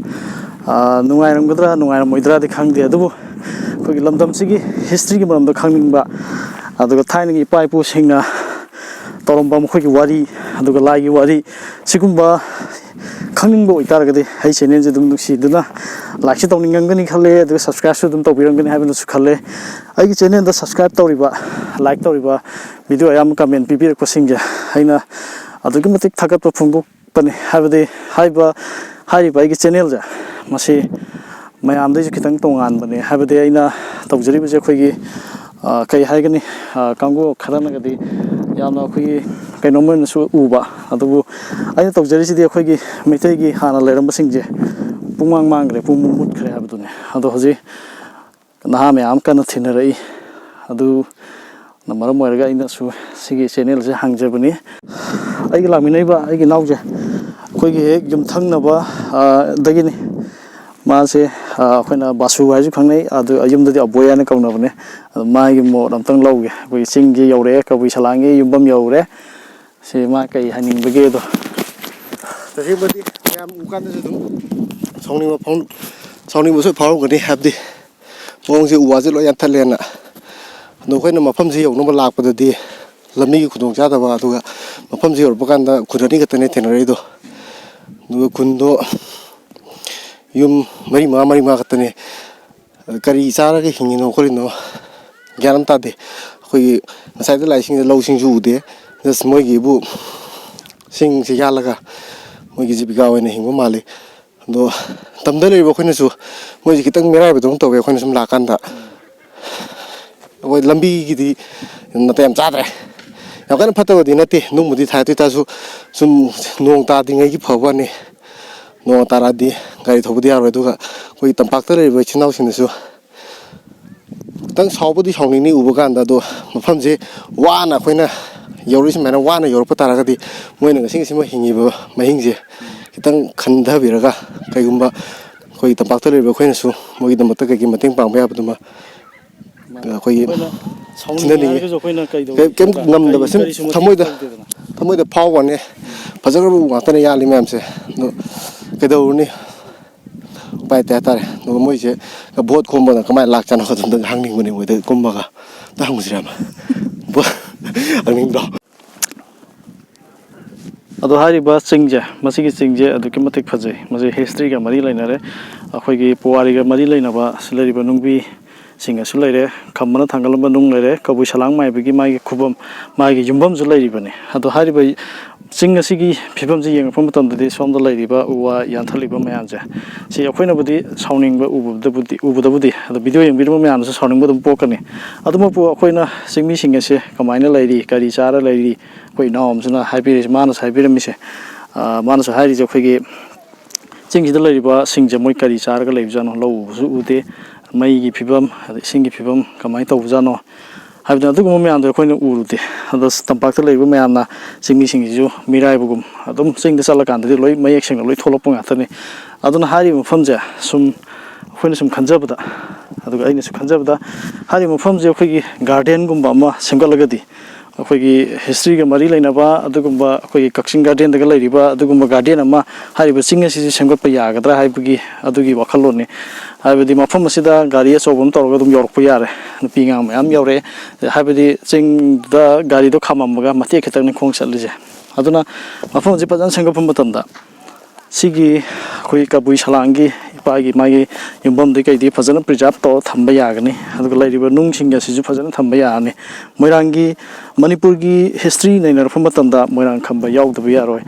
ꯑꯥ, ꯅꯨꯡꯉꯥꯏꯔꯝꯒꯗ꯭ꯔꯥ ꯅꯨꯡꯉꯥꯏꯔꯝꯃꯣꯏꯗ꯭ꯔꯥꯗꯤ ꯈꯪꯗꯦ, ꯑꯗꯨꯕꯨ ꯑꯩꯈꯣꯏꯒꯤ ꯂꯝꯗꯝꯁꯤꯒꯤ ꯍꯤꯁꯇ꯭ꯔꯤꯒꯤ ꯃꯔꯝꯗ ꯈꯪꯅꯤꯡꯕ, ꯑꯗꯨꯒ ꯊꯥꯏꯅꯒꯤ ꯏꯄꯥ ꯏꯄꯨꯁꯤꯡꯅ ꯇꯧꯔꯝꯕ ꯃꯈꯣꯏꯒꯤ ꯋꯥꯔꯤ, ꯑꯗꯨꯒ ꯂꯥꯏꯒꯤ ꯋꯥꯔꯤ, ꯁꯤꯒꯨꯝꯕ ꯈꯪꯅꯤꯡꯕ ꯑꯣꯏꯇꯥꯔꯒꯗꯤ ꯑꯩ ꯆꯦꯅꯦꯜꯁꯦ ꯑꯗꯨꯝ ꯅꯨꯡꯁꯤꯗꯨꯅ ꯂꯥꯏꯛꯁꯨ ꯇꯧꯅꯤꯡꯉꯝꯒꯅꯤ ꯈꯜꯂꯦ, ꯑꯗꯨꯒ ꯁꯕꯁꯀ꯭ꯔꯥꯏꯕꯁꯨ ꯑꯗꯨꯝ ꯇꯧꯕꯤꯔꯝꯒꯅꯤ ꯍꯥꯏꯕꯅꯁꯨ ꯈꯜꯂꯦ꯫ ꯑꯩꯒꯤ ꯆꯦꯅꯦꯜꯗ ꯁꯕꯁꯀ꯭ꯔꯥꯏꯕ ꯇꯧꯔꯤꯕ, ꯂꯥꯏꯛ ꯇꯧꯔꯤꯕ, ꯚꯤꯗꯤꯑꯣ ꯑꯌꯥꯝꯕ ꯀꯃꯦꯟ ꯄꯤꯕꯤꯔꯛꯄꯁꯤꯡꯁꯦ ꯑꯩꯅ ꯑꯗꯨꯛꯀꯤ ꯃꯇꯤꯛ ꯊꯥꯒꯠꯄ ꯐꯣꯡꯗꯣꯛꯄꯅꯤ꯫ ꯍꯥꯏꯕꯗꯤ ꯍꯥꯏꯕ ꯍꯥꯏꯔꯤꯕ ꯑꯩꯒꯤ ꯆꯦꯅꯦꯜꯁꯦ ꯃꯁꯤ ꯃꯌꯥꯝꯗꯩꯁꯨ ꯈꯤꯇꯪ ꯇꯣꯉꯥꯟꯕꯅꯦ꯫ ꯍꯥꯏꯕꯗꯤ ꯑꯩꯅ ꯇꯧꯖꯔꯤꯕꯁꯦ ꯑꯩꯈꯣꯏꯒꯤ, ꯑ, ꯀꯩ ꯍꯥꯏꯒꯅꯤ, ꯑ, ꯀꯥꯡꯕꯨ ꯈꯔꯅꯒꯗꯤ ꯌꯥꯝꯅ ꯑꯩꯈꯣꯏꯒꯤ ꯀꯩꯅꯣꯝ ꯑꯣꯏꯅꯁꯨ ꯎꯕ, ꯑꯗꯨꯕꯨ ꯑꯩꯅ ꯇꯧꯖꯔꯤꯁꯤꯗꯤ ꯑꯩꯈꯣꯏꯒꯤ ꯃꯩꯇꯩꯒꯤ ꯍꯥꯟꯅ ꯂꯩꯔꯝꯕꯁꯤꯡꯁꯦ ꯄꯨꯡꯃꯥꯡ ꯃꯥꯡꯈ꯭ꯔꯦ, ꯄꯨꯡꯃꯨꯠ ꯃꯨꯠꯈ꯭ꯔꯦ ꯍꯥꯏꯕꯗꯨꯅꯦ꯫ ꯑꯗꯣ ꯍꯧꯖꯤꯛ ꯅꯍꯥ ꯃꯌꯥꯝ ꯀꯟꯅ ꯊꯤꯅꯔꯛꯏ꯫ ꯑꯗꯨꯅ ꯃꯔꯝ ꯑꯣꯏꯔꯒ ꯑꯩꯅꯁꯨ ꯁꯤꯒꯤ ꯆꯦꯅꯦꯜꯁꯦ ꯍꯥꯡꯖꯕꯅꯤ꯫ ꯑꯩꯒ ꯂꯥꯛꯃꯤꯟꯅꯔꯤꯕ ꯑꯩꯒꯤ ꯏꯅꯥꯎꯁꯦ ꯑꯩꯈꯣꯏꯒꯤ ꯍꯦꯛ ꯌꯨꯝꯊꯪꯅꯕ, ꯑ, ꯗꯒꯤꯅꯤ꯫ ꯃꯥꯁꯦ, ꯑ, ꯑꯩꯈꯣꯏꯅ ꯕꯥꯁꯨ ꯍꯥꯏꯁꯨ ꯈꯪꯅꯩ, ꯑꯗꯨ ꯌꯨꯝꯗꯗꯤ ꯑꯕꯣꯏ ꯍꯥꯏꯅ ꯀꯧꯅꯕꯅꯦ꯫ ꯑꯗꯨ ꯃꯥꯒꯤ ꯃꯣꯠ ꯑꯝꯇꯪ ꯂꯧꯒꯦ꯫ ꯑꯩꯈꯣꯏꯒꯤ ꯆꯤꯡꯁꯦ ꯌꯧꯔꯛꯑꯦ, ꯀꯕꯨꯏ ꯁꯂꯥꯡꯒꯤ ꯌꯨꯝꯐꯝ ꯌꯧꯔꯦ꯫ ꯁꯤ ꯃꯥ ꯀꯩ ꯍꯥꯏꯅꯤꯡꯕꯒꯦꯗꯣ꯫ ꯇꯁꯦꯡꯕꯗꯤ ꯃꯌꯥꯝ ꯎ ꯀꯥꯟꯗꯁꯨ ꯑꯗꯨꯝ ꯁꯥꯎꯅꯤꯡꯕ ꯐꯥꯎ-, ꯁꯥꯎꯅꯤꯡꯕꯁꯨ ꯐꯥꯎꯔꯝꯒꯅꯤ, ꯍꯥꯏꯕꯗꯤ ꯃꯑꯣꯡꯁꯦ ꯎ ꯋꯥꯁꯦ ꯂꯣꯏ ꯌꯥꯟꯊꯠꯂꯦꯅ꯫ ꯑꯗꯣ ꯑꯩꯈꯣꯏꯅ ꯃꯐꯝꯁꯤ ꯌꯧꯅꯕ ꯂꯥꯛꯄꯗꯗꯤ ꯂꯝꯕꯤꯒꯤ ꯈꯨꯗꯣꯡꯆꯥꯗꯕ, ꯑꯗꯨꯒ ꯃꯐꯝꯁꯤ ꯌꯧꯔꯛꯄ ꯀꯥꯟꯗ ꯈꯨꯟ ꯑꯅꯤ ꯈꯛꯇꯅꯦ ꯊꯦꯡꯅꯔꯛꯏꯗꯣ꯫ ꯑꯗꯨꯒ ꯈꯨꯟꯗꯣ ꯌꯨꯝ ꯃꯔꯤ ꯃꯉꯥ, ꯃꯔꯤ ꯃꯉꯥ ꯈꯛꯇꯅꯦ꯫ ꯀꯔꯤ ꯆꯥꯔꯒ ꯍꯤꯡꯉꯤꯅꯣ ꯈꯣꯠꯂꯤꯅꯣ ꯒ꯭ꯌꯥꯟ ꯑꯃ ꯇꯥꯗꯦ꯫ ꯑꯩꯈꯣꯏꯒꯤ ꯉꯁꯥꯏꯗ ꯂꯥꯛꯏꯁꯤꯡꯁꯦ ꯂꯧꯁꯤꯡꯁꯨ ꯎꯗꯦ, just ꯃꯣꯏꯒꯤꯕꯨ ꯁꯤꯡꯁꯤ ꯌꯥꯜꯂꯒ ꯃꯣꯏꯒꯤ ꯖꯤꯕꯤꯀꯥ ꯑꯣꯏꯅ ꯍꯤꯡꯕ ꯃꯥꯜꯂꯤ꯫ ꯑꯗꯣ ꯇꯝꯗ ꯂꯩꯔꯤꯕ ꯑꯩꯈꯣꯏꯅꯁꯨ ꯃꯣꯏꯁꯦ ꯈꯤꯇꯪ ꯃꯤꯔꯥꯏꯕꯗꯧꯅ ꯇꯧꯋꯦ, ꯑꯩꯈꯣꯏꯅ ꯁꯨꯝ ꯂꯥꯛꯀꯥꯟꯗ꯫ ꯑꯩꯈꯣꯏ ꯂꯝꯕꯤꯒꯤꯗꯤ ꯅꯥꯇꯩ ꯌꯥꯝ ꯆꯥꯗ꯭ꯔꯦ꯫ ꯌꯥꯝ ꯀꯟꯅ ꯐꯠꯇꯕꯗꯤ ꯅꯠꯇꯦ, ꯅꯨꯡꯕꯨꯗꯤ ꯊꯥꯏ, ꯑꯗꯨ ꯑꯣꯏꯇꯥꯔꯁꯨ ꯁꯨꯝ ꯅꯣꯡ ꯇꯥꯗ꯭ꯔꯤꯉꯩꯒꯤ ꯐꯕ ꯋꯥꯅꯤ꯫ ꯅꯣꯡ ꯇꯥꯔꯛꯑꯗꯤ ꯒꯥꯔꯤ ꯊꯧꯕꯗꯤ ꯌꯥꯔꯣꯏ꯫ ꯑꯗꯨꯒ ꯑꯩꯈꯣꯏꯒꯤ ꯇꯝꯄꯥꯛꯇ ꯂꯩꯔꯤꯕ ꯏꯆꯤꯟ ꯏꯅꯥꯎꯁꯤꯡꯅꯁꯨ ꯈꯤꯇꯪ ꯁꯥꯎꯕꯨꯗꯤ ꯁꯥꯎꯅꯤꯡꯅꯤ ꯎꯕ ꯀꯥꯟꯗ, ꯑꯗꯣ ꯃꯐꯝꯁꯦ ꯋꯥꯅ ꯑꯩꯈꯣꯏꯅ ꯌꯧꯔꯛꯏ, ꯁꯨꯃꯥꯏꯅ ꯋꯥꯅ ꯌꯧꯔꯛꯄ ꯇꯥꯔꯒꯗꯤ ꯃꯣꯏꯅ ꯉꯁꯤ ꯉꯁꯤꯃꯛ ꯍꯤꯡꯉꯤꯕ ꯃꯍꯤꯡꯁꯦ ꯈꯤꯇꯪ ꯈꯟꯊꯕꯤꯔꯒ, ꯀꯩꯒꯨꯝꯕ ꯑꯩꯈꯣꯏꯒꯤ ꯇꯝꯄꯥꯛꯇ ꯂꯩꯔꯤꯕ ꯑꯩꯈꯣꯏꯅꯁꯨ ꯃꯣꯏꯒꯤꯗꯃꯛꯇ ꯀꯩꯀꯩ ꯃꯇꯦꯡ ꯄꯥꯡꯕ ꯌꯥꯕꯗꯨꯃ ꯑꯩꯈꯣꯏꯒꯤ ꯑꯩꯈꯣꯏꯅ ꯁꯥꯎꯅꯤꯡꯉꯦ ꯍꯥꯏꯔꯒꯁꯨ ꯑꯩꯈꯣꯏꯅ ꯀꯩꯗꯧ-, ꯀꯩꯝ ꯀꯩ-, ꯉꯝꯗꯕ, ꯁꯨꯝ ꯀꯔꯤꯁꯨ ꯃꯇꯦꯡ ꯊꯃꯣꯏꯗ, ꯇꯧꯗꯦꯗꯅ꯫ ꯊꯃꯣꯏꯗ ꯐꯥꯎꯕꯅꯦ꯫ ꯐꯖꯈ꯭ꯔꯕ ꯎ ꯉꯥꯛꯇꯅꯦ ꯌꯥꯜꯂꯤ ꯃꯌꯥꯝꯁꯦ꯫ ꯑꯗꯣ ꯀꯩꯗꯧꯔꯨꯅꯤ? ꯎꯄꯥꯏ ꯂꯩꯇꯦ ꯍꯥꯏꯇꯥꯔꯦ꯫ ꯑꯗꯨꯒ ꯃꯣꯏꯁꯦ ꯚꯣꯠ ꯈꯣꯝꯕꯗ ꯀꯃꯥꯏꯅ ꯂꯥꯛ ꯆꯥꯅꯣ ꯑꯗꯨꯝꯇ ꯍꯪꯅꯤꯡꯕꯅꯦ ꯃꯣꯏꯗ ꯀꯨꯝꯃꯒ꯫ ꯑꯝꯇ ꯍꯪꯉꯨꯁꯤꯔ? ꯚꯣꯠ ꯍꯪꯅꯤꯡꯗ꯭ꯔꯣ? ꯑꯗꯣ ꯍꯥꯏꯔꯤꯕ ꯆꯤꯡꯁꯦ, ꯃꯁꯤꯒꯤ ꯆꯤꯡꯁꯦ ꯑꯗꯨꯛꯀꯤ ꯃꯇꯤꯛ ꯐꯖꯩ꯫ ꯃꯁꯤ historyꯒ ꯃꯔꯤ ꯂꯩꯅꯔꯦ꯫ ꯑꯩꯈꯣꯏꯒꯤ ꯄꯨꯋꯥꯔꯤꯒ ꯃꯔꯤ ꯂꯩꯅꯕ ꯁꯤ ꯂꯩꯔꯤꯕ ꯅꯨꯡꯕꯤꯁꯤꯡ ꯑꯁꯨ ꯂꯩꯔꯦ꯫ ꯈꯝꯕꯅ ꯊꯥꯡꯒꯠꯂꯝꯕ ꯅꯨꯡ ꯂꯩꯔꯦ꯫ ꯀꯕꯨꯏ ꯁꯂꯥꯡ ꯃꯥꯏꯕꯒꯤ ꯃꯥꯒꯤ ꯈꯨꯕꯝ, ꯃꯥꯒꯤ ꯌꯨꯝꯐꯝꯁꯨ ꯂꯩꯔꯤꯕꯅꯤ꯫ ꯑꯗꯣ ꯍꯥꯏꯔꯤꯕ ꯆꯤꯡ ꯑꯁꯤꯒꯤ ꯐꯤꯕꯝꯁꯤ ꯌꯦꯡꯉꯛꯄ ꯃꯇꯝꯗꯗꯤ ꯁꯣꯝꯗ ꯂꯩꯔꯤꯕ ꯎ ꯋꯥ ꯌꯥꯟꯊꯠꯂꯤꯕ ꯃꯌꯥꯝꯁꯦ, ꯁꯤ ꯑꯩꯈꯣꯏꯅꯕꯨꯗꯤ ꯁꯥꯎꯅꯤꯡꯕ ꯎꯕꯗꯕꯨꯗꯤ, ꯎꯕꯗꯕꯨꯗꯤ, ꯑꯗꯣ video ꯌꯦꯡꯕꯤꯔꯤꯕ ꯃꯌꯥꯝꯗꯁꯨ ꯁꯥꯎꯅꯤꯡꯕ ꯑꯗꯨꯝ ꯄꯣꯛꯀꯅꯤ꯫ ꯑꯗꯨꯃꯛꯄꯨ ꯑꯩꯈꯣꯏꯅ ꯆꯤꯡꯃꯤꯁꯤꯡ ꯑꯁꯦ ꯀꯃꯥꯏꯅ ꯂꯩꯔꯤ, ꯀꯔꯤ ꯆꯥꯔ ꯂꯩꯔꯤ, ꯑꯩꯈꯣꯏ ꯏꯅꯥꯎ ꯑꯃꯁꯤꯅ ꯍꯥꯏꯕꯤꯔꯤꯁꯤ, ꯃꯥꯅꯁꯨ ꯍꯥꯏꯕꯤꯔꯝꯃꯤꯁꯦ, ꯑ, ꯃꯥꯅꯁꯨ ꯍꯥꯏꯔꯤꯁꯦ ꯑꯩꯈꯣꯏꯒꯤ ꯆꯤꯡꯁꯤꯗ ꯂꯩꯔꯤꯕ ꯁꯤꯡꯁꯦ ꯃꯣꯏ ꯀꯔꯤ ꯆꯥꯔꯒ ꯂꯩꯕꯖꯥꯠꯅꯣ, ꯂꯧ ꯎꯕꯁꯨ ꯎꯗꯦ, ꯃꯩꯒꯤ ꯐꯤꯕꯝ, ꯑꯗꯩ ꯏꯁꯤꯡꯒꯤ ꯐꯤꯕꯝ ꯀꯃꯥꯏꯅ ꯇꯧꯕꯖꯥꯠꯅꯣ ꯍꯥꯏꯕꯗꯨꯅ ꯑꯗꯨꯒꯨꯝꯕ ꯃꯌꯥꯝꯗꯣ ꯑꯩꯈꯣꯏꯅ ꯎꯔꯨꯗꯦ꯫ ꯑꯗꯣ ꯇꯝꯄꯥꯛꯇ ꯂꯩꯔꯤꯕ ꯃꯌꯥꯝꯅ ꯆꯤꯡꯃꯤꯁꯤꯡꯁꯤꯁꯨ ꯃꯤꯔꯥꯏꯕꯒꯨꯝ ꯑꯗꯨꯝ ꯆꯤꯡꯗ ꯆꯠꯂꯀꯥꯟꯗꯗꯤ ꯂꯣꯏ ꯃꯌꯦꯛ ꯁꯦꯡꯅ ꯂꯣꯏ ꯊꯣꯛꯂꯛꯄ ꯉꯥꯛꯇꯅꯤ꯫ ꯑꯗꯨꯅ ꯍꯥꯏꯔꯤꯕ ꯃꯐꯝꯁꯦ ꯁꯨꯝ ꯑꯩꯈꯣꯏꯅ ꯁꯨꯝ ꯈꯟꯖꯕꯗ, ꯑꯗꯨꯒ ꯑꯩꯅꯁꯨ ꯈꯟꯖꯕꯗ, ꯍꯥꯏꯔꯤꯕ ꯃꯐꯝꯁꯦ ꯑꯩꯈꯣꯏꯒꯤ gardenꯒꯨꯝꯕ ꯑꯃ ꯁꯦꯝꯒꯠꯂꯒꯗꯤ, ꯑꯩꯈꯣꯏꯒꯤ historyꯒ ꯃꯔꯤ ꯂꯩꯅꯕ ꯑꯗꯨꯒꯨꯝꯕ ꯑꯩꯈꯣꯏꯒꯤ ꯀꯛꯆꯤꯡ gardenꯗꯒ ꯂꯩꯔꯤꯕ ꯑꯗꯨꯒꯨꯝꯕ garden ꯑꯃ ꯍꯥꯏꯔꯤꯕ ꯆꯤꯡ ꯑꯁꯤꯁꯨ ꯁꯦꯝꯒꯠꯄ ꯌꯥꯒꯗ꯭ꯔꯥ ꯍꯥꯏꯕꯒꯤ ꯑꯗꯨꯒꯤ ꯋꯥꯈꯜꯂꯣꯟꯅꯤ꯫ ꯍꯥꯏꯕꯗꯤ ꯃꯐꯝ ꯑꯁꯤꯗ ꯒꯥꯔꯤ ꯑꯆꯧꯕ ꯑꯃ ꯇꯧꯔꯒ ꯑꯗꯨꯝ ꯌꯧꯔꯛꯄ ꯌꯥꯔꯦ, ꯅꯨꯄꯤ ꯑꯉꯥꯡ ꯃꯌꯥꯝ ꯌꯧꯔꯛꯑꯦ꯫ ꯍꯥꯏꯕꯗꯤ ꯆꯤꯡꯗ ꯒꯥꯔꯤꯗꯣ ꯈꯥꯝꯃꯝꯃꯒ ꯃꯇꯦꯛ ꯈꯤꯇꯪꯅꯤ ꯈꯣꯡ ꯆꯠꯂꯤꯁꯦ꯫ ꯑꯗꯨꯅ ꯃꯐꯝ ꯑꯁꯤ ꯐꯖꯅ ꯁꯦꯝꯒꯠꯄ ꯃꯇꯝꯗ ꯁꯤꯒꯤ ꯑꯩꯈꯣꯏ ꯀꯕꯨꯏ ꯁꯂꯥꯡꯒꯤ ꯏꯄꯥꯒꯤ ꯃꯥꯒꯤ ꯌꯨꯝꯐꯝꯗꯤ ꯀꯩꯗꯤ ꯐꯖꯅ preserve ꯇꯧꯔ ꯊꯝꯕ ꯌꯥꯒꯅꯤ꯫ ꯑꯗꯨꯒ ꯂꯩꯔꯤꯕ ꯅꯨꯡꯁꯤꯡ ꯑꯁꯤꯁꯨ ꯐꯖꯅ ꯊꯝꯕ ꯌꯥꯔꯅꯤ꯫ ꯃꯣꯏꯔꯥꯡꯒꯤ, ꯃꯅꯤꯄꯨꯔꯒꯤ history ꯅꯩꯅꯔꯛꯄ ꯃꯇꯝꯗ ꯃꯣꯏꯔꯥꯡ ꯈꯝꯕ ꯌꯥꯎꯗꯕ ꯌꯥꯔꯣꯏ꯫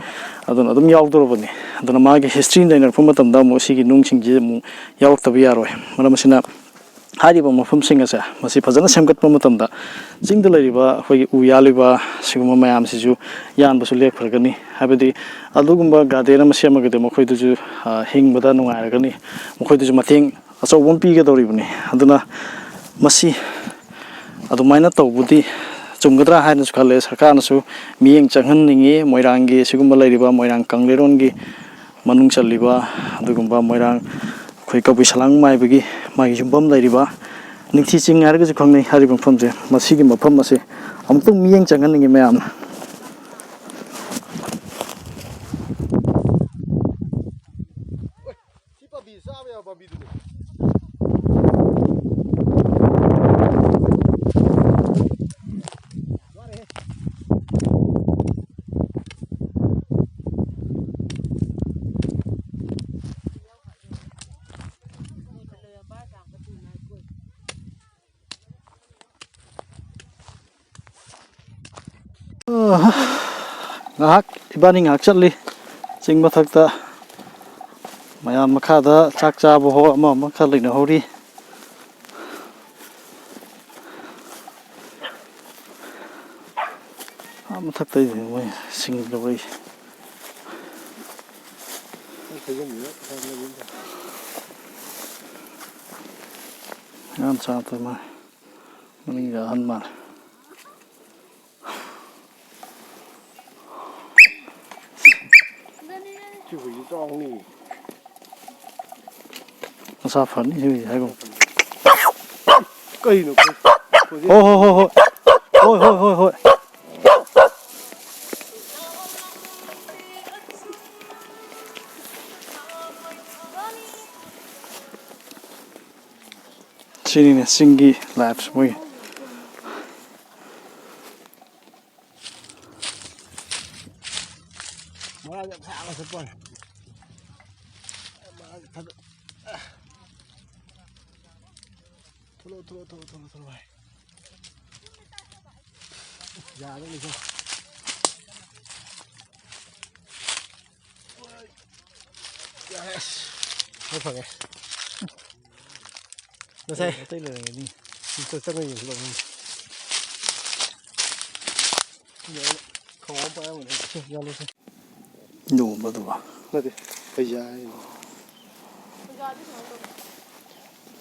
ꯑꯗꯨꯅ ꯑꯗꯨꯝ ꯌꯥꯎꯗꯧꯔꯕꯅꯤ꯫ ꯑꯗꯨꯅ ꯃꯥꯒꯤ history ꯅꯩꯅꯔꯛꯄ ꯃꯇꯝꯗ ꯑꯃꯨꯛ ꯁꯤꯒꯤ ꯅꯨꯡꯁꯤꯡꯁꯤ ꯑꯃꯨꯛ ꯌꯥꯎꯔꯛꯇꯕ ꯌꯥꯔꯣꯏ꯫ ꯃꯔꯝ ꯑꯁꯤꯅ ꯍꯥꯏꯔꯤꯕ ꯃꯐꯝꯁꯤꯡ ꯑꯁꯦ ꯃꯁꯤ ꯐꯖꯅ ꯁꯦꯝꯒꯠꯄ ꯃꯇꯝꯗ ꯆꯤꯡꯗ ꯂꯩꯔꯤꯕ ꯑꯩꯈꯣꯏꯒꯤ ꯎ ꯌꯥꯜꯂꯤꯕ ꯁꯤꯒꯨꯝꯕ ꯃꯌꯥꯝꯁꯤꯁꯨ ꯌꯥꯟꯕꯁꯨ ꯂꯦꯞꯈ꯭ꯔꯒꯅꯤ꯫ ꯍꯥꯏꯕꯗꯤ ꯑꯗꯨꯒꯨꯝꯕ garden ꯑꯃ ꯁꯦꯝꯃꯒꯗꯤ ꯃꯈꯣꯏꯗꯨꯁꯨ, ꯑ, ꯍꯤꯡꯕꯗ ꯅꯨꯡꯉꯥꯏꯔꯒꯅꯤ, ꯃꯈꯣꯏꯗꯨꯁꯨ ꯃꯇꯦꯡ ꯑꯆꯧꯕ ꯑꯃ ꯄꯤꯒꯗꯧꯔꯤꯕꯅꯤ꯫ ꯑꯗꯨꯅ ꯃꯁꯤ ꯑꯗꯨꯃꯥꯏꯅ ꯇꯧꯕꯗꯤ ꯆꯨꯝꯒꯗ꯭ꯔꯥ ꯍꯥꯏꯅꯁꯨ ꯈꯜꯂꯦ꯫ ꯁꯔꯀꯥꯔꯅꯁꯨ ꯃꯤꯠꯌꯦꯡ ꯆꯪꯍꯟꯅꯤꯡꯉꯤ ꯃꯣꯏꯔꯥꯡꯒꯤ ꯁꯤꯒꯨꯝꯕ ꯂꯩꯔꯤꯕ ꯃꯣꯏꯔꯥꯡ ꯀꯪꯂꯩꯔꯣꯟꯒꯤ ꯃꯅꯨꯡ ꯆꯜꯂꯤꯕ ꯑꯗꯨꯒꯨꯝꯕ ꯃꯣꯏꯔꯥꯡ ꯑꯩꯈꯣꯏ ꯀꯕꯨꯏ ꯁꯂꯥꯡ ꯃꯥꯏꯕꯒꯤ ꯃꯥꯒꯤ ꯌꯨꯝꯐꯝ ꯂꯩꯔꯤꯕ ꯅꯤꯡꯊꯤ ꯆꯤꯡ ꯍꯥꯏꯔꯒꯁꯨ ꯈꯪꯅꯩ ꯍꯥꯏꯔꯤꯕ ꯃꯐꯝꯁꯦ꯫ ꯃꯁꯤꯒꯤ ꯃꯐꯝ ꯑꯁꯦ ꯑꯃꯨꯛꯇꯪ ꯃꯤꯠꯌꯦꯡ ꯆꯪꯍꯟꯅꯤꯡꯉꯤ ꯃꯌꯥꯝꯅ꯫ ꯁꯤ ꯄꯥꯝꯕꯤ ꯆꯥꯕ ꯌꯥꯕ ꯄꯥꯝꯕꯤꯗꯨꯅꯦ꯫ ꯉꯥꯏꯍꯥꯛ, ꯏꯕꯥꯅꯤ ꯉꯥꯏꯍꯥꯛ ꯆꯠꯂꯤ ꯆꯤꯡ ꯃꯊꯛꯇ꯫ ꯃꯌꯥꯝ ꯃꯈꯥꯗ ꯆꯥꯛ ꯆꯥꯕ ꯍꯣ ꯑꯃ ꯑꯃ ꯈꯔ ꯂꯩꯅꯍꯧꯔꯤ꯫ ꯑꯥ ꯃꯊꯛꯇꯩꯗꯤ ꯃꯣꯏ ꯁꯤꯡ ꯂꯧꯔꯛꯏ꯫ ꯌꯥꯝ ꯆꯥꯎꯗꯦ ꯃꯥ꯫ ꯃꯅꯤꯡꯗ ꯑꯍꯟ ꯃꯥꯜꯂꯦ꯫ ꯁꯤ ꯍꯨꯏꯁꯤ ꯆꯥꯎꯅꯤ꯫ ꯃꯁꯥ ꯐꯅꯤ ꯁꯤ ꯍꯨꯏꯁꯤ ꯍꯥꯏꯒꯨꯝ꯫ ꯀꯩꯅꯣ? ꯍꯣꯏ, ꯍꯣꯏ, ꯍꯣꯏ, ꯍꯣꯏ꯫ ꯍꯣꯏ, ꯍꯣꯏ, ꯍꯣꯏ, ꯍꯣꯏ꯫ ꯁꯤꯅꯤꯅꯦ ꯆꯤꯡꯒꯤ life ꯁꯦ ꯃꯣꯏꯒꯤ꯫ ꯃꯔꯥ ꯌꯥꯝ ꯁꯥꯡꯅ ꯆꯠꯄ ꯋꯥꯅꯤ꯫ ꯃꯔꯥꯁꯦ ꯊꯥꯗ-, ꯊꯣꯛꯂꯛꯑꯣ, ꯊꯣꯛꯂꯛꯑꯣ, ꯊꯣꯛꯂꯛꯑꯣ, ꯊꯣꯛꯂꯛꯑꯣ, ꯊꯣꯛꯂꯛꯑꯣ ꯚꯥꯏ꯫ ꯌꯥꯗꯧꯔꯤꯀꯣ꯫ ꯌꯦꯁ꯫ ꯂꯣꯏ ꯐꯪꯉꯦ꯫ ꯉꯁꯥꯏ ꯑꯇꯩ ꯂꯩꯔꯝꯒꯅꯤ꯫ ꯁꯤꯗ ꯆꯪꯉ ꯌꯦꯡꯁꯤ ꯂꯥꯎ꯫ ꯈꯣꯡ ꯑꯃ ꯄꯥꯏꯔꯝꯒꯅꯤ꯫ ꯁꯤ ꯌꯥꯜꯂꯨꯁꯦ꯫ ꯌꯣꯟꯕꯗꯨꯕ? ꯅꯠꯇꯦ, ꯄꯩꯁꯥ ꯍꯥꯏꯅꯤ꯫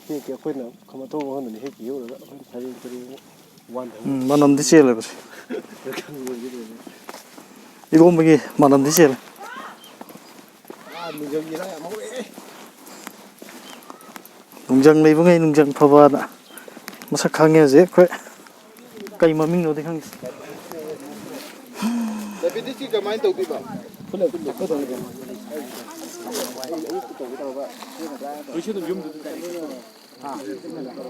ꯍꯦꯛꯀꯦ ꯑꯩꯈꯣꯏꯅ ꯈꯝꯕ ꯊꯣꯡ ꯍꯣꯟꯕꯅꯤ, ꯍꯦꯛꯀꯦ ꯌꯧꯔꯒ ꯑꯩꯈꯣꯏꯅ ꯁꯔꯦꯡ ꯁꯔꯦꯡ ꯋꯥꯟꯊꯕ꯫ ꯎꯝ, ꯃꯅꯝꯗꯤ ꯆꯦꯜꯂꯦꯕ ꯁꯤ꯫ ꯏꯔꯣꯝꯕꯒꯤ ꯃꯅꯝꯗꯤ ꯆꯦꯜꯂꯦ꯫ ꯑꯥ, ꯅꯨꯡꯖꯪ ꯏꯔꯥꯡ ꯌꯥꯝ ꯍꯧꯔꯛꯑꯦ꯫ ꯅꯨꯡꯖꯪ ꯂꯩꯕꯉꯩ ꯅꯨꯡꯖꯪ ꯐꯕꯅ꯫ ꯃꯁꯛ ꯈꯪꯉꯦ ꯍꯧꯖꯤꯛ ꯑꯩꯈꯣꯏ꯫ ꯀꯩ ꯃꯃꯤꯡꯅꯣꯗꯤ ꯈꯪꯗꯦ꯫ ꯂꯝꯕꯤꯗꯤ ꯁꯤ ꯀꯃꯥꯏꯅ ꯇꯧꯗꯣꯏꯕ? ꯅꯪ ꯌꯨꯝꯗꯨꯗꯤ ꯀꯔꯤ?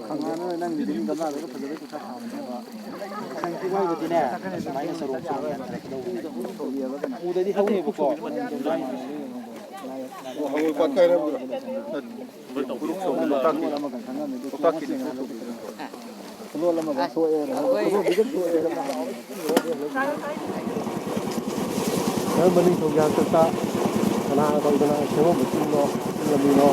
ꯈꯪꯉꯦ, ꯅꯪ ꯌꯨꯝ ꯒꯝꯂꯥꯗꯨꯒ ꯐꯖꯕꯩ ꯄꯩꯁꯥ ꯊꯥꯕꯅꯦꯕ꯫ ꯅꯪ ꯄꯤꯛꯃꯟꯕꯗꯤꯅꯦ, ꯁꯨꯃꯥꯏꯅ ꯆꯔꯣꯡ ꯆꯔꯣꯡ ꯌꯥꯟꯊꯔꯛꯀꯗꯧꯕꯅꯦ꯫ ꯎꯗꯗꯤ ꯍꯧꯅꯦꯕꯀꯣ꯫ ꯍꯪꯉꯣꯏ ꯄꯥꯠ ꯀꯥꯏꯅ ꯂꯣꯛꯇꯥꯛꯀꯤ꯫ ꯈꯨꯂꯣꯜ ꯑꯃꯒ ꯊꯣꯛꯑꯦꯅ ꯍꯥꯏꯕ, ꯈꯨꯂꯣꯜꯗꯨꯗ ꯊꯣꯛꯑꯦꯅ ꯍꯥꯏꯕ꯫ ꯈꯔ ꯃꯅꯤꯡ ꯊꯧꯒꯤ ꯍꯥꯛꯇꯛꯇ ꯀꯅꯥ ꯇꯧꯗꯅ ꯁꯦꯝꯃꯝꯕ ꯆꯤꯡꯗꯣ, ꯆꯤꯡ ꯂꯝꯕꯤꯗꯣ꯫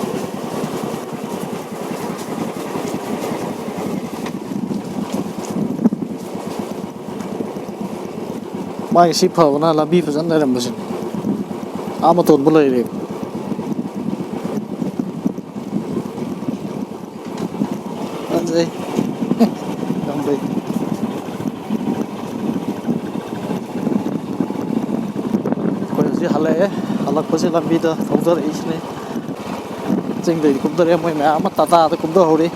ꯃꯥꯒꯤ ꯁꯤ ꯐꯕꯅ ꯂꯝꯕꯤ ꯐꯖꯅ ꯂꯩꯔꯝꯕꯁꯤꯅꯤ꯫ ꯑꯥ ꯃꯇꯣꯟꯕꯨ ꯂꯩꯔꯦ꯫ ꯐꯖꯩ꯫ ꯌꯥꯝ ꯐꯩ꯫ ꯑꯩꯈꯣꯏ ꯍꯧꯖꯤꯛ ꯍꯜꯂꯛꯑꯦ꯫ ꯍꯜꯂꯛꯄꯁꯦ ꯂꯝꯕꯤꯗ ꯊꯧꯗꯔꯛꯏꯁꯤꯅꯦ꯫ ꯆꯤꯡꯗꯩꯗꯤ ꯀꯨꯝꯊꯔꯛꯑꯦ, ꯃꯣꯏ ꯃꯌꯥꯝ ꯑꯃ ꯇꯥꯇꯥꯗ ꯀꯨꯝꯊꯍꯧꯔꯤ꯫